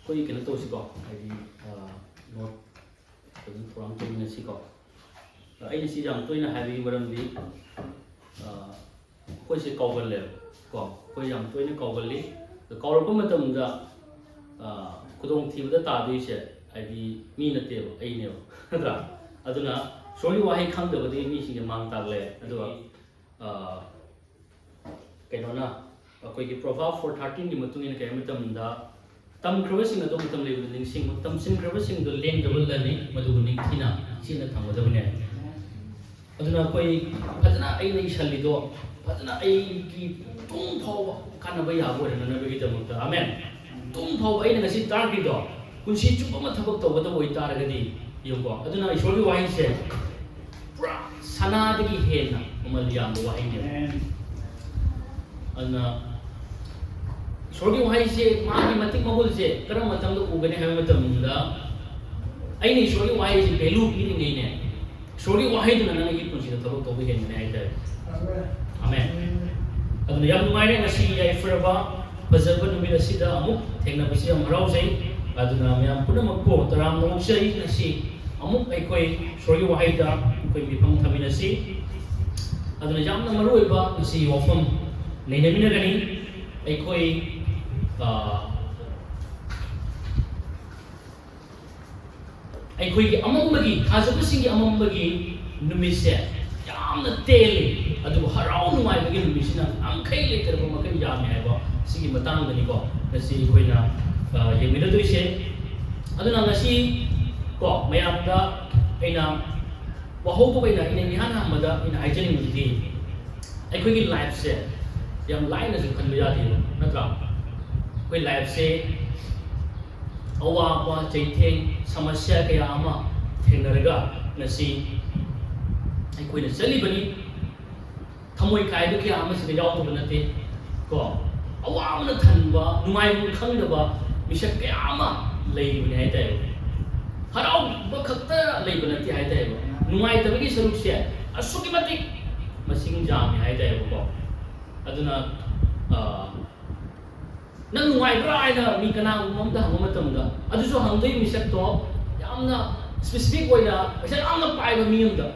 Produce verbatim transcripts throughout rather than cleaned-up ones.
ꯑꯩꯈꯣꯏ ꯀꯩꯅꯣ ꯇꯧꯁꯤꯀꯣ, ꯍꯥꯏꯗꯤ, ꯑ, ꯅꯣꯠ ꯐꯖꯅ ꯊꯧꯔꯥꯡ ꯇꯧꯃꯤꯟꯅꯁꯤꯀꯣ꯫ ꯑ, ꯑꯩꯅ ꯁꯤ ꯌꯥꯝ ꯇꯣꯏꯅ ꯍꯥꯏꯕꯒꯤ ꯃꯔꯝꯗꯤ, ꯑ, ꯑꯩꯈꯣꯏꯁꯦ ꯀꯥꯎꯒꯜꯂꯦꯕ ꯀꯣ꯫ ꯑꯩꯈꯣꯏ ꯌꯥꯝ ꯇꯣꯏꯅ ꯀꯥꯎꯒꯜꯂꯤ꯫ ꯑꯗꯣ ꯀꯥꯎꯔꯛꯄ ꯃꯇꯝꯗ, ꯑ, ꯈꯨꯗꯣꯡꯊꯤꯕꯗ ꯇꯥꯗꯣꯏꯁꯦ ꯍꯥꯏꯗꯤ ꯃꯤ ꯅꯠꯇꯦꯕ, ꯑꯩꯅꯦꯕ, ꯅꯠꯇ꯭ꯔꯥ? ꯑꯗꯨꯅ ꯏꯁꯣꯔꯒꯤ ꯋꯥꯍꯩ ꯈꯪꯗꯕꯗꯒꯤ ꯃꯤꯁꯤꯡꯁꯦ ꯃꯥꯡ ꯇꯥꯛꯂꯦ꯫ ꯑꯗꯨꯒ, ꯑ, ꯀꯩꯅꯣꯅ, ꯑꯩꯈꯣꯏꯒꯤ Proverb four thirteen ꯒꯤ ꯃꯇꯨꯡ ꯏꯟꯅ ꯀꯩ ꯍꯥꯏ ꯃꯇꯝꯗ, "ꯇꯝꯈ꯭ꯔꯕꯁꯤꯡ ꯑꯗꯨ ꯃꯇꯝ ꯂꯩꯕꯗ ꯅꯤꯡꯁꯤꯡꯉꯨ, ꯇꯝꯁꯤꯟꯈ꯭ꯔꯕꯁꯤꯡꯗꯨ ꯂꯦꯡꯗꯕ ꯂꯟꯅꯤ, ꯃꯗꯨꯕꯨ ꯅꯤꯡꯊꯤꯅ ꯆꯦꯠꯅ ꯊꯝꯒꯗꯕꯅꯦ"꯫ ꯑꯗꯨꯅ ꯑꯩꯈꯣꯏ ꯐꯖꯅ ꯑꯩꯅ ꯏꯁꯜꯂꯤꯗꯣ ꯐꯖꯅ ꯑꯩꯒꯤ ꯇꯨꯡ ꯐꯥꯎꯕ ꯀꯥꯟꯅꯕ ꯌꯥꯕ ꯑꯣꯏꯔꯛꯅꯅꯕꯒꯤꯗꯃꯛꯇ, ꯑꯃꯦꯟ꯫ ꯇꯨꯡ ꯐꯥꯎꯕ ꯑꯩꯅ ꯉꯁꯤ ꯇꯥꯛꯈ꯭ꯔꯤꯗꯣ ꯄꯨꯟꯁꯤ ꯆꯨꯞꯄ ꯑꯃ ꯊꯕꯛ ꯇꯧꯒꯗꯕ ꯑꯣꯏꯇꯥꯔꯒꯗꯤ, ꯌꯦꯡꯉꯨꯀꯣ꯫ ꯑꯗꯨꯅ ꯏꯁꯣꯔꯒꯤ ꯋꯥꯍꯩꯁꯦ ꯄꯨꯔꯥ ꯁꯅꯥꯗꯒꯤ ꯍꯦꯟꯅ ꯃꯃꯜ ꯌꯥꯝꯕ ꯋꯥꯍꯩꯅꯦꯕ꯫ ꯑꯗꯨꯅ ꯏꯁꯣꯔꯒꯤ ꯋꯥꯍꯩꯁꯦ, ꯃꯥꯒꯤ ꯃꯇꯤꯛ ꯃꯒꯨꯜꯁꯦ ꯀꯔꯝꯕ ꯃꯇꯝꯗ ꯎꯒꯅꯤ ꯍꯥꯏꯕ ꯃꯇꯝꯗ, ꯑꯩꯅ ꯏꯁꯣꯔꯒꯤ ꯋꯥꯍꯩꯁꯦ value ꯄꯤꯔꯤꯉꯩꯅꯦ, ꯏꯁꯣꯔꯒꯤ ꯋꯥꯍꯩꯗꯨꯅ ꯅꯪꯒꯤ ꯄꯨꯟꯁꯤꯗ ꯊꯕꯛ ꯇꯧꯕ ꯍꯦꯟꯒꯅꯤ ꯍꯥꯏꯇꯥꯔꯦ꯫ ꯑꯃꯦꯟ꯫ ꯑꯗꯨꯅ ꯌꯥꯝ ꯅꯨꯡꯉꯥꯏꯔꯦ, ꯉꯁꯤ ꯌꯥꯏꯐꯔꯕ ꯐꯖꯕ ꯅꯨꯃꯤꯠ ꯑꯁꯤꯗ ꯑꯃꯨꯛ ꯊꯦꯡꯅꯕꯁꯤ ꯌꯥꯝ ꯍꯔꯥꯎꯖꯩ꯫ ꯑꯗꯨꯅ ꯃꯌꯥꯝ ꯄꯨꯝꯅꯃꯛꯄꯨ ꯇꯔꯥꯝꯅ ꯑꯣꯛꯆꯔꯤ꯫ ꯉꯁꯤ ꯑꯃꯨꯛ ꯑꯩꯈꯣꯏ ꯏꯁꯣꯔꯒꯤ ꯋꯥꯍꯩꯗ ꯑꯩꯈꯣꯏ ꯃꯤꯐꯝ ꯊꯝꯃꯤꯟꯅꯁꯤ꯫ ꯑꯗꯨꯅ ꯌꯥꯝꯅ ꯃꯔꯨ ꯑꯣꯏꯕ ꯉꯁꯤ ꯋꯥꯐꯝ ꯅꯩꯅꯃꯤꯟꯅꯒꯅꯤ꯫ ꯑꯩꯈꯣꯏ, ꯑ, ꯑꯩꯈꯣꯏꯒꯤ ꯑꯃꯝꯕꯒꯤ, ꯊꯥꯖꯕꯁꯤꯡꯒꯤ ꯑꯃꯝꯕꯒꯤ ꯅꯨꯃꯤꯠꯁꯦ ꯌꯥꯝꯅ ꯇꯦꯜꯂꯤ, ꯑꯗꯨꯕꯨ ꯍꯔꯥꯎ ꯅꯨꯡꯉꯥꯏꯕꯒꯤ ꯅꯨꯃꯤꯠꯁꯤꯅ ꯉꯝꯈꯩ ꯂꯩꯇ꯭ꯔꯕ ꯃꯈꯩ ꯌꯥꯝꯃꯦ ꯍꯥꯏꯕ ꯁꯤꯒꯤ ꯃꯇꯥꯡꯗꯅꯤꯀꯣ ꯉꯁꯤ ꯑꯩꯈꯣꯏꯅ, ꯑ, ꯌꯦꯡꯃꯤꯟꯅꯗꯣꯏꯁꯦ꯫ ꯑꯗꯨꯅ ꯉꯁꯤ ꯀꯣ ꯃꯌꯥꯝꯗ ꯑꯩꯅ ꯋꯥꯍꯧꯕ ꯑꯣꯏꯅ ꯑꯩꯅ ꯏꯍꯥꯟ ꯍꯥꯟꯕꯗ ꯑꯩꯅ ꯍꯥꯏꯖꯅꯤꯡꯕꯗꯤ, ꯑꯩꯈꯣꯏꯒꯤ lifeꯁꯦ ꯌꯥꯝ ꯂꯥꯏꯅꯁꯨ ꯈꯟꯕ ꯌꯥꯗꯦꯕ, ꯅꯠꯇ꯭ꯔꯥ? ꯑꯩꯈꯣꯏ lifeꯁꯦ ꯑꯋꯥꯕ, ꯆꯩꯊꯦꯡ, ꯁꯃꯁ꯭ꯌꯥ ꯀꯌꯥ ꯑꯃ ꯊꯦꯡꯅꯔꯒ ꯉꯁꯤ ꯑꯩꯈꯣꯏꯅ ꯆꯠꯂꯤꯕꯅꯤ꯫ ꯊꯃꯣꯏ ꯀꯥꯏꯕ ꯀꯌꯥ ꯑꯃꯁꯤꯗ ꯌꯥꯎꯗꯕ ꯅꯠꯇꯦ ꯀꯣ꯫ ꯑꯋꯥꯕꯅ ꯊꯟꯕ, ꯅꯨꯡꯉꯥꯏꯐꯝ ꯈꯪꯗꯕ ꯃꯤꯁꯛ ꯀꯌꯥ ꯑꯃ ꯂꯩꯔꯤꯕꯅꯤ ꯍꯥꯏꯇꯥꯔꯦ꯫ ꯍꯔꯥꯎꯕ ꯈꯛꯇ ꯂꯩꯕ ꯅꯠꯇꯦ ꯍꯥꯏꯇꯥꯔꯦꯕ, ꯅꯨꯡꯉꯥꯏꯇꯕꯒꯤ ꯁꯔꯨꯛꯁꯦ ꯑꯁꯨꯛꯀꯤ ꯃꯇꯤꯛ ꯃꯁꯤꯡ ꯌꯥꯝꯃꯦ ꯍꯥꯏꯇꯥꯔꯦꯕꯀꯣ꯫ ꯑꯗꯨꯅ, ꯑ, ꯅꯪ ꯅꯨꯡꯉꯥꯏꯕ꯭ꯔꯥ ꯍꯥꯏꯅ ꯃꯤ ꯀꯅꯥꯒꯨꯝꯕ ꯑꯝꯗ ꯍꯪꯕ ꯃꯇꯝꯗ, ꯑꯗꯨꯁꯨ ꯍꯪꯗꯣꯏ ꯃꯤꯁꯛꯇꯣ ꯌꯥꯝꯅ specific ꯑꯣꯏꯅ ꯄꯩꯁꯥ ꯌꯥꯝꯅ ꯄꯥꯏꯕ ꯃꯤ ꯑꯝꯗ,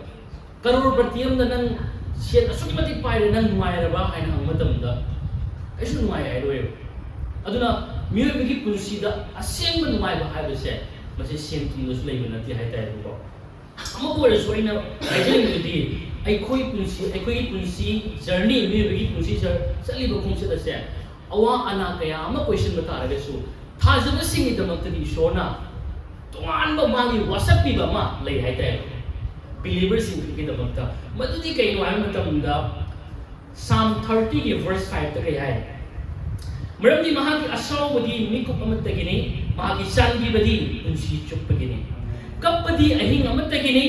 ꯀꯔꯣꯔꯄꯇꯤ ꯑꯝꯗ ꯅꯪ ꯁꯦꯟ ꯑꯁꯨꯛꯀꯤ ꯃꯇꯤꯛ ꯄꯥꯏꯔꯦ, ꯅꯪ ꯅꯨꯡꯉꯥꯏꯔꯕ ꯍꯥꯏꯅ ꯍꯪꯕ ꯃꯇꯝꯗ, "ꯑꯩꯁꯨ ꯅꯨꯡꯉꯥꯏ" ꯍꯥꯏꯔꯣꯏꯕ꯫ ꯑꯗꯨꯅ ꯃꯤꯑꯣꯏꯕꯒꯤ ꯄꯨꯟꯁꯤꯗ ꯑꯁꯦꯡꯕ ꯅꯨꯡꯉꯥꯏꯕ ꯍꯥꯏꯕꯁꯦ ꯃꯁꯤ ꯁꯦꯟ ꯊꯨꯝꯗꯁꯨ ꯂꯩꯕ ꯅꯠꯇꯦ ꯍꯥꯏꯇꯥꯔꯦꯕꯀꯣ꯫ ꯑꯃꯕꯨ ꯑꯣꯏꯔꯁꯨ ꯑꯩꯅ ꯍꯥꯏꯖꯅꯤꯡꯕꯗꯤ, ꯑꯩꯈꯣꯏ ꯄꯨꯟꯁꯤ, ꯑꯩꯈꯣꯏꯒꯤ ꯄꯨꯟꯁꯤ journey, ꯃꯤꯑꯣꯏꯕꯒꯤ ꯄꯨꯟꯁꯤ ꯆꯠ-, ꯆꯠꯂꯤꯕ ꯈꯣꯡꯆꯠ ꯑꯁꯦ ꯑꯋꯥ ꯑꯅꯥ ꯀꯌꯥ ꯑꯃ ꯀꯣꯏꯁꯤꯟꯕ ꯇꯥꯔꯒꯁꯨ, ꯊꯥꯖꯕꯁꯤꯡꯒꯤꯗꯃꯛꯇꯗꯤ ꯏꯁꯣꯔꯅ ꯇꯣꯉꯥꯟꯕ ꯃꯥꯒꯤ ꯋꯥꯁꯛ ꯄꯤꯕ ꯑꯃ ꯂꯩ ꯍꯥꯏꯇꯥꯔꯦ, believerꯁꯤꯡꯒꯤꯗꯃꯛꯇ꯫ ꯃꯗꯨꯗꯤ ꯀꯩꯅꯣ ꯍꯥꯏꯕ ꯃꯇꯝꯗ, Psalm thirtyꯒꯤ verse fiveꯇ ꯀꯩ ꯍꯥꯏ? "ꯃꯔꯝꯗꯤ ꯃꯍꯥꯛꯀꯤ ꯑꯁꯥꯎꯕꯗꯤ ꯃꯤꯀꯨꯞ ꯑꯃꯠꯇꯒꯤꯅꯤ, ꯃꯍꯥꯛꯀꯤ ꯆꯥꯟꯕꯤꯕꯗꯤ ꯄꯨꯟꯁꯤ ꯆꯨꯞꯄꯒꯤꯅꯤ꯫ ꯀꯞꯄꯗꯤ ꯑꯍꯤꯡ ꯑꯃꯠꯇꯒꯤꯅꯤ,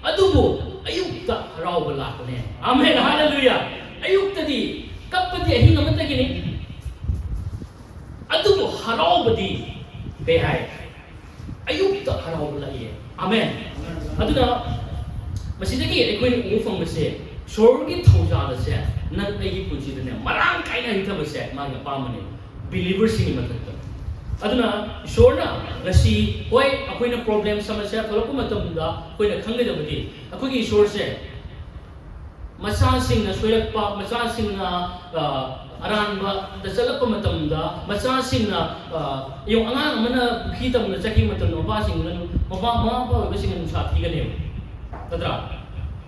ꯑꯗꯨꯕꯨ ꯑꯌꯨꯛꯇ ꯍꯔꯥꯎꯕ ꯂꯥꯛꯄꯅꯦ꯫" ꯑꯃꯦꯟ, ꯍꯥꯂꯦꯂꯨꯌꯥ꯫ ꯑꯌꯨꯛꯇꯗꯤ, ꯀꯞꯄꯗꯤ ꯑꯍꯤꯡ ꯑꯃꯠꯇꯒꯤꯅꯤ, ꯑꯗꯨꯕꯨ ꯍꯔꯥꯎꯕꯗꯤ ꯀꯩ ꯍꯥꯏ? ꯑꯌꯨꯛꯇ ꯍꯔꯥꯎꯕ ꯂꯥꯛꯏ꯫ ꯑꯃꯦꯟ꯫ ꯑꯗꯨꯅ ꯃꯁꯤꯗꯒꯤ ꯑꯩꯈꯣꯏꯅ ꯎꯕ ꯐꯪꯕꯁꯦ, ꯏꯁꯣꯔꯒꯤ ꯊꯧꯖꯥꯜ ꯑꯁꯦ ꯅꯪ ꯑꯩꯒꯤ ꯄꯨꯟꯁꯤꯗꯅꯦ ꯃꯔꯥꯡ ꯀꯥꯏꯅ ꯍꯩꯊꯕꯁꯦ ꯃꯥꯒꯤ ꯑꯄꯥꯝꯕꯅꯦ, believerꯁꯤꯡꯒꯤ ꯃꯊꯛꯇ꯫ ꯑꯗꯨꯅ ꯏꯁꯣꯔꯅ ꯉꯁꯤ, ꯍꯣꯏ, ꯑꯩꯈꯣꯏꯅ problem, ꯁꯃꯁ꯭ꯌꯥ ꯊꯣꯛꯂꯛꯄ ꯃꯇꯝꯗ ꯑꯩꯈꯣꯏꯅ ꯈꯪꯒꯗꯕꯗꯤ, ꯑꯩꯈꯣꯏꯒꯤ ꯏꯁꯣꯔꯁꯦ ꯃꯆꯥꯁꯤꯡꯅ ꯁꯣꯏꯔꯛꯄ, ꯃꯆꯥꯁꯤꯡꯅ, ꯑ, ꯑꯔꯥꯟꯕꯗ ꯆꯠꯂꯛꯄ ꯃꯇꯝꯗ, ꯃꯆꯥꯁꯤꯡꯅ, ꯑ, ꯌꯦꯡꯉꯨ, ꯑꯉꯥꯡ ꯑꯃꯅ ꯄꯨꯈ꯭ꯔꯤ ꯇꯝꯅ ꯆꯠꯈꯤꯕ ꯃꯇꯝꯗ ꯃꯄꯥꯁꯤꯡꯗꯨꯅ, ꯃꯄꯥ, ꯃꯃꯥ ꯃꯄꯥ ꯑꯣꯏꯕꯁꯤꯡꯅ ꯅꯨꯡꯁꯥ ꯊꯤꯒꯅꯦꯕ, ꯅꯠꯇ꯭ꯔꯥ?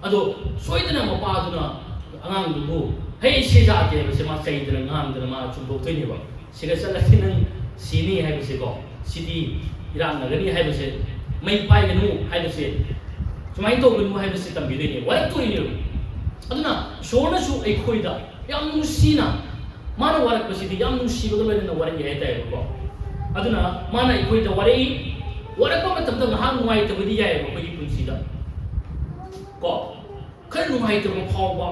ꯑꯗꯣ ꯁꯣꯏꯗꯅ ꯃꯄꯥꯗꯨꯅ ꯑꯉꯥꯡꯗꯨꯕꯨ, "ꯍꯦ, ꯁꯤ ꯌꯥꯗꯦ" ꯍꯥꯏꯕꯁꯦ ꯃꯥ ꯆꯩꯗꯅ ꯉꯥꯡꯗꯅ ꯃꯥ ꯆꯨꯝꯊꯣꯛꯇꯣꯏꯅꯦꯕ꯫ "ꯁꯤꯗ ꯆꯠꯂꯗꯤ ꯅꯪ ꯁꯤꯅꯤ ꯍꯥꯏꯕꯁꯦꯀꯣ, ꯁꯤꯗꯤ ꯏꯔꯥꯛꯅꯒꯅꯤ ꯍꯥꯏꯕꯁꯦ, ꯃꯩ ꯄꯥꯏꯒꯅꯨ ꯍꯥꯏꯕꯁꯦ, ꯁꯨꯃꯥꯏꯅ ꯇꯧꯒꯅꯨ ꯍꯥꯏꯕꯁꯦ ꯇꯝꯕꯤꯗꯣꯏꯅꯦ, ꯋꯥꯔꯛꯇꯣꯏꯅꯦꯕ꯫" ꯑꯗꯨꯅ ꯏꯁꯣꯔꯅꯁꯨ ꯑꯩꯈꯣꯏꯗ ꯌꯥꯝ ꯅꯨꯡꯁꯤꯅ, ꯃꯥꯅ ꯋꯥꯔꯛꯄꯁꯤꯗꯤ ꯌꯥꯝ ꯅꯨꯡꯁꯤꯕꯒ ꯂꯣꯏꯅꯅ ꯋꯥꯔꯛꯏ ꯍꯥꯏꯇꯥꯔꯦꯕꯀꯣ꯫ ꯑꯗꯨꯅ ꯃꯥꯅ ꯑꯩꯈꯣꯏꯗ ꯋꯥꯔꯛꯏ, ꯋꯥꯔꯛꯄ ꯃꯇꯝꯗ ꯉꯥꯏꯍꯥꯛ ꯅꯨꯡꯉꯥꯏꯇꯕꯗꯤ ꯌꯥꯏꯑꯕ ꯑꯩꯈꯣꯏꯒꯤ ꯄꯨꯟꯁꯤꯗ, ꯀꯣ꯫ ꯈꯔ ꯅꯨꯡꯉꯥꯏꯇꯕ ꯐꯥꯎꯕ,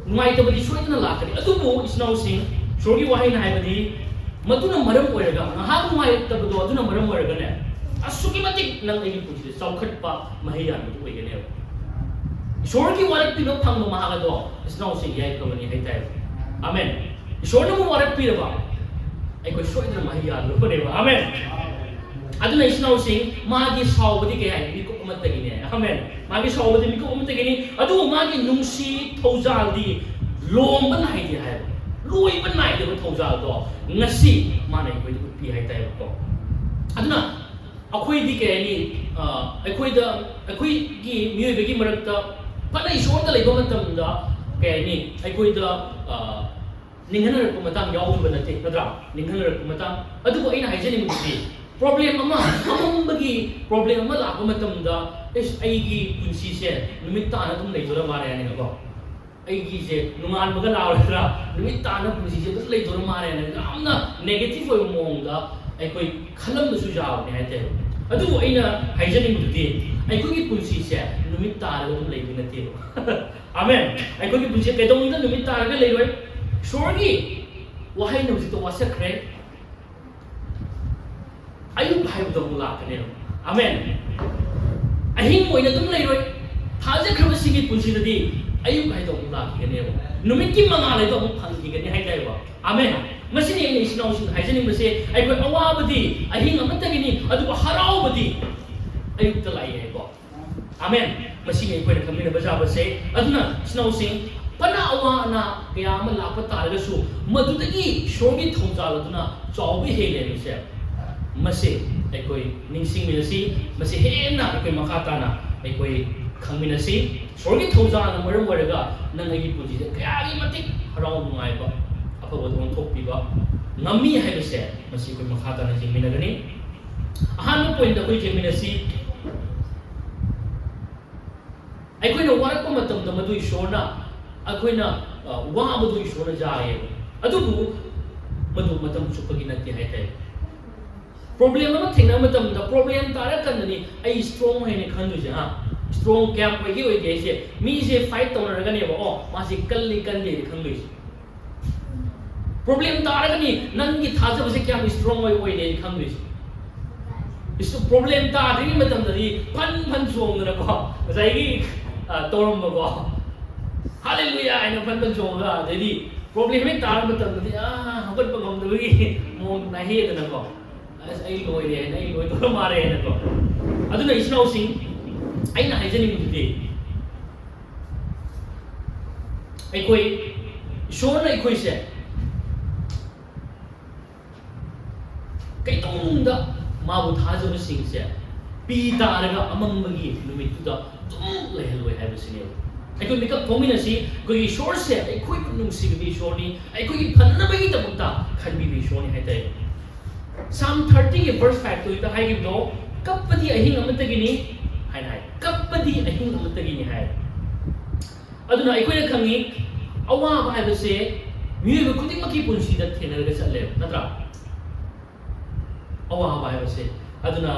ꯅꯨꯡꯉꯥꯏꯇꯕꯗꯤ ꯁꯣꯏꯗꯅ ꯂꯥꯛꯀꯅꯤ꯫ ꯑꯗꯨꯕꯨ ꯏꯆꯤꯟ ꯏꯅꯥꯎꯁꯤꯡ, ꯏꯁꯣꯔꯒꯤ ꯋꯥꯍꯩꯅ ꯍꯥꯏꯕꯗꯤ, ꯃꯗꯨꯅ ꯃꯔꯝ ꯑꯣꯏꯔꯒ, ꯉꯥꯏꯍꯥꯛ ꯅꯨꯡꯉꯥꯏꯇꯕꯗꯣ ꯑꯗꯨꯅ ꯃꯔꯝ ꯑꯣꯏꯔꯒꯅꯦ, ꯑꯁꯨꯛꯀꯤ ꯃꯇꯤꯛ ꯅꯪ ꯑꯩꯒꯤ ꯄꯨꯟꯁꯤꯗ ꯆꯥꯎꯈꯠꯄ ꯃꯍꯩ ꯌꯥꯟꯕꯗꯨ ꯑꯣꯏꯒꯅꯦꯕ꯫ ꯏꯁꯣꯔꯒꯤ ꯋꯥꯔꯛꯄꯤꯕ ꯐꯪꯕ ꯃꯍꯥꯛ ꯑꯗꯣ ꯏꯆꯤꯟ ꯏꯅꯥꯎꯁꯤꯡ ꯌꯥꯏꯐꯕꯅꯤ ꯍꯥꯏꯇꯥꯔꯦ꯫ ꯑꯃꯦꯟ꯫ ꯏꯁꯣꯔꯅꯕꯨ ꯋꯥꯔꯛꯄꯤꯔꯕ, ꯑꯩꯈꯣꯏ ꯁꯣꯏꯗꯅ ꯃꯍꯩ ꯌꯥꯜꯂꯨꯕꯅꯦꯕ꯫ ꯑꯃꯦꯟ꯫ ꯑꯗꯨꯅ ꯏꯆꯤꯟ ꯏꯅꯥꯎꯁꯤꯡ, ꯃꯥꯒꯤ ꯁꯥꯎꯕꯗꯤ ꯀꯩ ꯍꯥꯏ? ꯃꯤꯀꯨꯞ ꯑꯃꯠꯇꯒꯤꯅꯦ꯫ ꯑꯃꯦꯟ꯫ ꯃꯥꯒꯤ ꯁꯥꯎꯕꯗꯤ ꯃꯤꯀꯨꯞ ꯑꯃꯠꯇꯒꯤꯅꯤ꯫ ꯑꯗꯨꯕꯨ ꯃꯥꯒꯤ ꯅꯨꯡꯁꯤ ꯊꯧꯖꯥꯜꯗꯤ ꯂꯣꯝꯕ ꯅꯥꯏꯗꯦ ꯍꯥꯏꯕ꯫ ꯂꯣꯏꯕ ꯅꯥꯏꯗꯕ ꯊꯧꯖꯥꯜꯗꯣ ꯉꯁꯤ ꯃꯥꯅ ꯑꯩꯈꯣꯏꯗ ꯎꯠꯄꯤ ꯍꯥꯏꯇꯥꯔꯦꯕꯀꯣ꯫ ꯑꯗꯨꯅ ꯑꯩꯈꯣꯏꯗꯤ ꯀꯩ ꯍꯥꯏꯅꯤ, ꯑ, ꯑꯩꯈꯣꯏꯗ, ꯑꯩꯈꯣꯏꯒꯤ ꯃꯤꯑꯣꯏꯕꯒꯤ ꯃꯔꯛꯇ ꯐꯅ ꯏꯁꯣꯔꯗ ꯂꯩꯕ ꯃꯇꯝꯗ ꯀꯩ ꯍꯥꯏꯅꯤ, ꯑꯩꯈꯣꯏꯗ, ꯑ, ꯅꯤꯡꯍꯟꯅꯔꯛꯄ ꯃꯇꯥꯡ ꯌꯥꯎꯗꯕ ꯅꯠꯇꯦ, ꯅꯠꯇ꯭ꯔꯥ? ꯅꯤꯡꯍꯟꯅꯔꯛꯄ ꯃꯇꯥꯡ꯫ ꯑꯗꯨꯕꯨ ꯑꯩꯅ ꯍꯥꯏꯖꯅꯤꯡꯕꯗꯤ, ꯄ꯭ꯔꯣꯕ꯭ꯂꯦꯝ ꯑꯃ, ꯑꯃꯝꯕꯒꯤ ꯄ꯭ꯔꯣꯕ꯭ꯂꯦꯝ ꯑꯃ ꯂꯥꯛꯄ ꯃꯇꯝꯗ, "ꯏꯁ, ꯑꯩꯒꯤ ꯄꯨꯟꯁꯤꯁꯦ ꯅꯨꯃꯤꯠ ꯇꯥꯅ ꯑꯗꯨꯝ ꯂꯩꯗꯣꯔ ꯃꯥꯜꯂꯦ" ꯍꯥꯏꯅꯀꯣ꯫ "ꯑꯩꯒꯤꯁꯦ ꯅꯣꯡꯉꯥꯟꯕꯒ ꯂꯥꯛꯑꯔꯣꯏꯗ꯭ꯔꯥ? ꯅꯨꯃꯤꯠ ꯇꯥꯅ ꯄꯨꯟꯁꯤꯁꯦ ꯑꯗꯨꯝ ꯂꯩꯗꯣꯔ ꯃꯥꯜꯂꯦ" ꯍꯥꯏꯅ ꯌꯥꯝꯅ ꯅꯦꯒꯦꯇꯤꯚ ꯑꯣꯏꯕ ꯃꯑꯣꯡꯗ ꯑꯩꯈꯣꯏ ꯈꯜꯂꯝꯕꯁꯨ ꯌꯥꯎꯕꯅꯦ ꯍꯥꯏꯇꯥꯔꯦ꯫ ꯑꯗꯨꯕꯨ ꯑꯩꯅ ꯍꯥꯏꯖꯅꯤꯡꯕꯗꯨꯗꯤ, ꯑꯩꯈꯣꯏꯒꯤ ꯄꯨꯟꯁꯤꯁꯦ ꯅꯨꯃꯤꯠ ꯇꯥꯔꯒ ꯑꯗꯨꯝ ꯂꯩꯕ ꯅꯠꯇꯦꯕ꯫ ꯑꯃꯦꯟ꯫ ꯑꯩꯈꯣꯏꯒꯤ ꯄꯨꯟꯁꯤ ꯀꯩꯗꯧꯅꯨꯡꯗ ꯅꯨꯃꯤꯠ ꯇꯥꯔꯒ ꯂꯩꯔꯣꯏ꯫ ꯏꯁꯣꯔꯒꯤ ꯋꯥꯍꯩꯅ ꯍꯧꯖꯤꯛꯇ ꯋꯥꯁꯛꯈ꯭ꯔꯦ꯫ ꯑꯌꯨꯛ ꯍꯥꯏꯕꯗꯣ ꯑꯃꯨꯛ ꯂꯥꯛꯀꯅꯦꯕ꯫ ꯑꯃꯦꯟ꯫ ꯑꯍꯤꯡ ꯑꯣꯏꯅ ꯑꯗꯨꯝ ꯂꯩꯔꯣꯏ꯫ ꯊꯥꯖꯈ꯭ꯔꯕꯁꯤꯡꯒꯤ ꯄꯨꯟꯁꯤꯗꯗꯤ ꯑꯌꯨꯛ ꯍꯥꯏꯗꯣ ꯑꯃꯨꯛ ꯂꯥꯛꯈꯤꯒꯅꯦꯕ꯫ ꯅꯨꯃꯤꯠꯀꯤ ꯃꯉꯥꯜ ꯍꯥꯏꯗꯣ ꯑꯃꯨꯛ ꯐꯪꯈꯤꯒꯅꯤ ꯍꯥꯏꯇꯥꯔꯦꯀꯣ꯫ ꯑꯃꯦꯟ꯫ ꯃꯁꯤꯅꯤ ꯑꯩꯅ ꯏꯆꯤꯟ ꯏꯅꯥꯎꯁꯤꯡꯗ ꯍꯥꯏꯖꯅꯤꯡꯕꯁꯦ, ꯑꯩꯈꯣꯏ ꯑꯋꯥꯕꯗꯤ ꯑꯍꯤꯡ ꯑꯃꯠꯇꯒꯤꯅꯤ, ꯑꯗꯨꯕꯨ ꯍꯔꯥꯎꯕꯗꯤ ꯑꯌꯨꯛꯇ ꯂꯥꯛꯏ ꯍꯥꯏꯀꯣ꯫ ꯑꯃꯦꯟ꯫ ꯃꯁꯤꯅꯤ ꯑꯩꯈꯣꯏꯅ ꯈꯪꯃꯤꯟꯅꯕ ꯌꯥꯕꯁꯦ꯫ ꯑꯗꯨꯅ ꯏꯆꯤꯟ ꯏꯅꯥꯎꯁꯤꯡ, ꯐꯅ ꯑꯋꯥ ꯑꯅꯥ ꯀꯌꯥ ꯑꯃ ꯂꯥꯛꯄ ꯇꯥꯔꯒꯁꯨ, ꯃꯗꯨꯗꯒꯤ ꯏꯁꯣꯔꯒꯤ ꯊꯧꯖꯥꯜ ꯑꯗꯨꯅ ꯆꯥꯎꯕ ꯍꯦꯜꯂꯦ ꯍꯥꯏꯕꯁꯦ, ꯃꯁꯤ ꯑꯩꯈꯣꯏ ꯅꯤꯡꯁꯤꯡꯃꯤꯟꯅꯁꯤ꯫ ꯃꯁꯤ ꯍꯦꯟꯅ ꯑꯩꯈꯣꯏ ꯃꯈꯥ ꯇꯥꯅ ꯑꯩꯈꯣꯏ ꯈꯪꯃꯤꯟꯅꯁꯤ꯫ ꯏꯁꯣꯔꯒꯤ ꯊꯧꯖꯥꯜꯅ ꯃꯔꯝ ꯑꯣꯏꯔꯒ ꯅꯪ ꯑꯩꯒꯤ ꯄꯨꯟꯁꯤꯗ ꯀꯌꯥꯒꯤ ꯃꯇꯤꯛ ꯍꯔꯥꯎ ꯅꯨꯡꯉꯥꯏꯕ, ꯑꯐꯕꯗ ꯑꯣꯟꯊꯣꯛꯄꯤꯕ ꯉꯝꯃꯤ ꯍꯥꯏꯕꯁꯦ, ꯃꯁꯤ ꯑꯩꯈꯣꯏ ꯃꯈꯥ ꯇꯥꯅ ꯌꯦꯡꯃꯤꯟꯅꯒꯅꯤ꯫ ꯑꯍꯥꯟꯕ ꯄꯣꯏꯟꯗ ꯑꯩꯈꯣꯏ ꯌꯦꯡꯃꯤꯟꯅꯁꯤ, ꯑꯩꯈꯣꯏꯅ ꯋꯥꯔꯛꯄ ꯃꯇꯝꯗ ꯃꯗꯨ ꯏꯁꯣꯔꯅ, ꯑꯩꯈꯣꯏꯅ, ꯑ, ꯋꯥꯕꯗꯨ ꯏꯁꯣꯔꯅ ꯌꯥꯏꯌꯦꯕ꯫ ꯑꯗꯨꯕꯨ ꯃꯗꯨ ꯃꯇꯝ ꯆꯨꯞꯄꯒꯤ ꯅꯠꯇꯦ ꯍꯥꯏꯇꯥꯔꯦ꯫ ꯄ꯭ꯔꯣꯕ꯭ꯂꯦꯝ ꯑꯃ ꯊꯦꯡꯅꯕ ꯃꯇꯝꯗ, ꯄ꯭ꯔꯣꯕ꯭ꯂꯦꯝ ꯇꯥꯔꯀꯥꯟꯗꯅꯤ ꯑꯩ ꯏꯁꯇ꯭ꯔꯣꯡ ꯍꯥꯏꯅ ꯈꯟꯗꯣꯏꯁꯦ, ꯍꯥ? ꯏꯁꯇ꯭ꯔꯣꯡ ꯀꯌꯥꯝ ꯑꯣꯏꯒꯦ ꯑꯣꯏꯒꯦ ꯍꯥꯏꯁꯦ, ꯃꯤꯁꯦ ꯐꯥꯏꯠ ꯇꯧꯅꯔꯒꯅꯦꯕ, ꯑꯣ, ꯃꯥꯁꯦ ꯀꯜꯂꯤ ꯀꯟꯗꯦ ꯈꯪꯗꯣꯏꯁꯦ꯫ ꯄ꯭ꯔꯣꯕ꯭ꯂꯦꯝ ꯇꯥꯔꯒꯅꯤ ꯅꯪꯒꯤ ꯊꯥꯖꯕꯁꯦ ꯀꯌꯥꯝ ꯏꯁꯇ꯭ꯔꯣꯡ ꯑꯣꯏ ꯑꯣꯏꯔꯦ ꯈꯪꯗꯣꯏꯁꯦ꯫ ꯏꯁ-, ꯄ꯭ꯔꯣꯕ꯭ꯂꯦꯝ ꯇꯥꯗ꯭ꯔꯤꯉꯩ ꯃꯇꯝꯗꯗꯤ ꯐꯟ ꯐꯟ ꯆꯣꯡꯗꯅꯀꯣ, ꯉꯁꯥꯏꯒꯤ, ꯑ, ꯇꯧꯔꯝꯕꯀꯣ, "ꯍꯥꯂꯦꯂꯨꯌꯥ" ꯍꯥꯏꯅ ꯐꯟ ꯐꯟ ꯆꯣꯡꯉꯒ, ꯑꯗꯩꯗꯤ ꯄ꯭ꯔꯣꯕ꯭ꯂꯦꯝ ꯍꯦꯛ ꯇꯥꯔꯕ ꯃꯇꯝꯗꯗꯤ ꯑꯥ ꯍꯧꯒꯠꯄ ꯉꯝꯗꯕꯒꯤ ꯃꯑꯣꯡ ꯅꯥꯍꯦꯗꯅꯀꯣ, ꯑꯁ ꯑꯩ ꯂꯣꯏꯔꯦ ꯍꯥꯏꯅ, ꯑꯩ ꯂꯣꯏꯗꯧꯔ ꯃꯥꯜꯂꯦ ꯍꯥꯏꯅꯀꯣ꯫ ꯑꯗꯨꯅ ꯏꯆꯤꯟ ꯏꯅꯥꯎꯁꯤꯡ, ꯑꯩꯅ ꯍꯥꯏꯖꯅꯤꯡꯕꯗꯨꯗꯤ ꯑꯩꯈꯣꯏ ꯏꯁꯣꯔꯅ ꯑꯩꯈꯣꯏꯁꯦ ꯀꯩꯗꯧꯅꯨꯡꯗ ꯃꯥꯕꯨ ꯊꯥꯖꯕꯁꯤꯡꯁꯦ ꯄꯤ ꯇꯥꯔꯒ ꯑꯃꯝꯕꯒꯤ ꯅꯨꯃꯤꯠꯇꯨꯗ ꯑꯗꯨꯝ ꯂꯩꯍꯜꯂꯣꯏ ꯍꯥꯏꯕꯁꯤꯅꯦꯕ꯫ ꯑꯩꯈꯣꯏ ꯃꯤꯀꯞ ꯊꯣꯛꯃꯤꯟꯅꯁꯤ꯫ ꯑꯩꯈꯣꯏꯒꯤ ꯏꯁꯣꯔꯁꯦ ꯑꯩꯈꯣꯏꯕꯨ ꯅꯨꯡꯁꯤꯕꯤꯕ ꯏꯁꯣꯔꯅꯤ, ꯑꯩꯈꯣꯏꯒꯤ ꯐꯅꯕꯒꯤꯗꯃꯛꯇ ꯈꯟꯕꯤꯕ ꯏꯁꯣꯔꯅꯤ ꯍꯥꯏꯇꯥꯔꯦ꯫ Psalm thirty ꯒꯤ verse five ꯇꯨꯗ ꯍꯥꯏꯈꯤꯕꯗꯣ, "ꯀꯞꯄꯗꯤ ꯑꯍꯤꯡ ꯑꯃꯠꯇꯒꯤꯅꯤ" ꯍꯥꯏꯅ ꯍꯥꯏ꯫ "ꯀꯞꯄꯗꯤ ꯑꯍꯤꯡ ꯑꯃꯠꯇꯒꯤꯅꯤ" ꯍꯥꯏ꯫ ꯑꯗꯨꯅ ꯑꯩꯈꯣꯏꯅ ꯈꯪꯉꯤ, ꯑꯋꯥꯕ ꯍꯥꯏꯕꯁꯦ ꯃꯤꯑꯣꯏꯕ ꯈꯨꯗꯤꯡꯃꯛꯀꯤ ꯄꯨꯟꯁꯤꯗ ꯊꯦꯡꯅꯔꯒ ꯆꯠꯂꯦꯕ, ꯅꯠꯇ꯭ꯔꯥ? ꯑꯋꯥꯕ ꯍꯥꯏꯕꯁꯦ꯫ ꯑꯗꯨꯅ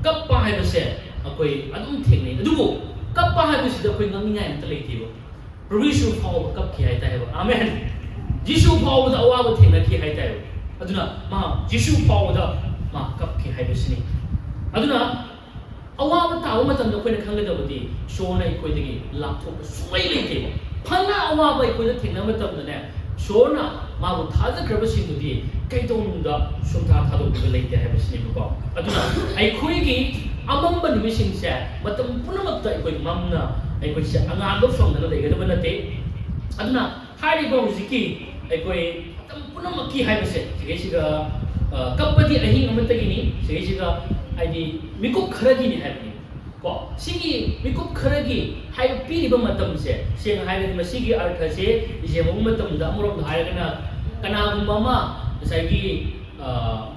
ꯀꯞꯄ ꯍꯥꯏꯕꯁꯦ ꯑꯩꯈꯣꯏ ꯑꯗꯨꯝ ꯊꯦꯡꯅꯩ꯫ ꯑꯗꯨꯕꯨ ꯀꯞꯄ ꯍꯥꯏꯕꯁꯤꯗ ꯑꯩꯈꯣꯏ ꯉꯛꯅꯤꯡꯉꯥꯏ ꯑꯝꯇ ꯂꯩꯇꯦꯕ꯫ ꯄ꯭ꯔꯚꯨ ꯌꯤꯁꯨ ꯐꯥꯎꯕ ꯀꯞꯈꯤ ꯍꯥꯏꯇꯥꯔꯦꯕ꯫ ꯑꯥꯃꯦꯟ꯫ ꯖꯤꯁꯨ ꯐꯥꯎꯕꯗ ꯑꯋꯥꯕ ꯊꯦꯡꯅꯈꯤ ꯍꯥꯏꯇꯥꯔꯦꯕ꯫ ꯑꯗꯨꯅ ꯃꯥ ꯖꯤꯁꯨ ꯐꯥꯎꯕꯗ ꯃꯥ ꯀꯞꯈꯤ ꯍꯥꯏꯕꯁꯤꯅꯤ꯫ ꯑꯗꯨꯅ ꯑꯋꯥꯕ ꯇꯥꯕ ꯃꯇꯝꯗ ꯑꯩꯈꯣꯏꯅ ꯈꯪꯒꯗꯕꯗꯤ ꯏꯁꯣꯔꯅ ꯑꯩꯈꯣꯏꯗꯒꯤ ꯂꯥꯞꯊꯣꯛꯄ ꯁꯨꯡꯂꯩ ꯂꯩꯇꯦꯕ꯫ ꯐꯅ ꯑꯋꯥꯕ ꯑꯩꯈꯣꯏꯅ ꯊꯦꯡꯅꯕ ꯃꯇꯝꯗꯅꯦ, ꯏꯁꯣꯔꯅ ꯃꯥꯕꯨ ꯊꯥꯖꯈ꯭ꯔꯕꯁꯤꯡꯗꯨꯗꯤ ꯀꯩꯗꯧꯅꯨꯡꯗ ꯁꯨꯡꯊꯥ ꯊꯥꯗꯣꯛꯄꯤꯕ ꯂꯩꯇꯦ ꯍꯥꯏꯕꯁꯤꯅꯦꯕꯀꯣ꯫ ꯑꯗꯨꯅ ꯑꯩꯈꯣꯏꯒꯤ ꯑꯃꯝꯕ ꯅꯨꯃꯤꯠꯁꯤꯡꯁꯦ ꯃꯇꯝ ꯄꯨꯝꯅꯃꯛꯇ ꯑꯩꯈꯣꯏ ꯃꯝꯅ ꯑꯩꯈꯣꯏꯁꯦ ꯑꯉꯥꯟꯕ ꯐꯪꯗꯅ ꯂꯩꯒꯗꯕ ꯅꯠꯇꯦ꯫ ꯑꯗꯨꯅ ꯍꯥꯏꯔꯤꯕ ꯍꯧꯖꯤꯛꯀꯤ ꯑꯩꯈꯣꯏ ꯃꯇꯝ ꯄꯨꯝꯅꯃꯛꯀꯤ ꯍꯥꯏꯕꯁꯦ ꯁꯤꯒꯩꯁꯤꯒ, ꯑ, ꯀꯞꯄꯗꯤ ꯑꯍꯤꯡ ꯑꯃꯠꯇꯒꯤꯅꯤ, ꯁꯤꯒꯩꯁꯤꯒ ꯍꯥꯏꯗꯤ ꯃꯤꯀꯨꯞ ꯈꯔꯒꯤꯅꯤ ꯍꯥꯏꯕꯅꯤ꯫ ꯀꯣ, ꯁꯤꯒꯤ ꯃꯤꯀꯨꯞ ꯈꯔꯒꯤ ꯍꯥꯏꯕ ꯄꯤꯔꯤꯕ ꯃꯇꯝꯁꯦ, ꯁꯦꯡꯅ ꯍꯥꯏꯔꯒꯗꯤ ꯃꯁꯤꯒꯤ ꯑꯔꯊꯁꯦ ꯌꯦꯡꯕ ꯃꯇꯝꯗ ꯑꯃꯔꯣꯝꯗ ꯍꯥꯏꯔꯒꯅ ꯀꯅꯥꯒꯨꯝꯕ ꯑꯃ ꯉꯁꯥꯏꯒꯤ, ꯑ,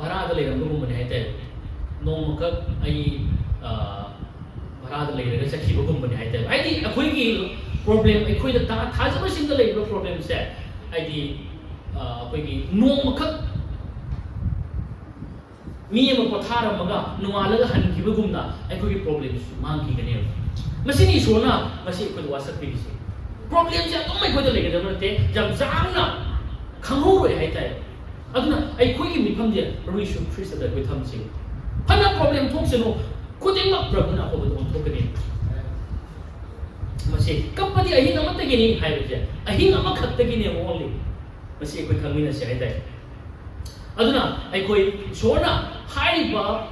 ꯚꯔꯥꯗ ꯂꯩꯔꯝꯕꯒꯨꯝꯕꯅꯦ ꯍꯥꯏꯇꯥꯔꯦ꯫ ꯅꯣꯡꯃꯈꯛ ꯑꯩ, ꯑ, ꯚꯔꯥꯗ ꯂꯩꯔꯒ ꯆꯠꯈꯤꯕꯒꯨꯝꯕꯅꯦ ꯍꯥꯏꯇꯥꯔꯦ꯫ ꯍꯥꯏꯗꯤ ꯑꯩꯈꯣꯏꯒꯤ ꯄ꯭ꯔꯣꯕ꯭ꯂꯦꯝ, ꯑꯩꯈꯣꯏꯗ ꯊꯥ-, ꯊꯥꯖꯕꯁꯤꯡꯗ ꯂꯩꯔꯤꯕ ꯄ꯭ꯔꯣꯕ꯭ꯂꯦꯝꯁꯦ, ꯍꯥꯏꯗꯤ, ꯑ, ꯑꯩꯈꯣꯏꯒꯤ ꯅꯣꯡꯃꯈꯛ ꯃꯤ ꯑꯃ ꯄꯣꯊꯥꯔꯝꯃꯒ ꯅꯣꯡꯉꯥꯜꯂꯒ ꯍꯟꯈꯤꯕꯒꯨꯝꯅ ꯑꯩꯈꯣꯏꯒꯤ ꯄ꯭ꯔꯣꯕ꯭ꯂꯦꯝꯁꯨ ꯃꯥꯡꯈꯤꯒꯅꯦꯕ꯫ ꯃꯁꯤꯅꯤ ꯏꯁꯣꯔꯅ ꯉꯁꯤ ꯑꯩꯈꯣꯏꯗ ꯋꯥꯁꯛꯄꯤꯔꯤꯁꯦ꯫ ꯄ꯭ꯔꯣꯕ꯭ꯂꯦꯝꯁꯦ ꯑꯗꯨꯝ ꯑꯩꯈꯣꯏꯗ ꯂꯩꯒꯗꯕ ꯅꯠꯇꯦ, ꯌꯥꯝ ꯁꯥꯡꯅ ꯈꯪꯍꯧꯔꯣꯏ ꯍꯥꯏꯇꯥꯔꯦ꯫ ꯑꯗꯨꯅ ꯑꯩꯈꯣꯏꯒꯤ ꯃꯤꯐꯝꯁꯦ ꯄ꯭ꯔꯚꯨ ꯌꯤꯁꯨ ꯈ꯭ꯔꯤꯁꯇꯗ ꯑꯩꯈꯣꯏ ꯊꯝꯁꯤ꯫ ꯐꯅ ꯄ꯭ꯔꯣꯕ꯭ꯂꯦꯝ ꯊꯣꯛꯁꯅꯨ, ꯈꯨꯗꯤꯡꯃꯛ ꯄ꯭ꯔꯚꯨꯅ ꯑꯐꯕꯗ ꯑꯣꯟꯊꯣꯛꯀꯅꯤ꯫ ꯃꯁꯤ ꯀꯞꯄꯗꯤ ꯑꯍꯤꯡ ꯑꯃꯠꯇꯒꯤꯅꯤ ꯍꯥꯏꯕꯁꯦ, ꯑꯍꯤꯡ ꯑꯃꯈꯛꯇꯒꯤꯅꯦꯕ only꯫ ꯃꯁꯤ ꯑꯩꯈꯣꯏ ꯈꯪꯃꯤꯟꯅꯁꯤ ꯍꯥꯏꯇꯥꯔꯦ꯫ ꯑꯗꯨꯅ ꯑꯩꯈꯣꯏ ꯏꯁꯣꯔꯅ ꯍꯥꯏꯔꯤꯕ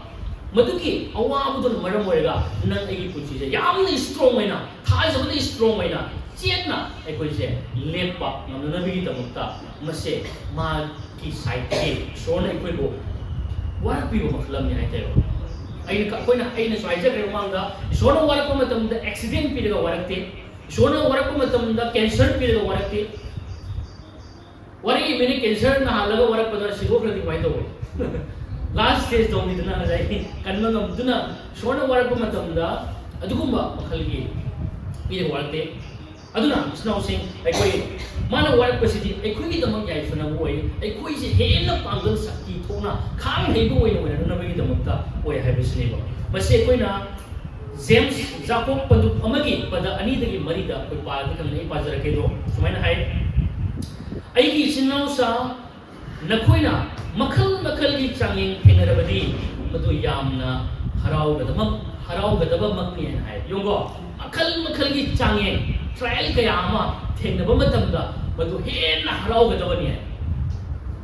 ꯃꯗꯨꯒꯤ ꯑꯋꯥꯕꯗꯨꯅ ꯃꯔꯝ ꯑꯣꯏꯔꯒ ꯅꯪ ꯑꯩꯒꯤ ꯄꯨꯟꯁꯤꯁꯦ ꯌꯥꯝꯅ ꯏꯁꯇ꯭ꯔꯣꯡ ꯑꯣꯏꯅ, ꯊꯥꯖꯕꯗ ꯏꯁꯇ꯭ꯔꯣꯡ ꯑꯣꯏꯅ, ꯆꯦꯠꯅ ꯑꯩꯈꯣꯏꯁꯦ ꯂꯦꯞꯄ ꯉꯝꯅꯅꯕꯒꯤꯗꯃꯛꯇ ꯃꯁꯦ ꯃꯥꯒꯤ ꯁꯥꯏꯠꯇꯒꯤ ꯏꯁꯣꯔꯅ ꯑꯩꯈꯣꯏꯕꯨ ꯋꯥꯔꯛꯄꯤꯕ ꯃꯈꯜ ꯑꯃꯅꯤ ꯍꯥꯏꯇꯥꯔꯦ꯫ ꯑꯩꯅ, ꯑꯩꯈꯣꯏꯅ, ꯑꯩꯅꯁꯨ ꯍꯥꯏꯖꯈ꯭ꯔꯦ ꯃꯃꯥꯡꯗ, ꯏꯁꯣꯔꯅ ꯋꯥꯔꯛꯄ ꯃꯇꯝꯗ ꯑꯦꯛꯁꯤꯗꯦꯟ ꯄꯤꯔꯒ ꯋꯥꯔꯛꯇꯦ꯫ ꯏꯁꯣꯔꯅ ꯋꯥꯔꯛꯄ ꯃꯇꯝꯗ ꯀꯦꯟꯁꯔ ꯄꯤꯔꯒ ꯋꯥꯔꯛꯇꯦ꯫ ꯋꯥꯔꯛꯏ ꯃꯤꯅ ꯀꯦꯟꯁꯔ ꯅꯥꯍꯜꯂꯒ ꯋꯥꯔꯛꯄꯗ ꯁꯤꯗꯣꯛꯈ꯭ꯔꯗꯤ ꯀꯃꯥꯏꯅ ꯇꯧꯕ? ꯂꯥꯁ ꯁ꯭ꯇꯦꯖ ꯇꯧꯅꯤꯗꯅ ꯉꯁꯥꯏ ꯀꯟꯕ ꯉꯝꯗꯨꯅ ꯏꯁꯣꯔꯅ ꯋꯥꯔꯛꯄ ꯃꯇꯝꯗ ꯑꯗꯨꯒꯨꯝꯕ ꯃꯈꯜꯒꯤ ꯄꯤꯔꯒ ꯋꯥꯔꯛꯇꯦ꯫ ꯑꯗꯨꯅ ꯏꯆꯤꯟ ꯏꯅꯥꯎꯁꯤꯡ, ꯑꯩꯈꯣꯏ ꯃꯥꯅ ꯋꯥꯔꯛꯄꯁꯤꯗꯤ ꯑꯩꯈꯣꯏꯒꯤꯗꯃꯛ ꯌꯥꯏꯐꯅꯕ ꯑꯣꯏ, ꯑꯩꯈꯣꯏꯁꯦ ꯍꯦꯟꯅ ꯄꯥꯡꯒꯜ ꯁꯛꯇꯤ ꯊꯣꯛꯅ ꯈꯥꯡ ꯍꯩꯕ ꯑꯣꯏꯅ ꯑꯣꯏꯔꯛꯅꯕꯒꯤꯗꯃꯛꯇ ꯑꯣꯏ ꯍꯥꯏꯕꯁꯤꯅꯦꯕ꯫ ꯃꯁꯤ ꯑꯩꯈꯣꯏꯅ ꯖꯦꯝꯁ, ꯖꯥꯀꯣꯕ ꯄꯟꯗꯨꯞ ꯑꯃꯒꯤ ꯄꯗ ꯑꯅꯤꯗꯒꯤ ꯃꯔꯤꯗ ꯑꯩꯈꯣꯏ ꯄꯥꯔꯗꯤ ꯈꯪꯒꯅꯤ, ꯑꯩ ꯄꯥꯖꯔꯛꯀꯦ ꯑꯗꯣ꯫ ꯁꯨꯃꯥꯏꯅ ꯍꯥꯏ, "ꯑꯩꯒꯤ ꯏꯆꯤꯟ ꯏꯅꯥꯎꯁꯥ, ꯅꯈꯣꯏꯅ ꯃꯈꯜ ꯃꯈꯜꯒꯤ ꯆꯥꯡꯌꯦꯡ ꯊꯦꯡꯅꯔꯕꯗꯤ ꯃꯗꯨ ꯌꯥꯝꯅ ꯍꯔꯥꯎꯒꯗꯕ, ꯍꯔꯥꯎꯒꯗꯕꯃꯛꯅꯤ" ꯍꯥꯏꯅ ꯍꯥꯏ꯫ ꯌꯦꯡꯉꯣ, ꯃꯈꯜ ꯃꯈꯜꯒꯤ ꯆꯥꯡꯌꯦꯡ, ꯇ꯭ꯔꯥꯌꯦꯜ ꯀꯌꯥ ꯑꯃ ꯊꯦꯡꯅꯕ ꯃꯇꯝꯗ ꯃꯗꯨ ꯍꯦꯟꯅ ꯍꯔꯥꯎꯒꯗꯕꯅꯤ ꯍꯥꯏ꯫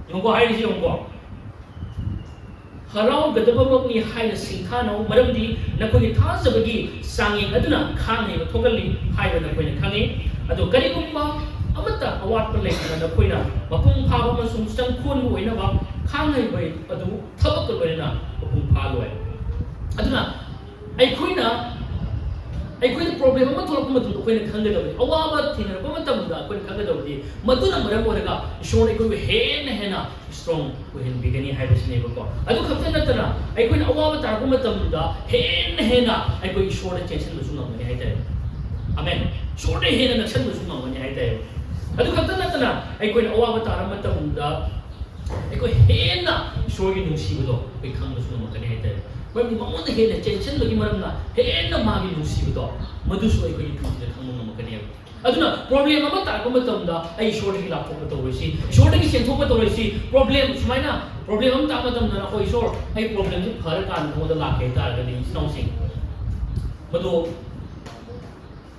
ꯌꯦꯡꯉꯣ ꯍꯥꯏꯔꯤꯁꯤ ꯌꯦꯡꯉꯣ꯫ ꯍꯔꯥꯎꯒꯗꯕꯃꯛꯅꯤ ꯍꯥꯏꯅ ꯁꯤꯡꯊꯥꯅꯧ, ꯃꯔꯝꯗꯤ ꯅꯈꯣꯏꯒꯤ ꯊꯥꯖꯕꯒꯤ ꯆꯥꯡꯌꯦꯡ ꯑꯗꯨꯅ ꯈꯥꯡ ꯍꯩꯕ ꯊꯣꯛꯍꯜꯂꯤ ꯍꯥꯏꯕ ꯅꯈꯣꯏꯅ ꯈꯪꯉꯤ꯫ ꯑꯗꯣ ꯀꯔꯤꯒꯨꯝꯕ ꯑꯃꯠꯇ ꯑꯋꯥꯠꯄ ꯂꯩꯇꯅ ꯅꯈꯣꯏꯅ ꯃꯄꯨꯡ ꯐꯥꯕ ꯑꯃꯁꯨꯡ ꯆꯪꯈꯣꯟꯕ ꯑꯣꯏꯅꯕ ꯈꯥꯡ ꯍꯩꯕ ꯑꯗꯨ ꯊꯕꯛꯀ ꯂꯣꯏꯅꯅ ꯃꯄꯨꯡ ꯐꯥꯍꯜꯂꯣꯏ꯫ ꯑꯗꯨꯅ ꯑꯩꯈꯣꯏꯅ, ꯑꯩꯈꯣꯏꯅ ꯄ꯭ꯔꯣꯕ꯭ꯂꯦꯝ ꯑꯃ ꯊꯣꯛꯂꯛꯄ ꯃꯇꯝꯗ ꯑꯩꯈꯣꯏꯅ ꯈꯪꯒꯗꯕꯅꯤ, ꯑꯋꯥꯕ ꯊꯦꯡꯅꯔꯛꯄ ꯃꯇꯝꯗ ꯑꯩꯈꯣꯏꯅ ꯈꯪꯒꯗꯕꯗꯤ, ꯃꯗꯨꯅ ꯃꯔꯝ ꯑꯣꯏꯔꯒ ꯏꯁꯣꯔꯅ ꯑꯩꯈꯣꯏꯕꯨ ꯍꯦꯟꯅ ꯍꯦꯟꯅ ꯏꯁꯇ꯭ꯔꯣꯡ ꯑꯣꯏꯍꯟꯕꯤꯒꯅꯤ ꯍꯥꯏꯕꯁꯤꯅꯦꯕꯀꯣ꯫ ꯑꯗꯨ ꯈꯛꯇ ꯅꯠꯇꯅ ꯑꯩꯈꯣꯏꯅ ꯑꯋꯥꯕ ꯇꯥꯔꯛꯄ ꯃꯇꯝꯗ ꯍꯦꯟꯅ ꯍꯦꯟꯅ ꯑꯩꯈꯣꯏ ꯏꯁꯣꯔꯗ ꯆꯦꯟꯁꯤꯟꯕꯁꯨ ꯉꯝꯒꯅꯤ ꯍꯥꯏꯇꯥꯔꯦ꯫ ꯑꯃꯦꯟ꯫ ꯏꯁꯣꯔꯗ ꯍꯦꯟꯅ ꯅꯛꯁꯟꯕꯁꯨ ꯉꯝꯒꯅꯤ ꯍꯥꯏꯇꯥꯔꯦ꯫ ꯑꯗꯨ ꯈꯛꯇ ꯅꯠꯇꯅ ꯑꯩꯈꯣꯏꯅ ꯑꯋꯥꯕ ꯇꯥꯔꯛꯄ ꯃꯇꯝꯗ ꯑꯩꯈꯣꯏ ꯍꯦꯟꯅ ꯏꯁꯣꯔꯒꯤ ꯅꯨꯡꯁꯤꯕꯗꯣ ꯑꯩꯈꯣꯏ ꯈꯪꯕꯁꯨ ꯉꯝꯃꯛꯀꯅꯤ ꯍꯥꯏꯇꯥꯔꯦ꯫ ꯃꯔꯝꯗꯤ ꯃꯉꯣꯟꯗ ꯍꯦꯟꯅ ꯆꯦꯟꯁꯤꯟꯕꯒꯤ ꯃꯔꯝꯅ ꯍꯦꯟꯅ ꯃꯥꯒꯤ ꯅꯨꯡꯁꯤꯕꯗꯣ ꯃꯗꯨꯁꯨ ꯑꯩꯈꯣꯏꯒꯤ ꯄꯨꯟꯁꯤꯗ ꯈꯪꯕ ꯉꯝꯃꯛꯀꯅꯦꯕ꯫ ꯑꯗꯨꯅ ꯄ꯭ꯔꯣꯕ꯭ꯂꯦꯝ ꯑꯃ ꯇꯥꯔꯛꯄ ꯃꯇꯝꯗ ꯑꯩ ꯏꯁꯣꯔꯗꯒꯤ ꯂꯥꯞꯊꯣꯛꯄ ꯇꯧꯔꯣꯏꯁꯤ, ꯏꯁꯣꯔꯗꯒꯤ ꯆꯦꯟꯊꯣꯛꯄ ꯇꯧꯔꯣꯏꯁꯤ꯫ ꯄ꯭ꯔꯣꯕ꯭ꯂꯦꯝ ꯁꯨꯃꯥꯏꯅ ꯄ꯭ꯔꯣꯕ꯭ꯂꯦꯝ ꯑꯃ ꯇꯥꯔꯛꯄ ꯃꯇꯝꯗ, "ꯑꯩꯈꯣꯏ ꯏꯁꯣꯔ, ꯑꯩ ꯄ꯭ꯔꯣꯕ꯭ꯂꯦꯝꯁꯤ ꯐꯔꯀꯥꯟꯗ ꯅꯉꯣꯟꯗ ꯂꯥꯛꯀꯦ" ꯍꯥꯏꯇꯥꯔꯒꯗꯤ, ꯏꯆꯤꯟ ꯏꯅꯥꯎꯁꯤꯡ, ꯃꯗꯨ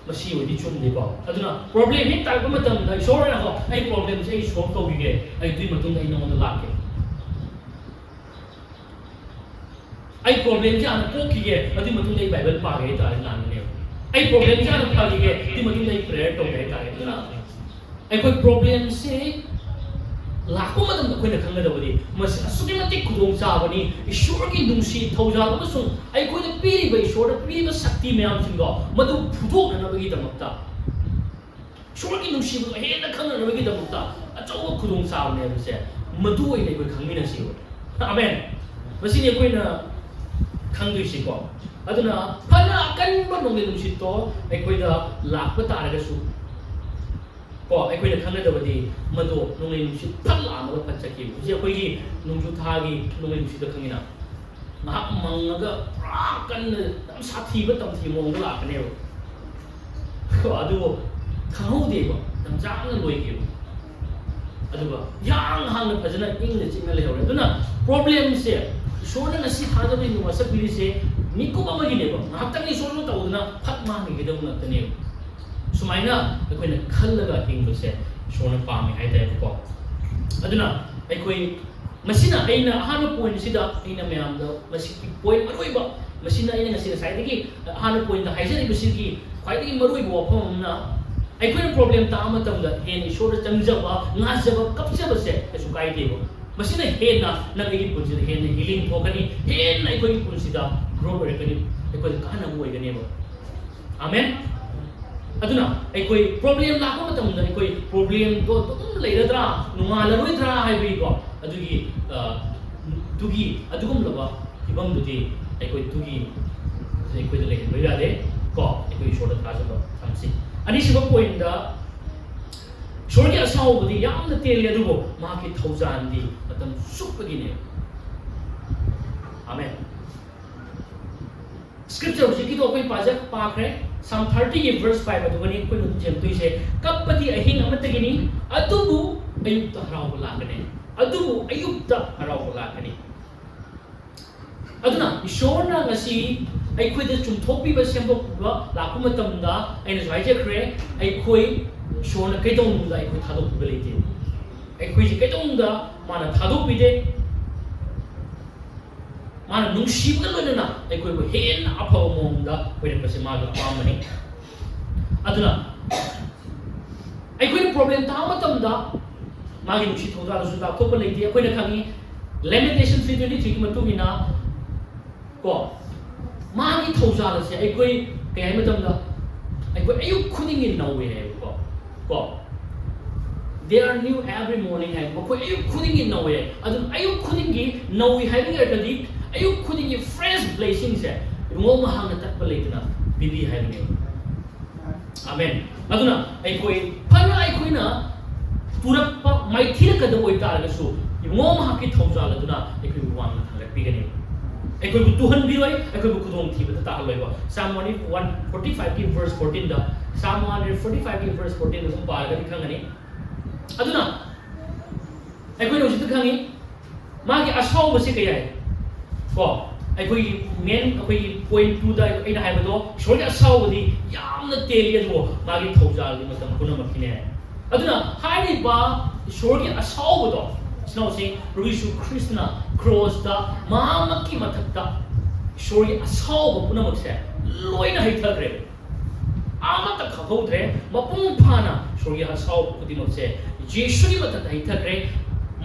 ꯃꯁꯤ ꯑꯣꯏꯗꯤ ꯆꯨꯝꯗꯦꯀꯣ꯫ ꯑꯗꯨꯅ problem ꯍꯦꯛ ꯇꯥꯔꯛꯄ ꯃꯇꯝꯗ ꯏꯁꯣꯔꯅꯀꯣ, "ꯑꯩ problemꯁꯦ ꯑꯩ solve ꯇꯧꯕꯤꯒꯦ, ꯑꯩ ꯑꯗꯨꯒꯤ ꯃꯇꯨꯡꯗ ꯑꯩ ꯅꯉꯣꯟꯗ ꯂꯥꯛꯀꯦ꯫ ꯑꯩ problemꯁꯦ ꯍꯥꯟꯅ ꯀꯣꯛꯈꯤꯒꯦ, ꯑꯗꯨꯒꯤ ꯃꯇꯨꯡꯗ ꯑꯩ Bible ꯄꯥꯒꯦ" ꯍꯥꯏꯇꯥꯔꯦ, ꯂꯥꯟꯒꯅꯦꯕ꯫ "ꯑꯩ problemꯁꯦ ꯍꯥꯟꯅ ꯐꯈꯤꯒꯦ, ꯑꯗꯨꯒꯤ ꯃꯇꯨꯡꯗ ꯑꯩ prayer ꯇꯧꯒꯦ" ꯍꯥꯏꯇꯥꯔꯦ꯫ ꯑꯗꯨꯅ ꯑꯩꯈꯣꯏ problemꯁꯦ ꯂꯥꯛꯄ ꯃꯇꯝꯗ ꯑꯩꯈꯣꯏꯅ ꯈꯪꯒꯗꯕꯗꯤ ꯃꯁꯤ ꯑꯁꯨꯛꯀꯤ ꯃꯇꯤꯛ ꯈꯨꯗꯣꯡ ꯆꯥꯕꯅꯤ꯫ ꯏꯁꯣꯔꯒꯤ ꯅꯨꯡꯁꯤ ꯊꯧꯖꯥꯜ ꯑꯃꯁꯨꯡ ꯑꯩꯈꯣꯏꯗ ꯄꯤꯔꯤꯕ, ꯏꯁꯣꯔꯅ ꯄꯤꯔꯤꯕ ꯁꯛꯇꯤ ꯃꯌꯥꯝꯁꯤꯡꯗꯣ ꯃꯗꯨ ꯐꯨꯗꯣꯛꯅꯅꯕꯒꯤꯗꯃꯛꯇ, ꯏꯁꯣꯔꯒꯤ ꯅꯨꯡꯁꯤꯕꯗꯣ ꯍꯦꯟꯅ ꯈꯪꯅꯅꯕꯒꯤꯗꯃꯛꯇ ꯑꯆꯧꯕ ꯈꯨꯗꯣꯡ ꯆꯥꯕꯅꯦ ꯍꯥꯏꯕꯁꯦ ꯃꯗꯨ ꯑꯣꯏꯅ ꯑꯩꯈꯣꯏ ꯈꯪꯃꯤꯟꯅꯁꯤꯕ꯫ ꯑꯃꯦꯟ꯫ ꯃꯁꯤꯅꯤ ꯑꯩꯈꯣꯏꯅ ꯈꯪꯗꯣꯏꯁꯤꯀꯣ꯫ ꯑꯗꯨꯅ ꯐꯅ ꯑꯀꯟꯕ ꯅꯣꯡꯂꯩ ꯅꯨꯡꯁꯤꯠꯇꯣ ꯑꯩꯈꯣꯏꯗ ꯂꯥꯛꯄ ꯇꯥꯔꯒꯁꯨ, ꯀꯣ, ꯑꯩꯈꯣꯏꯅ ꯈꯪꯒꯗꯕꯗꯤ ꯃꯗꯣ ꯅꯣꯡꯂꯩ ꯅꯨꯡꯁꯤꯠ ꯐꯠ ꯂꯥꯛꯑꯝꯃꯒ ꯐꯠ ꯆꯠꯈꯤꯕ꯫ ꯍꯧꯖꯤꯛ ꯑꯩꯈꯣꯏꯒꯤ ꯅꯣꯡꯖꯨ ꯊꯥꯒꯤ ꯅꯣꯡꯂꯩ ꯅꯨꯡꯁꯤꯠꯇꯣ ꯈꯪꯉꯤꯅ, ꯉꯥꯏꯍꯥꯛ ꯃꯪꯉꯒ ꯄꯨꯔꯥ ꯀꯟꯅ ꯌꯥꯝ ꯁꯥꯊꯤꯕ ꯇꯝꯊꯤꯕ ꯃꯑꯣꯡꯗ ꯂꯥꯛꯀꯅꯦꯕ꯫ ꯀꯣ, ꯑꯗꯨꯕꯨ ꯈꯪꯍꯧꯗꯦꯕ, ꯌꯥꯝ ꯁꯥꯡꯅ ꯂꯣꯏꯈꯤꯕ꯫ ꯑꯗꯨꯒ ꯌꯥꯡ ꯍꯥꯡꯅ ꯐꯖꯅ ꯏꯪꯅ ꯆꯤꯛꯅ ꯂꯩꯍꯧꯔꯦ꯫ ꯑꯗꯨꯅ problemꯁꯦ ꯏꯁꯣꯔꯅ ꯉꯁꯤ ꯊꯥꯖꯕꯒꯤ ꯋꯥꯁꯛ ꯄꯤꯔꯤꯁꯦ ꯃꯤꯀꯨꯞ ꯑꯃꯒꯤꯅꯦꯕ, ꯉꯥꯏꯍꯥꯛꯇꯪꯒꯤ ꯏꯁꯣꯔꯅ ꯇꯧꯗꯅ ꯐꯠ ꯃꯥꯡꯈꯤꯒꯗꯕ ꯉꯥꯛꯇꯅꯦꯕ꯫ ꯁꯨꯃꯥꯏꯅ ꯑꯩꯈꯣꯏꯅ ꯈꯜꯂꯒ ꯍꯤꯡꯕꯁꯦ ꯏꯁꯣꯔꯅ ꯄꯥꯝꯃꯤ ꯍꯥꯏꯇꯥꯔꯦꯕꯀꯣ꯫ ꯑꯗꯨꯅ ꯑꯩꯈꯣꯏ, ꯃꯁꯤꯅ ꯑꯩꯅ ꯑꯍꯥꯟꯕ pointꯁꯤꯗ ꯑꯩꯅ ꯃꯌꯥꯝꯗ ꯃꯁꯤꯒꯤ point ꯃꯔꯨꯑꯣꯏꯕ, ꯃꯁꯤꯅ ꯑꯩꯅ ꯉꯁꯤ ꯉꯁꯥꯏꯗꯒꯤ ꯑꯍꯥꯟꯕ pointꯇ ꯍꯥꯏꯖꯔꯤꯕꯁꯤꯒꯤ ꯈ꯭ꯋꯥꯏꯗꯒꯤ ꯃꯔꯨꯑꯣꯏꯕ ꯋꯥꯐꯝ ꯑꯃꯅ, ꯑꯩꯈꯣꯏꯅ problem ꯇꯥꯕ ꯃꯇꯝꯗ ꯍꯦꯟꯅ ꯏꯁꯣꯔꯗ ꯆꯪꯖꯕ, ꯉꯥꯖꯕ, ꯀꯞꯆꯕꯁꯦ ꯀꯩꯁꯨ ꯀꯥꯏꯗꯦꯕ꯫ ꯃꯁꯤꯅ ꯍꯦꯟꯅ ꯅꯪ ꯑꯩꯒꯤ ꯄꯨꯟꯁꯤꯗ ꯍꯦꯟꯅ healing ꯊꯣꯛꯀꯅꯤ, ꯍꯦꯟꯅ ꯑꯩꯈꯣꯏꯒꯤ ꯄꯨꯟꯁꯤꯗ growth ꯑꯣꯏꯔꯛꯀꯅꯤ, ꯑꯩꯈꯣꯏꯗ ꯀꯥꯟꯅꯕ ꯑꯣꯏꯒꯅꯦꯕ꯫ ꯑꯃꯦꯟ꯫ ꯑꯗꯨꯅ ꯑꯩꯈꯣꯏ problem ꯂꯥꯛꯄ ꯃꯇꯝꯗ ꯑꯩꯈꯣꯏ problemꯗꯣ ꯑꯗꯨꯝ ꯂꯩꯔꯗ꯭ꯔꯥ, ꯅꯣꯡꯉꯥꯜꯂꯔꯣꯏꯗ꯭ꯔꯥ ꯍꯥꯏꯕꯒꯤꯀꯣ, ꯑꯗꯨꯒꯤ, ꯑ, ꯑꯗꯨꯒꯤ, ꯑꯗꯨꯒꯨꯝꯂꯕ ꯐꯤꯕꯝꯗꯨꯗꯤ ꯑꯩꯈꯣꯏ ꯑꯗꯨꯒꯤ ꯑꯩꯈꯣꯏꯗ ꯂꯩꯍꯟꯕ ꯌꯥꯗꯦ ꯀꯣ꯫ ꯑꯩꯈꯣꯏ ꯏꯁꯣꯔꯗ ꯊꯥꯖꯕ ꯊꯝꯁꯤ꯫ ꯑꯅꯤꯁꯨꯕ pointꯇ, ꯏꯁꯣꯔꯒꯤ ꯑꯁꯥꯎꯕꯗꯤ ꯌꯥꯝꯅ ꯇꯦꯜꯂꯤ, ꯑꯗꯨꯕꯨ ꯃꯍꯥꯛꯀꯤ ꯊꯧꯖꯥꯜꯗꯤ ꯃꯇꯝ ꯆꯨꯞꯄꯒꯤꯅꯦ꯫ ꯑꯃꯦꯟ꯫ Scripture ꯍꯧꯖꯤꯛꯀꯤꯗꯣ ꯑꯩꯈꯣꯏ ꯄꯥꯖ-, ꯄꯥꯈ꯭ꯔꯦ꯫ Psalm thirtyꯒꯤ verse five ꯑꯗꯨꯒꯅꯤ ꯑꯩꯈꯣꯏꯅ ꯍꯧꯖꯤꯛ ꯌꯦꯡꯗꯣꯏꯁꯦ꯫ "ꯀꯞꯄꯗꯤ ꯑꯍꯤꯡ ꯑꯃꯠꯇꯒꯤꯅꯤ, ꯑꯗꯨꯕꯨ ꯑꯌꯨꯛꯇ ꯍꯔꯥꯎꯕ ꯂꯥꯛꯀꯅꯤ, ꯑꯗꯨꯕꯨ ꯑꯌꯨꯛꯇ ꯍꯔꯥꯎꯕ ꯂꯥꯛꯀꯅꯤ"꯫ ꯑꯗꯨꯅ ꯏꯁꯣꯔꯅ ꯉꯁꯤ ꯑꯩꯈꯣꯏꯗ ꯆꯨꯝꯊꯣꯛꯄꯤꯕ, ꯁꯦꯝꯗꯣꯛꯄꯤꯕ ꯂꯥꯛꯄ ꯃꯇꯝꯗ, ꯑꯩꯅꯁꯨ ꯍꯥꯏꯖꯈ꯭ꯔꯦ, ꯑꯩꯈꯣꯏ ꯏꯁꯣꯔꯅ ꯀꯩꯗꯧꯅꯨꯡꯗ ꯑꯩꯈꯣꯏ ꯊꯥꯗꯣꯛꯄꯤꯕ ꯂꯩꯇꯦ꯫ ꯑꯩꯈꯣꯏꯁꯦ ꯀꯩꯗꯧꯅꯨꯡꯗ ꯃꯥꯅ ꯊꯥꯗꯣꯛꯄꯤꯗꯦ꯫ ꯃꯥꯅ ꯅꯨꯡꯁꯤꯕꯒ ꯂꯣꯏꯅꯅ ꯑꯩꯈꯣꯏꯕꯨ ꯍꯦꯟꯅ ꯑꯐꯕ ꯃꯑꯣꯡꯗ ꯑꯣꯏꯔꯛꯄꯁꯦ ꯃꯥꯒꯤ ꯑꯄꯥꯝꯕꯅꯤ꯫ ꯑꯗꯨꯅ ꯑꯩꯈꯣꯏꯅ problem ꯇꯥꯕ ꯃꯇꯝꯗ ꯃꯥꯒꯤ ꯅꯨꯡꯁꯤ ꯊꯧꯖꯥꯜꯗꯁꯨ ꯂꯥꯞꯊꯣꯛꯄ ꯂꯩꯇꯦ꯫ ꯑꯩꯈꯣꯏꯅ ꯈꯪꯉꯤ, Lamentation three twenty three ꯒꯤ ꯃꯇꯨꯡ ꯏꯟꯅ, ꯀꯣ, ꯃꯥꯒꯤ ꯊꯧꯖꯥꯜ ꯑꯁꯦ ꯑꯩꯈꯣꯏ ꯀꯩ ꯍꯥꯏ ꯃꯇꯝꯗ, ꯑꯩꯈꯣꯏ ꯑꯌꯨꯛ ꯈꯨꯗꯤꯡꯒꯤ ꯅꯧꯋꯦ ꯍꯥꯏꯕꯀꯣ, ꯀꯣ, "They are new every morning" ꯍꯥꯏꯕ, ꯃꯈꯣꯏ ꯑꯌꯨꯛ ꯈꯨꯗꯤꯡꯒꯤ ꯅꯧꯋꯦ꯫ ꯑꯗꯨꯅ ꯑꯌꯨꯛ ꯈꯨꯗꯤꯡꯒꯤ ꯅꯧꯋꯤ ꯍꯥꯏꯕꯒꯤ ꯑꯔꯊꯗꯤ ꯑꯌꯨꯛ ꯈꯨꯗꯤꯡꯒꯤ fresh blessing ꯁꯦ ꯏꯕꯨꯡꯉꯣ ꯃꯍꯥꯛꯅ ꯇꯠꯄ ꯂꯩꯇꯅ ꯄꯤꯕꯤ ꯍꯥꯏꯕꯅꯦꯕ꯫ Amen꯫ ꯑꯗꯨꯅ ꯑꯩꯈꯣꯏ ꯐꯅ ꯑꯩꯈꯣꯏꯅ ꯇꯨꯔꯛꯄ, ꯃꯥꯏꯊꯤꯔꯛꯀꯗꯕ ꯑꯣꯏꯇꯥꯔꯒꯁꯨ, ꯏꯕꯨꯡꯉꯣ ꯃꯍꯥꯛꯀꯤ ꯊꯧꯖꯥꯜ ꯑꯗꯨꯅ ꯑꯩꯈꯣꯏꯕꯨ ꯋꯥꯡꯅ ꯊꯥꯡꯒꯠꯄꯤꯒꯅꯤ꯫ ꯑꯩꯈꯣꯏꯕꯨ ꯇꯨꯍꯟꯕꯤꯔꯣꯏ, ꯑꯩꯈꯣꯏꯕꯨ ꯈꯨꯗꯣꯡꯊꯤꯕꯗ ꯇꯥꯍꯜꯂꯣꯏꯕ꯫ Psalm one forty five ꯀꯤ verse fourteen ꯗ, Psalm one forty five ꯀꯤ verse fourteen ꯗ ꯑꯗꯨꯝ ꯄꯥꯔꯒꯗꯤ ꯈꯪꯒꯅꯤ꯫ ꯑꯗꯨꯅ ꯑꯩꯈꯣꯏꯅ ꯍꯧꯖꯤꯛꯇ ꯈꯪꯉꯤ, ꯃꯥꯒꯤ ꯑꯁꯥꯎꯕꯁꯤ ꯀꯩ ꯍꯥꯏ? ꯀꯣ, ꯑꯩꯈꯣꯏꯒꯤ main, ꯑꯩꯈꯣꯏꯒꯤ point two ꯗ ꯑꯩꯅ ꯍꯥꯏꯕꯗꯣ, ꯏꯁꯣꯔꯒꯤ ꯑꯁꯥꯎꯕꯗꯤ ꯌꯥꯝꯅ ꯇꯦꯜꯂꯤ, ꯑꯗꯨꯕꯨ ꯃꯥꯒꯤ ꯊꯧꯖꯥꯜꯒꯤ ꯃꯇꯝ ꯄꯨꯝꯅꯃꯛꯀꯤꯅꯦ꯫ ꯑꯗꯨꯅ ꯍꯥꯏꯔꯤꯕ ꯏꯁꯣꯔꯒꯤ ꯑꯁꯥꯎꯕꯗꯣ, ꯏꯆꯤꯟ ꯏꯅꯥꯎꯁꯤꯡ, ꯄ꯭ꯔꯚꯨ ꯌꯤꯁꯨ ꯈ꯭ꯔꯤꯁꯇꯅ cross ꯇ ꯃꯍꯥꯛꯃꯛꯀꯤ ꯃꯊꯛꯇ ꯏꯁꯣꯔꯒꯤ ꯑꯁꯥꯎꯕ ꯄꯨꯝꯅꯃꯛꯁꯦ ꯂꯣꯏꯅ ꯍꯩꯊꯈ꯭ꯔꯦ꯫ ꯑꯃꯠꯇ ꯈꯪꯍꯧꯗ꯭ꯔꯦ꯫ ꯃꯄꯨꯡ ꯐꯥꯅ ꯏꯁꯣꯔꯒꯤ ꯑꯁꯥꯎꯕ ꯈꯨꯗꯤꯡꯃꯛꯁꯦ ꯌꯤꯁꯨꯒꯤ ꯃꯊꯛꯇ ꯍꯩꯊꯈ꯭ꯔꯦ꯫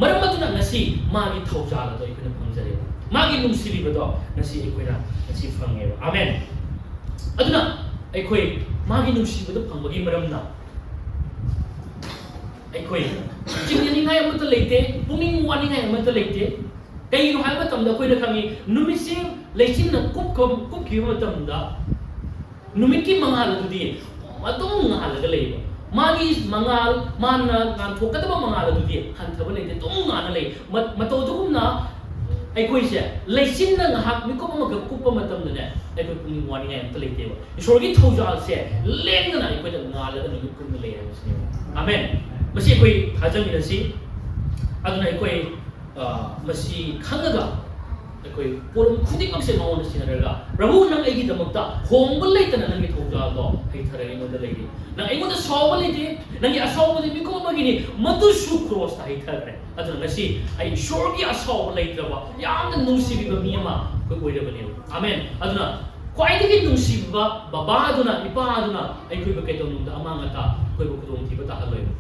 ꯃꯔꯝ ꯑꯗꯨꯅ ꯉꯁꯤ ꯃꯥꯒꯤ ꯊꯧꯖꯥꯜ ꯑꯗꯣ ꯑꯩꯈꯣꯏꯅ ꯐꯪꯖꯔꯦꯕ꯫ ꯃꯥꯒꯤ ꯅꯨꯡꯁꯤꯕꯤꯕꯗꯣ ꯉꯁꯤ ꯑꯩꯈꯣꯏꯅ ꯉꯁꯤ ꯐꯪꯉꯦꯕ꯫ ꯑꯃꯦꯟ꯫ ꯑꯗꯨꯅ ꯑꯩꯈꯣꯏ ꯃꯥꯒꯤ ꯅꯨꯡꯁꯤꯕꯗꯣ ꯐꯪꯕꯒꯤ ꯃꯔꯝꯅ ꯑꯩꯈꯣꯏ ꯆꯤꯡꯅꯅꯤꯡꯉꯥꯏ ꯑꯃꯠꯇ ꯂꯩꯇꯦ, ꯄꯨꯛꯅꯤꯡ ꯋꯥꯅꯤꯡꯉꯥꯏ ꯑꯃꯠꯇ ꯂꯩꯇꯦ꯫ ꯀꯩꯒꯤꯅꯣ ꯍꯥꯏꯕ ꯃꯇꯝꯗ ꯑꯩꯈꯣꯏꯅ ꯈꯪꯉꯤ, ꯅꯨꯃꯤꯠꯁꯦ ꯂꯩꯆꯤꯟꯅ ꯀꯨꯞꯈ-, ꯀꯨꯞꯈꯤꯕ ꯃꯇꯝꯗ ꯅꯨꯃꯤꯠꯀꯤ ꯃꯉꯥꯜ ꯑꯗꯨꯗꯤ ꯑꯗꯨꯝ ꯉꯥꯜꯂꯒ ꯂꯩꯕ꯫ ꯃꯥꯒꯤ ꯃꯉꯥꯜ, ꯃꯥꯅ ꯉꯥꯟꯊꯣꯛꯀꯗꯕ ꯃꯉꯥꯜ ꯑꯗꯨꯗꯤ ꯍꯟꯊꯕ ꯂꯩꯇꯦ, ꯑꯗꯨꯝ ꯉꯥꯟꯅ ꯂꯩ꯫ ꯃ-, ꯃꯇꯧ ꯑꯗꯨꯒꯨꯝꯅ ꯑꯩꯈꯣꯏꯁꯦ ꯂꯩꯆꯤꯟꯅ ꯉꯥꯏꯍꯥꯛ ꯃꯤꯀꯨꯞ ꯑꯃꯈꯛ ꯀꯨꯞꯄ ꯃꯇꯝꯗꯅꯦ, ꯑꯩꯈꯣꯏ ꯄꯨꯛꯅꯤꯡ ꯋꯥꯅꯤꯡꯉꯥꯏ ꯑꯝꯇ ꯂꯩꯇꯦꯕ꯫ ꯏꯁꯣꯔꯒꯤ ꯊꯧꯖꯥꯜꯁꯦ ꯂꯦꯡꯗꯅ ꯑꯩꯈꯣꯏꯗ ꯉꯥꯜꯂꯒ ꯅꯨꯃꯤꯠ ꯀꯨꯝꯅ ꯂꯩ ꯍꯥꯏꯕꯁꯤꯅꯦꯕ꯫ ꯑꯃꯦꯟ꯫ ꯃꯁꯤ ꯑꯩꯈꯣꯏ ꯊꯥꯖꯃꯤꯟꯅꯁꯤ꯫ ꯑꯗꯨꯅ ꯑꯩꯈꯣꯏ, ꯑ, ꯃꯁꯤ ꯈꯪꯉꯒ ꯑꯩꯈꯣꯏ ꯄꯣꯠꯂꯨꯝ ꯈꯨꯗꯤꯡꯃꯛꯁꯦ ꯃꯉꯣꯟꯗ ꯁꯤꯟꯅꯔꯒ, "ꯄ꯭ꯔꯚꯨ, ꯅꯪ ꯑꯩꯒꯤꯗꯃꯛꯇ ꯍꯣꯡꯕ ꯂꯩꯇꯅ ꯅꯪꯒꯤ ꯊꯧꯖꯥꯜꯗꯣ ꯍꯩꯊꯔꯒ ꯑꯩꯉꯣꯟꯗ ꯂꯩꯔꯤ꯫ ꯅꯪ ꯑꯩꯉꯣꯟꯗ ꯁꯥꯎꯕ ꯂꯩꯇꯦ, ꯅꯪꯒꯤ ꯑꯁꯥꯎꯕꯗꯤ ꯃꯤꯀꯨꯞ ꯑꯃꯒꯤꯅꯤ, ꯃꯗꯨꯁꯨ ꯀ꯭ꯔꯣꯁꯇ ꯍꯩꯊꯈ꯭ꯔꯦ꯫ ꯑꯗꯨꯅ ꯉꯁꯤ ꯑꯩ ꯏꯁꯣꯔꯒꯤ ꯑꯁꯥꯎꯕ ꯂꯩꯇ꯭ꯔꯕ ꯌꯥꯝꯅ ꯅꯨꯡꯁꯤꯕꯤꯕ ꯃꯤ ꯑꯃ ꯑꯩꯈꯣꯏ ꯑꯣꯏꯔꯕꯅꯦꯕ"꯫ ꯑꯃꯦꯟ꯫ ꯑꯗꯨꯅ ꯈ꯭ꯋꯥꯏꯗꯒꯤ ꯅꯨꯡꯁꯤꯕ ꯕꯕꯥꯗꯨꯅ, ꯏꯄꯥꯗꯨꯅ ꯑꯩꯈꯣꯏꯕꯨ ꯀꯩꯗꯧꯅꯨꯡꯗ ꯑꯃꯥꯡ ꯑꯇꯥ ꯑꯩꯈꯣꯏꯕꯨ ꯈꯨꯗꯣꯡꯊꯤꯕ ꯇꯥꯍꯜꯂꯣꯏꯕ꯫